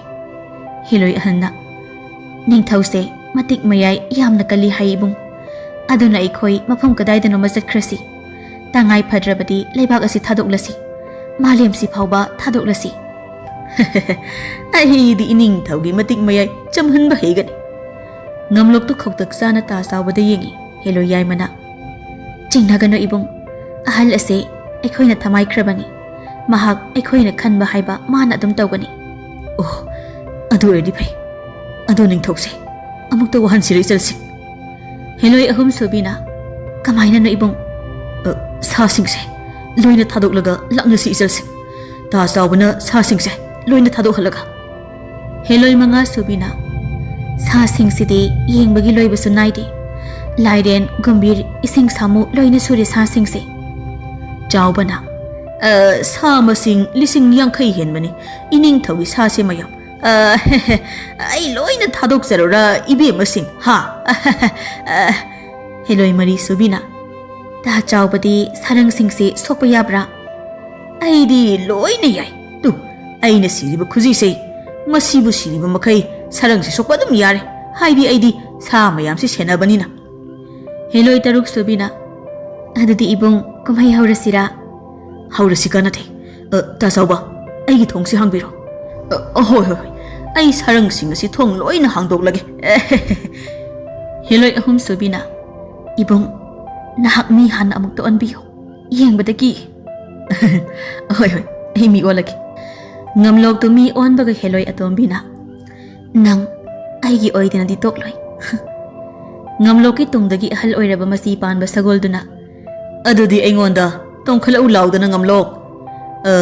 ꯍꯦꯂꯣꯏ ꯑꯍꯜꯅ, "ꯅꯤꯡꯊꯧꯁꯦ ꯃꯇꯤꯛ ꯃꯌꯥꯏ ꯌꯥꯝꯅ ꯀꯜꯂꯤ ꯍꯥꯏ ꯏꯕꯨꯡ꯫ ꯑꯗꯨꯅ ꯑꯩꯈꯣꯏ ꯃꯐꯝ ꯀꯗꯥꯏꯗꯅꯣꯃ ꯆꯠꯈ꯭ꯔꯁꯤ꯫ ꯇꯉꯥꯏ ꯐꯗ꯭ꯔꯕꯗꯤ ꯂꯩꯕꯥꯛ ꯑꯁꯤ ꯊꯥꯗꯣꯛꯂꯁꯤ꯫ ꯃꯥꯂꯦꯝꯁꯤ ꯐꯥꯎꯕ ꯊꯥꯗꯣꯛꯂꯁꯤ꯫" "ꯑꯩꯗꯤ ꯏꯅꯤꯡꯊꯧꯒꯤ ꯃꯇꯤꯛ ꯃꯌꯥꯏ ꯆꯝꯍꯟꯕ ꯍꯩꯒꯅꯤ꯫" ꯉꯝꯂꯣꯛꯇꯨ ꯈꯧꯇꯛ ꯆꯥꯅ ꯇꯥ ꯆꯥꯎꯕꯗ ꯌꯦꯡꯉꯤ꯫ ꯍꯦꯂꯣꯏ ꯌꯥꯏꯃꯅ, "ꯆꯤꯡꯅꯒꯅꯨ ꯏꯕꯨꯡ, ꯑꯍꯜ ꯑꯁꯦ ꯑꯩꯈꯣꯏꯅ ꯊꯃꯥꯏꯈ꯭ꯔꯕꯅꯤ꯫ ꯃꯍꯥꯛ ꯑꯩꯈꯣꯏꯅ ꯈꯟꯕ ꯍꯥꯏꯕ ꯃꯥꯅ ꯑꯗꯨꯝ ꯇꯧꯒꯅꯤ꯫" "ꯑꯣ, ꯑꯗꯨ ꯑꯣꯏꯔꯗꯤ ꯐꯩ꯫ ꯑꯗꯣ ꯅꯤꯡꯊꯧꯁꯦ ꯑꯃꯨꯛꯇ ꯋꯥꯍꯟꯁꯤꯔ ꯏꯆꯜꯁꯤꯡ?" ꯍꯦꯂꯣꯏ ꯑꯍꯨꯝ ꯁꯨꯕꯤꯅ, "ꯀꯃꯥꯏꯅꯅꯣ ꯏꯕꯨꯡ?" "ꯑ, ꯁꯥꯁꯤꯡꯁꯦ ꯂꯣꯏꯅ ꯊꯥꯗꯣꯛꯂꯒ ꯂꯥꯛꯅꯁꯤ ꯏꯆꯜꯁꯤꯡ꯫ ꯇꯥ ꯆꯥꯎꯕꯅ ꯁꯥꯁꯤꯡꯁꯦ ꯂꯣꯏꯅ ꯊꯥꯗꯣꯛꯍꯜꯂꯒ꯫" ꯍꯦꯂꯣꯏ ꯃꯉꯥ ꯁꯨꯕꯤꯅ, "ꯁꯥꯁꯤꯡꯁꯤꯗꯤ ꯌꯦꯡꯕꯒꯤ ꯂꯣꯏꯕꯁꯨ ꯅꯥꯏꯗꯦ꯫ ꯂꯥꯏꯔꯦꯟ, ꯒꯨꯝꯕꯤꯔ, ꯏꯁꯤꯡ ꯁꯥꯃꯨ ꯂꯣꯏꯅ ꯁꯨꯔꯦ ꯁꯥꯁꯤꯡꯁꯦ꯫" ꯆꯥꯎꯕꯅ, "ꯑ, ꯁꯥ ꯃꯁꯤꯡ ꯂꯤꯁꯤꯡ ꯌꯥꯡꯈꯩ ꯍꯦꯟꯕꯅꯤ, ꯏꯅꯤꯡꯊꯧꯒꯤ ꯁꯥꯁꯦ ꯃꯌꯥꯝ꯫ ꯑ, ꯑꯩ ꯂꯣꯏꯅ ꯊꯥꯗꯣꯛꯆꯔꯨꯔꯥ, ꯏꯕꯦꯝꯃꯁꯤꯡ, ꯍꯥ?" ꯑ, ꯍꯦꯂꯣꯏ ꯃꯔꯤ ꯁꯨꯕꯤꯅ, "ꯇꯥ ꯆꯥꯎꯕꯗꯤ ꯁꯥꯔꯪꯁꯤꯡꯁꯦ ꯁꯣꯛꯄ ꯌꯥꯕ꯭ꯔꯥ?" "ꯑꯩꯗꯤ ꯂꯣꯏꯅ ꯌꯥꯏ꯫ ꯇꯨ, ꯑꯩꯅ ꯁꯤꯔꯤꯕ ꯈꯨꯖꯤꯁꯦ, ꯃꯁꯤꯕꯨ ꯁꯤꯔꯤꯕ ꯃꯈꯩ ꯁꯥꯔꯪꯁꯦ ꯁꯣꯛꯄ ꯑꯗꯨꯝ ꯌꯥꯔꯦ꯫ ꯍꯥꯏꯗꯤ ꯑꯩꯗꯤ ꯁꯥ ꯃꯌꯥꯝꯁꯦ ꯁꯦꯟꯅꯕꯅꯤꯅ꯫" ꯍꯦꯂꯣꯏ ꯇꯔꯨꯛ ꯁꯨꯕꯤꯅ, "ꯑꯗꯨꯗꯤ ꯏꯕꯨꯡ, ꯀꯨꯝꯍꯩ ꯍꯧꯔꯁꯤꯔꯥ?" "ꯍꯧꯔꯁꯤ ꯀꯥꯟꯅꯗꯦ꯫ ꯑ, ꯇꯥ ꯆꯥꯎꯕ, ꯑꯩꯒꯤ ꯊꯣꯡꯁꯤ ꯍꯥꯡꯕꯤꯔꯣ꯫" "ꯑ, ꯑ, ꯍꯣꯏ, ꯍꯣꯏ, ꯍꯣꯏ꯫ ꯑꯩ ꯁꯥꯔꯪꯁꯤꯡ ꯑꯁꯤ ꯊꯣꯡ ꯂꯣꯏꯅ ꯍꯥꯡꯗꯣꯛꯂꯒꯦ꯫" ꯍꯦꯂꯣꯏ ꯑꯍꯨꯝ ꯁꯨꯕꯤꯅ, "ꯏꯕꯨꯡ, ꯅꯍꯥꯛ ꯃꯤ ꯍꯥꯟꯅ ꯑꯃꯨꯛꯇ ꯑꯣꯟꯕꯤꯌꯨ꯫ ꯌꯦꯡꯕꯗ ꯀꯤ꯫" "ꯍꯣꯏ, ꯍꯣꯏ, ꯑꯩ ꯃꯤ ꯑꯣꯜꯂꯒꯦ꯫" ꯉꯝꯂꯣꯛꯇꯨ ꯃꯤ ꯑꯣꯟꯕꯒ ꯍꯦꯂꯣꯏ ꯑꯇꯣꯝꯕꯤꯅ, "ꯅꯪ ꯑꯩꯒꯤ ꯑꯣꯏꯗꯅꯗꯤ ꯇꯣꯛꯂꯣꯏ꯫" ꯉꯝꯂꯣꯛꯀꯤ ꯇꯨꯡꯗꯒꯤ ꯑꯍꯜ ꯑꯣꯏꯔꯕ ꯃꯆꯤ ꯄꯥꯟꯕ ꯁꯒꯣꯜꯗꯨꯅ, "ꯑꯗꯨꯗꯤ ꯑꯩꯉꯣꯟꯗ ꯇꯣꯡꯈꯠꯂꯛꯎ ꯂꯥꯎꯗꯅ, ꯉꯝꯂꯣꯛ꯫ ꯑ,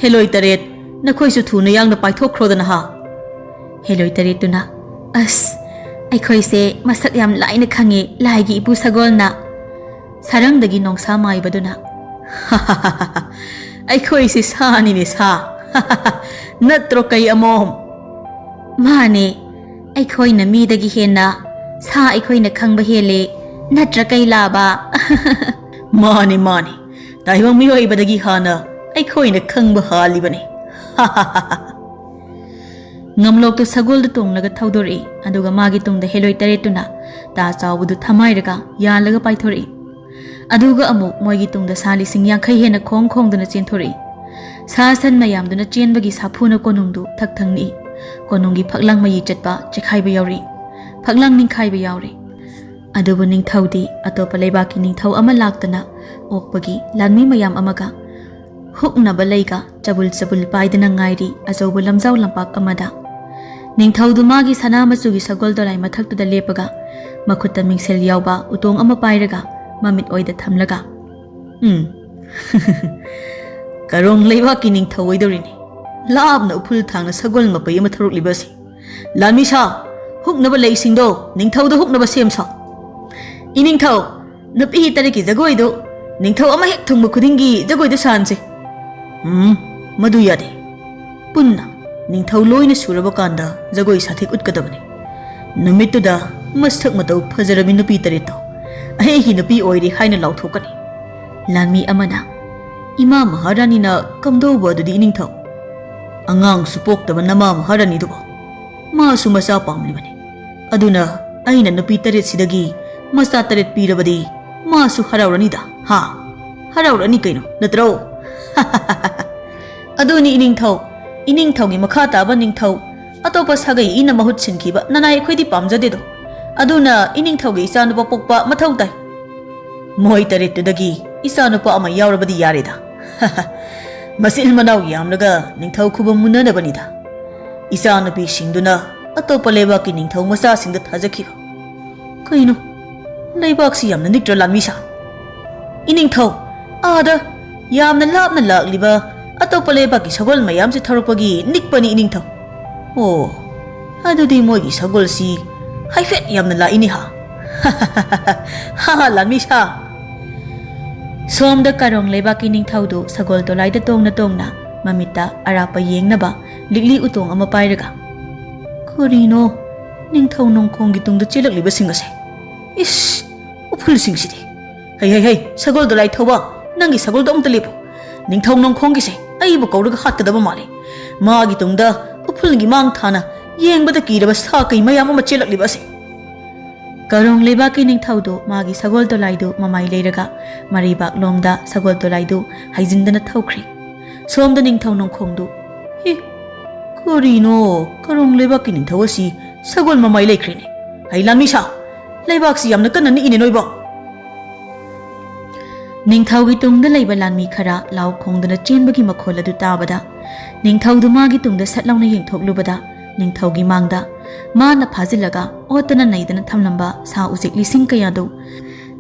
ꯍꯦꯂꯣꯏ ꯇꯔꯦꯠ, ꯅꯈꯣꯏꯁꯨ ꯊꯨꯅ ꯌꯥꯡꯅ ꯄꯥꯏꯊꯣꯛꯈ꯭ꯔꯣꯗꯅ, ꯍꯥ?" ꯍꯦꯂꯣꯏ ꯇꯔꯦꯠꯇꯨꯅ, "ꯑꯁ, ꯑꯩꯈꯣꯏꯁꯦ ꯃꯁꯛ ꯌꯥꯝ ꯂꯥꯏꯅ ꯈꯪꯉꯦ, ꯂꯥꯏꯒꯤ ꯏꯄꯨ ꯁꯒꯣꯜꯅ꯫" ꯁꯥꯔꯪꯗꯒꯤ ꯅꯣꯡꯁꯥ ꯃꯥꯏꯕꯗꯨꯅ, "ꯑꯩꯈꯣꯏꯁꯦ ꯁꯥꯅꯤꯅꯦ, ꯁꯥ꯫ ꯅꯠꯇ꯭ꯔꯣ, ꯀꯩ ꯑꯃꯣꯝ?" "ꯃꯥꯅꯦ, ꯑꯩꯈꯣꯏꯅ ꯃꯤꯗꯒꯤ ꯍꯦꯟꯅ ꯁꯥ ꯑꯩꯈꯣꯏꯅ ꯈꯪꯕ ꯍꯦꯜꯂꯦ, ꯅꯠꯇ꯭ꯔ, ꯀꯩ ꯂꯥꯕ?" "ꯃꯥꯅꯦ, ꯃꯥꯅꯦ, ꯇꯥꯏꯕꯪ ꯃꯤꯑꯣꯏꯕꯗꯒꯤ ꯍꯥꯟꯅ ꯑꯩꯈꯣꯏꯅ ꯈꯪꯕ ꯍꯥꯜꯂꯤꯕꯅꯤ꯫" ꯉꯝꯂꯣꯛꯇꯨ ꯁꯒꯣꯜꯗ ꯇꯣꯡꯂꯒ ꯊꯧꯗꯣꯔꯛꯏ, ꯑꯗꯨꯒ ꯃꯥꯒꯤ ꯇꯨꯡꯗ ꯍꯦꯂꯣꯏ ꯇꯔꯦꯠꯇꯨꯅ ꯇꯥ ꯆꯥꯎꯕꯗꯨ ꯊꯝꯃꯥꯏꯔꯒ ꯌꯥꯜꯂꯒ ꯄꯥꯏꯊꯣꯔꯛꯏ꯫ ꯑꯗꯨꯒ ꯑꯃꯨꯛ ꯃꯣꯏꯒꯤ ꯇꯨꯡꯗ ꯁꯥ ꯂꯤꯁꯤꯡ ꯌꯥꯡꯈꯩ ꯍꯦꯟꯅ ꯈꯣꯡ ꯈꯣꯡꯗꯨꯅ ꯆꯦꯟꯊꯣꯔꯛꯏ꯫ ꯁꯥ ꯁꯟ ꯃꯌꯥꯝꯗꯨꯅ ꯆꯦꯟꯕꯒꯤ ꯁꯥꯐꯨꯅ ꯀꯣꯅꯨꯡꯗꯨ ꯊꯛ ꯊꯛ ꯅꯤꯛꯏ꯫ ꯀꯣꯅꯨꯡꯒꯤ ꯐꯛꯂꯥꯡ ꯃꯌꯤ ꯆꯠꯄ, ꯆꯦꯈꯥꯏꯕ ꯌꯥꯎꯔꯤ꯫ ꯐꯛꯂꯥꯡ ꯅꯤꯡꯈꯥꯏꯕ ꯌꯥꯎꯔꯤ꯫ ꯑꯗꯨꯕꯨ ꯅꯤꯡꯊꯧꯗꯤ ꯑꯇꯣꯞꯄ ꯂꯩꯕꯥꯛꯀꯤ ꯅꯤꯡꯊꯧ ꯑꯃ ꯂꯥꯛꯇꯅ ꯑꯣꯛꯄꯒꯤ ꯂꯥꯟꯃꯤ ꯃꯌꯥꯝ ꯑꯃꯒ ꯍꯨꯛꯅꯕ ꯂꯩꯒ ꯆꯕꯨꯜ ꯆꯕꯨꯜ ꯄꯥꯏꯗꯅ ꯉꯥꯏꯔꯤ ꯑꯆꯧꯕ ꯂꯝꯖꯥꯎ ꯂꯝꯄꯥꯛ ꯑꯃꯗ꯫ ꯅꯤꯡꯊꯧꯗꯨ ꯃꯥꯒꯤ ꯁꯅꯥ ꯃꯆꯨꯒꯤ ꯁꯒꯣꯜ ꯗꯣꯂꯥꯏ ꯃꯊꯛꯇꯨꯗ ꯂꯦꯞꯄꯒ ꯃꯈꯨꯠꯇ ꯃꯤꯡꯁꯦꯜ ꯌꯥꯎꯕ ꯎꯇꯣꯡ ꯑꯃ ꯄꯥꯏꯔꯒ ꯃꯃꯤꯠ ꯑꯣꯏꯗ ꯊꯝꯂꯒ, "ꯎꯝ, ꯀꯔꯣꯡ ꯂꯩꯕꯥꯛꯀꯤ ꯅꯤꯡꯊꯧ ꯑꯣꯏꯗꯧꯔꯤꯅꯤ꯫ ꯂꯥꯞꯅ ꯎꯐꯨꯜ ꯊꯥꯡꯅ ꯁꯒꯣꯜ ꯃꯄꯩ ꯑꯃ ꯊꯧꯔꯛꯂꯤꯕ ꯑꯁꯤ꯫ ꯂꯥꯟꯃꯤ ꯁꯥ, ꯍꯨꯛꯅꯕ ꯂꯩꯁꯤꯡꯗꯣ ꯅꯤꯡꯊꯧꯗ ꯍꯨꯛꯅꯕ ꯁꯦꯝ ꯁꯥ꯫ ꯏꯅꯤꯡꯊꯧ, ꯅꯨꯄꯤ ꯇꯔꯦꯠꯀꯤ ꯖꯒꯣꯏꯗꯨ "ꯅꯤꯡꯊꯧ ꯑꯃ ꯍꯦꯛ ꯊꯨꯡꯕ ꯈꯨꯗꯤꯡꯒꯤ ꯖꯒꯣꯏꯗ ꯁꯥꯍꯟꯁꯦ"꯫ "ꯎꯝ, ꯃꯗꯨ ꯌꯥꯗꯦ꯫ ꯄꯨꯟꯅ ꯅꯤꯡꯊꯧ ꯂꯣꯏꯅ ꯁꯨꯔꯕ ꯀꯥꯟꯗ ꯖꯒꯣꯏ ꯁꯥꯊꯦꯛ ꯎꯠꯀꯗꯕꯅꯤ꯫ ꯅꯨꯃꯤꯠꯇꯨꯗ ꯃꯁꯛ ꯃꯇꯧ ꯐꯖꯔꯕꯤ ꯅꯨꯄꯤ ꯇꯔꯦꯠꯇꯣ ꯑꯩꯒꯤ ꯅꯨꯄꯤ ꯑꯣꯏꯔꯦ ꯍꯥꯏꯅ ꯂꯥꯎꯊꯣꯛꯀꯅꯤ"꯫ ꯂꯥꯟꯃꯤ ꯑꯃꯅ, "ꯏꯃꯥ ꯃꯍꯥꯔꯥꯅꯤꯅ ꯀꯝꯗꯧꯕ ꯑꯗꯨꯗꯤ ꯏꯅꯤꯡꯊꯧ? ꯑꯉꯥꯡꯁꯨ ꯄꯣꯛꯇꯕ ꯅꯃꯥ ꯃꯍꯥꯔꯥꯅꯤꯗꯨꯕꯨ? ꯃꯥꯁꯨ ꯃꯆꯥ ꯄꯥꯝꯂꯤꯕꯅꯤ꯫ ꯑꯗꯨꯅ ꯑꯩꯅ ꯅꯨꯄꯤ ꯇꯔꯦꯠꯁꯤꯗꯒꯤ ꯃꯆꯥ ꯇꯔꯦꯠ ꯄꯤꯔꯕꯗꯤ ꯃꯥꯁꯨ ꯍꯔꯥꯎꯔꯅꯤꯗ, ꯍꯥ? ꯍꯔꯥꯎꯔꯅꯤ ꯀꯩꯅꯣ, ꯅꯠꯇ꯭ꯔꯣ?" "ꯑꯗꯨꯅꯤ ꯏꯅꯤꯡꯊꯧ, ꯏꯅꯤꯡꯊꯧꯒꯤ ꯃꯈꯥ ꯇꯥꯕ ꯅꯤꯡꯊꯧ ꯑꯇꯣꯞꯄ ꯁꯥꯒꯩ ꯏꯅ ꯃꯍꯨꯠ ꯁꯤꯟꯈꯤꯕ ꯅꯅꯥꯏ ꯑꯩꯈꯣꯏꯗꯤ ꯄꯥꯝꯖꯗꯦꯗꯣ꯫ ꯑꯗꯨꯅ ꯏꯅꯤꯡꯊꯧꯒꯤ ꯏꯆꯥꯅꯨꯄꯥ ꯄꯣꯛꯄ ꯃꯊꯧ ꯇꯥꯏ꯫ ꯃꯣꯏ ꯇꯔꯦꯠꯇꯨꯗꯒꯤ ꯏꯆꯥꯅꯨꯄꯥ ꯑꯃ ꯌꯥꯎꯔꯕꯗꯤ ꯌꯥꯔꯦꯗ꯫ ꯃꯆꯤꯟ ꯃꯅꯥꯎ ꯌꯥꯝꯂꯒ ꯅꯤꯡꯊꯧ ꯈꯨꯕꯝ ꯃꯨꯟꯅꯅꯕꯅꯤꯗ꯫ ꯏꯆꯥꯅꯨꯄꯤꯁꯤꯡꯗꯨꯅ ꯑꯇꯣꯞꯄ ꯂꯩꯕꯥꯛꯀꯤ ꯅꯤꯡꯊꯧ ꯃꯆꯥꯁꯤꯡꯗ ꯊꯥꯖꯈꯤꯕ"꯫ "ꯀꯩꯅꯣ, ꯂꯩꯕꯥꯛꯁꯤ ꯌꯥꯝꯅ ꯅꯤꯛꯇ꯭ꯔ, ꯂꯥꯟꯃꯤꯁꯥ?" "ꯏꯅꯤꯡꯊꯧ, ꯑꯥꯗ ꯌꯥꯝꯅ ꯂꯥꯞꯅ ꯂꯥꯛꯂꯤꯕ ꯑꯇꯣꯞꯄ ꯂꯩꯕꯥꯛꯀꯤ ꯁꯒꯣꯜ ꯃꯌꯥꯝꯁꯤ ꯊꯧꯔꯛꯄꯒꯤ ꯅꯤꯛꯄꯅꯤ, ꯏꯅꯤꯡꯊꯧ"꯫ "ꯑꯣ, ꯑꯗꯨꯗꯤ ꯃꯣꯏꯒꯤ ꯁꯒꯣꯜꯁꯤ ꯍꯥꯏꯐꯦꯠ ꯌꯥꯝꯅ ꯂꯥꯛꯏꯅꯦ ꯍꯥ?" "ꯍꯥ ꯍꯥ, ꯂꯥꯟꯃꯤꯁꯥ!" ꯁꯣꯝꯗ ꯀꯥꯔꯣꯡ ꯂꯩꯕꯥꯛꯀꯤ ꯅꯤꯡꯊꯧꯗꯨ ꯁꯒꯣꯜ ꯗꯣꯂꯥꯏꯗ ꯇꯣꯡꯅ ꯇꯣꯡꯅ ꯃꯃꯤꯠꯇ ꯑꯔꯥꯞꯄ ꯌꯦꯡꯅꯕ ꯂꯤꯛꯂꯤ ꯎꯇꯣꯡ ꯑꯃ ꯄꯥꯏꯔꯒ, "ꯀꯔꯤꯅꯣ ꯅꯤꯡꯊꯧ ꯅꯣꯡꯈꯣꯡꯒꯤ ꯇꯨꯡꯗ ꯆꯦꯜꯂꯛꯂꯤꯕꯁꯤꯡ ꯑꯁꯦ? ꯏꯁ, ꯎꯐꯨꯜꯁꯤꯡꯁꯤꯗꯤ! ꯍꯩ, ꯍꯩ, ꯍꯩ, ꯁꯒꯣꯜ ꯗꯣꯂꯥꯏ ꯊꯧꯕ, ꯅꯪꯒꯤ ꯁꯒꯣꯜꯗꯣ ꯑꯃꯨꯛꯇ ꯂꯦꯞꯄꯨ꯫ ꯅꯤꯡꯊꯧ ꯅꯣꯡꯈꯣꯡꯒꯤꯁꯦ ꯑꯩꯕꯨ ꯀꯧꯔꯒ ꯍꯥꯠꯀꯗꯕ ꯃꯥꯜꯂꯤ꯫ ꯃꯥꯒꯤ ꯇꯨꯡꯗ ꯎꯐꯨꯜꯒꯤ ꯃꯥꯡ ꯊꯥꯅ ꯌꯦꯡꯕꯗ ꯀꯤꯔꯕ ꯁꯥ ꯀꯩ ꯃꯌꯥꯝ ꯑꯃ ꯆꯦꯜꯂꯛꯂꯤꯕ ꯑꯁꯦ"꯫ ꯀꯔꯣꯡ ꯂꯩꯕꯥꯛꯀꯤ ꯅꯤꯡꯊꯧꯗꯨ ꯃꯥꯒꯤ ꯁꯒꯣꯜ ꯗꯣꯂꯥꯏꯗꯨ ꯃꯃꯥꯏ ꯂꯩꯔꯒ ꯃꯔꯩꯕꯥꯛꯂꯣꯝꯗ ꯁꯒꯣꯜ ꯗꯣꯂꯥꯏꯗꯨ ꯍꯥꯏꯖꯤꯟꯗꯅ ꯊꯧꯈ꯭ꯔꯦ꯫ ꯁꯣꯝꯗ ꯅꯤꯡꯊꯧ ꯅꯣꯡꯈꯣꯡꯗꯨ, "ꯍꯦ, ꯀꯔꯤꯅꯣ, ꯀꯔꯣꯡ ꯂꯩꯕꯥꯛꯀꯤ ꯅꯤꯡꯊꯧ ꯑꯁꯤ ꯁꯒꯣꯜ ꯃꯃꯥꯏ ꯂꯩꯈ꯭ꯔꯦꯅꯦ꯫ ꯍꯩ ꯂꯥꯟꯃꯤꯁꯥ, ꯂꯩꯕꯥꯛꯁꯤ ꯌꯥꯝꯅ ꯀꯟꯅ ꯅꯤꯛꯏꯅꯦ ꯅꯣꯏꯕꯣ"꯫ ꯅꯤꯡꯊꯧꯒꯤ ꯇꯨꯡꯗ ꯂꯩꯕ ꯂꯥꯟꯃꯤ ꯈꯔ ꯂꯥꯎ ꯈꯣꯡꯗꯨꯅ ꯆꯦꯟꯕꯒꯤ ꯃꯈꯣꯜ ꯑꯗꯨ ꯇꯥꯕꯗ, ꯅꯤꯡꯊꯧꯗꯨ ꯃꯥꯒꯤ ꯇꯨꯡꯗ ꯁꯠ ꯂꯥꯎꯅ ꯌꯦꯡꯊꯣꯛꯂꯨꯕꯗ, ꯅꯤꯡꯊꯧꯒꯤ ꯃꯥꯡꯗ ꯃꯥꯅ ꯐꯥꯖꯤꯜꯂꯒ ꯑꯣꯠꯇꯅ ꯅꯩꯗꯅ ꯊꯝꯂꯝꯕ ꯁꯥ ꯎꯆꯦꯛ ꯂꯤꯁꯤꯡ ꯀꯌꯥꯗꯨ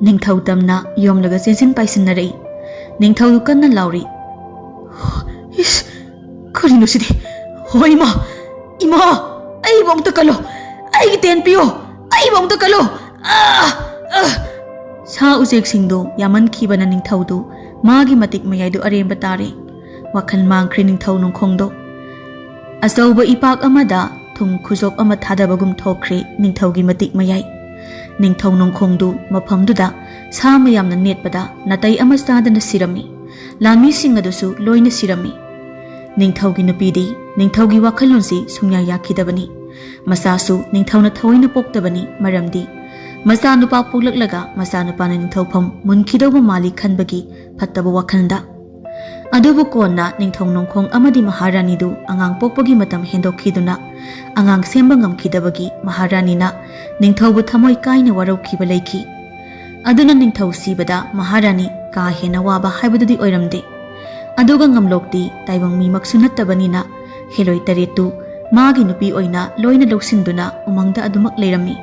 ꯅꯤꯡꯊꯧ ꯇꯝꯅ ꯌꯣꯝꯂꯒ ꯆꯦꯟꯁꯤꯟ ꯄꯥꯏꯁꯤꯟꯅꯔꯛꯏ꯫ ꯅꯤꯡꯊꯧꯗꯨ ꯀꯟꯅ ꯂꯥꯎꯔꯤ, "ꯏꯁ, ꯀꯔꯤꯅꯣ ꯁꯤꯗꯤ? ꯍꯣ ꯏꯃꯥ! ꯏꯃꯥ! ꯑꯩꯕꯨ ꯑꯃꯨꯛꯇ ꯀꯜꯂꯣ! ꯑꯩꯒꯤ ꯇꯦꯟ ꯄꯤꯌꯣ! ꯑꯩꯕꯨ ꯑꯃꯨꯛꯇ ꯀꯜꯂꯣ! ꯑꯥ! ꯑꯥ!" ꯁꯥ ꯎꯆꯦꯛꯁꯤꯡꯗꯨ ꯌꯥꯝꯃꯟꯈꯤꯕꯅ ꯅꯤꯡꯊꯧꯗꯨ ꯃꯥꯒꯤ ꯃꯇꯤꯛ ꯃꯌꯥꯏꯗꯨ ꯑꯔꯦꯝꯕ ꯇꯥꯔꯦ꯫ ꯋꯥꯈꯜ ꯃꯥꯡꯈ꯭ꯔꯦ ꯅꯤꯡꯊꯧ ꯅꯣꯡꯈꯣꯡꯗꯣ꯫ ꯑꯆꯧꯕ ꯏꯄꯥꯛ ꯑꯃꯗ ꯊꯨꯝ ꯈꯨꯖꯣꯞ ꯑꯃ ꯊꯥꯗꯕꯒꯨꯝ ꯊꯣꯛꯈ꯭ꯔꯦ ꯅꯤꯡꯊꯧꯒꯤ ꯃꯇꯤꯛ ꯃꯌꯥꯏ꯫ ꯅꯤꯡꯊꯧ ꯅꯣꯡꯈꯣꯡꯗꯨ ꯃꯐꯝꯗꯨꯗ ꯁꯥ ꯃꯌꯥꯝꯅ ꯅꯦꯠꯄꯗ ꯅꯥꯇꯩ ꯑꯃ ꯆꯥꯗꯅ ꯁꯤꯔꯝꯃꯤ꯫ ꯂꯥꯟꯃꯤꯁꯤꯡ ꯑꯗꯨꯁꯨ ꯂꯣꯏꯅ ꯁꯤꯔꯝꯃꯤ꯫ ꯅꯤꯡꯊꯧꯒꯤ ꯅꯨꯄꯤꯗꯤ ꯅꯤꯡꯊꯧꯒꯤ ꯋꯥꯈꯜꯂꯣꯟꯁꯤ ꯁꯨꯡꯌꯥ ꯌꯥꯈꯤꯗꯕꯅꯤ꯫ ꯃꯆꯥꯁꯨ ꯅꯤꯡꯊꯧꯅ ꯊꯑꯣꯏꯅ ꯄꯣꯛꯇꯕꯅꯤ, ꯃꯔꯝꯗꯤ ꯃꯆꯥꯅꯨꯄꯥ ꯄꯣꯛꯂꯛꯂꯒ ꯃꯆꯥꯅꯨꯄꯥꯅ ꯅꯤꯡꯊꯧꯐꯝ ꯃꯨꯟꯈꯤꯗꯧꯕ ꯃꯥꯜꯂꯤ ꯈꯟꯕꯒꯤ ꯐꯠꯇꯕ ꯋꯥꯈꯜꯗ꯫ ꯑꯗꯨꯕꯨ ꯀꯣꯟꯅ ꯅꯤꯡꯊꯧ ꯅꯣꯡꯈꯣꯡ ꯑꯃꯗꯤ ꯃꯍꯥꯔꯥꯅꯤꯗꯨ ꯑꯉꯥꯡ ꯄꯣꯛꯄꯒꯤ ꯃꯇꯝ ꯍꯦꯟꯗꯣꯛꯈꯤꯗꯨꯅ ꯑꯉꯥꯡ ꯁꯦꯝꯕ ꯉꯝꯈꯤꯗꯕꯒꯤ ꯃꯍꯥꯔꯥꯅꯤꯅ ꯅꯤꯡꯊꯧꯕꯨ ꯊꯃꯣꯏ ꯀꯥꯏꯅ ꯋꯥꯔꯧꯈꯤꯕ ꯂꯩꯈꯤ꯫ ꯑꯗꯨꯅ ꯅꯤꯡꯊꯧ ꯁꯤꯕꯗ ꯃꯍꯥꯔꯥꯅꯤ ꯀꯥ ꯍꯦꯟꯅ ꯋꯥꯕ ꯍꯥꯏꯕꯗꯨꯗꯤ ꯑꯣꯏꯔꯝꯗꯦ꯫ ꯑꯗꯨꯒ ꯉꯝꯂꯣꯛꯇꯤ ꯇꯥꯏꯕꯪ ꯃꯤꯃꯛꯁꯨ ꯅꯠꯇꯕꯅꯤꯅ ꯍꯦꯂꯣꯏ ꯇꯔꯦꯠꯇꯨ ꯃꯥꯒꯤ ꯅꯨꯄꯤ ꯑꯣꯏꯅ ꯂꯣꯏꯅ ꯂꯧꯁꯤꯟꯗꯨꯅ ꯎꯃꯪꯗ ꯑꯗꯨꯃꯛ ꯂꯩꯔꯝꯃꯤ꯫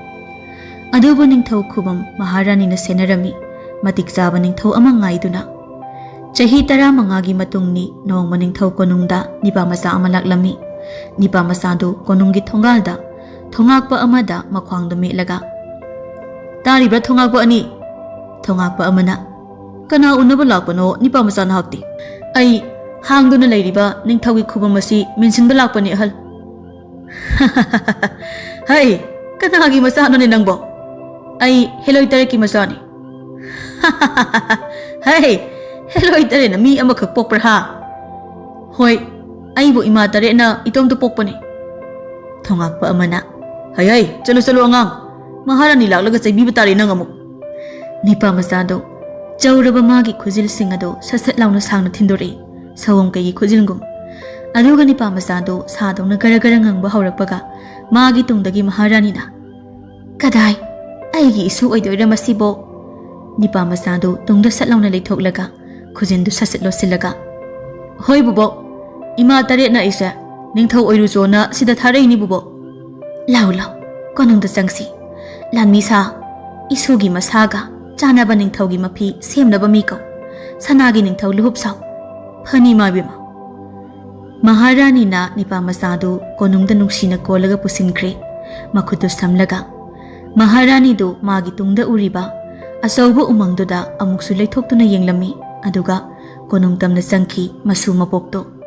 ꯑꯗꯨꯕꯨ ꯅꯤꯡꯊꯧ ꯈꯨꯕꯝ ꯃꯍꯥꯔꯥꯅꯤꯅ ꯁꯦꯟꯅꯔꯝꯃꯤ, ꯃꯇꯤꯛ ꯆꯥꯕ ꯅꯤꯡꯊꯧ ꯑꯃ ꯉꯥꯏꯗꯨꯅ꯫ ꯆꯍꯤ ꯇꯔꯥꯃꯉꯥꯒꯤ ꯃꯇꯨꯡꯅꯤ ꯅꯣꯡꯃ ꯅꯤꯡꯊꯧ ꯀꯣꯅꯨꯡꯗ ꯅꯤꯄꯥ ꯃꯆꯥ ꯑꯃ ꯂꯥꯛꯂꯝꯃꯤ꯫ ꯅꯤꯄꯥ ꯃꯆꯥꯗꯨ ꯀꯣꯅꯨꯡꯒꯤ ꯊꯣꯡꯒꯥꯜꯗ ꯊꯣꯉꯥꯛꯄ ꯑꯃꯗ ꯃꯈ꯭ꯋꯥꯡꯗ ꯃꯦꯠꯂꯒ, "ꯇꯥꯔꯤꯕ꯭ꯔꯥ ꯊꯣꯉꯥꯛꯄ ꯑꯅꯤ?" ꯊꯣꯉꯥꯛꯄ ꯑꯃꯅ, "ꯀꯅꯥ ꯎꯅꯕ ꯂꯥꯛꯄꯅꯣ ꯅꯤꯄꯥ ꯃꯆꯥ ꯅꯍꯥꯛꯇꯤ?" "ꯑꯩ ꯍꯥꯡꯗꯨꯅ ꯂꯩꯔꯤꯕ ꯅꯤꯡꯊꯧꯒꯤ ꯈꯨꯕꯝ ꯑꯁꯤ ꯃꯦꯟꯁꯤꯟꯕ ꯂꯥꯛꯄꯅꯤ ꯑꯍꯜ꯫" "ꯍꯩ, ꯀꯅꯥꯒꯤ ꯃꯆꯥꯅꯣꯅꯦ ꯅꯪꯕꯣ?" "ꯑꯩ ꯍꯦꯂꯣꯏ ꯇꯔꯦꯠꯀꯤ ꯃꯆꯥꯅꯤ꯫" "ꯍꯩ, ꯍꯦꯂꯣꯏ ꯇꯔꯦꯠꯅ ꯃꯤ ꯑꯃꯈꯛ ꯄꯣꯛꯄ꯭ꯔꯥ ꯍꯥ?" "ꯍꯣꯏ, ꯑꯩꯕꯨ ꯏꯃꯥ ꯇꯔꯦꯠꯅ ꯏꯇꯣꯝꯇ ꯄꯣꯛꯄꯅꯤ꯫" ꯊꯣꯉꯥꯛꯄ ꯑꯃꯅ, "ꯍꯩ ꯍꯩ, ꯆꯠꯂꯨ ꯆꯠꯂꯨ ꯑꯉꯥꯡ, ꯃꯍꯥꯔꯥꯅꯤ ꯂꯥꯛꯂꯒ ꯆꯩꯕꯤꯕ ꯇꯥꯔꯦ ꯅꯪ ꯑꯃꯨꯛ꯫" ꯅꯤꯄꯥ ꯃꯆꯥꯗꯨ ꯆꯧꯔꯕ ꯃꯥꯒꯤ ꯈꯨꯖꯤꯜꯁꯤꯡ ꯑꯗꯨ ꯁꯠ ꯁꯠ ꯂꯥꯎꯅ ꯁꯥꯡꯅ ꯊꯤꯟꯗꯣꯔꯛꯏ꯫ ꯁꯑꯣꯝ ꯀꯩꯒꯤ ꯈꯨꯖꯤꯜꯒꯨꯝ꯫ ꯑꯗꯨꯒ ꯅꯤꯄꯥ ꯃꯆꯥꯗꯨ ꯁꯥꯗꯧꯅ ꯒꯔ ꯒꯔ ꯉꯪꯕ ꯍꯧꯔꯛꯄꯒ ꯃꯥꯒꯤ ꯇꯨꯡꯗꯒꯤ ꯃꯍꯥꯔꯥꯅꯤꯅ, "ꯀꯗꯥꯏ? ꯑꯩꯒꯤ ꯏꯁꯨ ꯑꯣꯏꯗꯣꯏꯔꯥ ꯃꯁꯤꯕꯣ?" ꯅꯤꯄꯥ ꯃꯆꯥꯗꯨ ꯇꯨꯡꯗ ꯁꯠ ꯂꯥꯎꯅ ꯂꯩꯊꯣꯛꯂꯒ ꯈꯨꯖꯤꯟꯗꯨ ꯁꯠ ꯁꯠ ꯂꯣꯠꯁꯤꯜꯂꯒ, "ꯍꯣꯏ ꯕꯨꯕꯣꯛ, ꯏꯃꯥ ꯇꯔꯦꯠꯅ ꯑꯩꯁꯦ ꯅꯤꯡꯊꯧ ꯑꯣꯏꯔꯨꯆꯣꯅ ꯁꯤꯗ ꯊꯥꯔꯛꯏꯅꯤ ꯕꯨꯕꯣꯛ꯫" "ꯂꯥꯎ ꯂꯥꯎ, ꯀꯣꯅꯨꯡꯗ ꯆꯪꯁꯤ꯫ ꯂꯥꯟꯃꯤ ꯁꯥ, ꯏꯁꯨꯒꯤ ꯃꯁꯥꯒ ꯆꯥꯟꯅꯕ ꯅꯤꯡꯊꯧꯒꯤ ꯃꯐꯤ ꯁꯦꯝꯅꯕ ꯃꯤ ꯀꯧ꯫ ꯁꯅꯥꯒꯤ ꯅꯤꯡꯊꯧ ꯂꯨꯍꯨꯞ ꯁꯥꯎ꯫ ꯐꯅꯤ ꯏꯃꯥ ꯏꯕꯦꯝꯃ꯫" ꯃꯍꯥꯔꯥꯅꯤꯅ ꯅꯤꯄꯥ ꯃꯆꯥꯗꯨ ꯀꯣꯅꯨꯡꯗ ꯅꯨꯡꯁꯤꯅ ꯀꯣꯜꯂꯒ ꯄꯨꯁꯤꯟꯈ꯭ꯔꯦ꯫ ꯃꯈꯨꯠꯇꯨ ꯁꯝꯂꯒ ꯃꯍꯥꯔꯥꯅꯤꯗꯨ ꯃꯥꯒꯤ ꯇꯨꯡꯗ ꯎꯔꯤꯕ ꯑꯆꯧꯕ ꯎꯃꯪꯗꯨꯗ ꯑꯃꯨꯛꯁꯨ ꯂꯩꯊꯣꯛꯇꯨꯅ ꯌꯦꯡꯂꯝꯃꯤ꯫ ꯑꯗꯨꯒ ꯀꯣꯅꯨꯡ ꯇꯝꯅ ꯆꯪꯈꯤ ꯃꯁꯨ ꯃꯕꯣꯛꯇꯣ꯫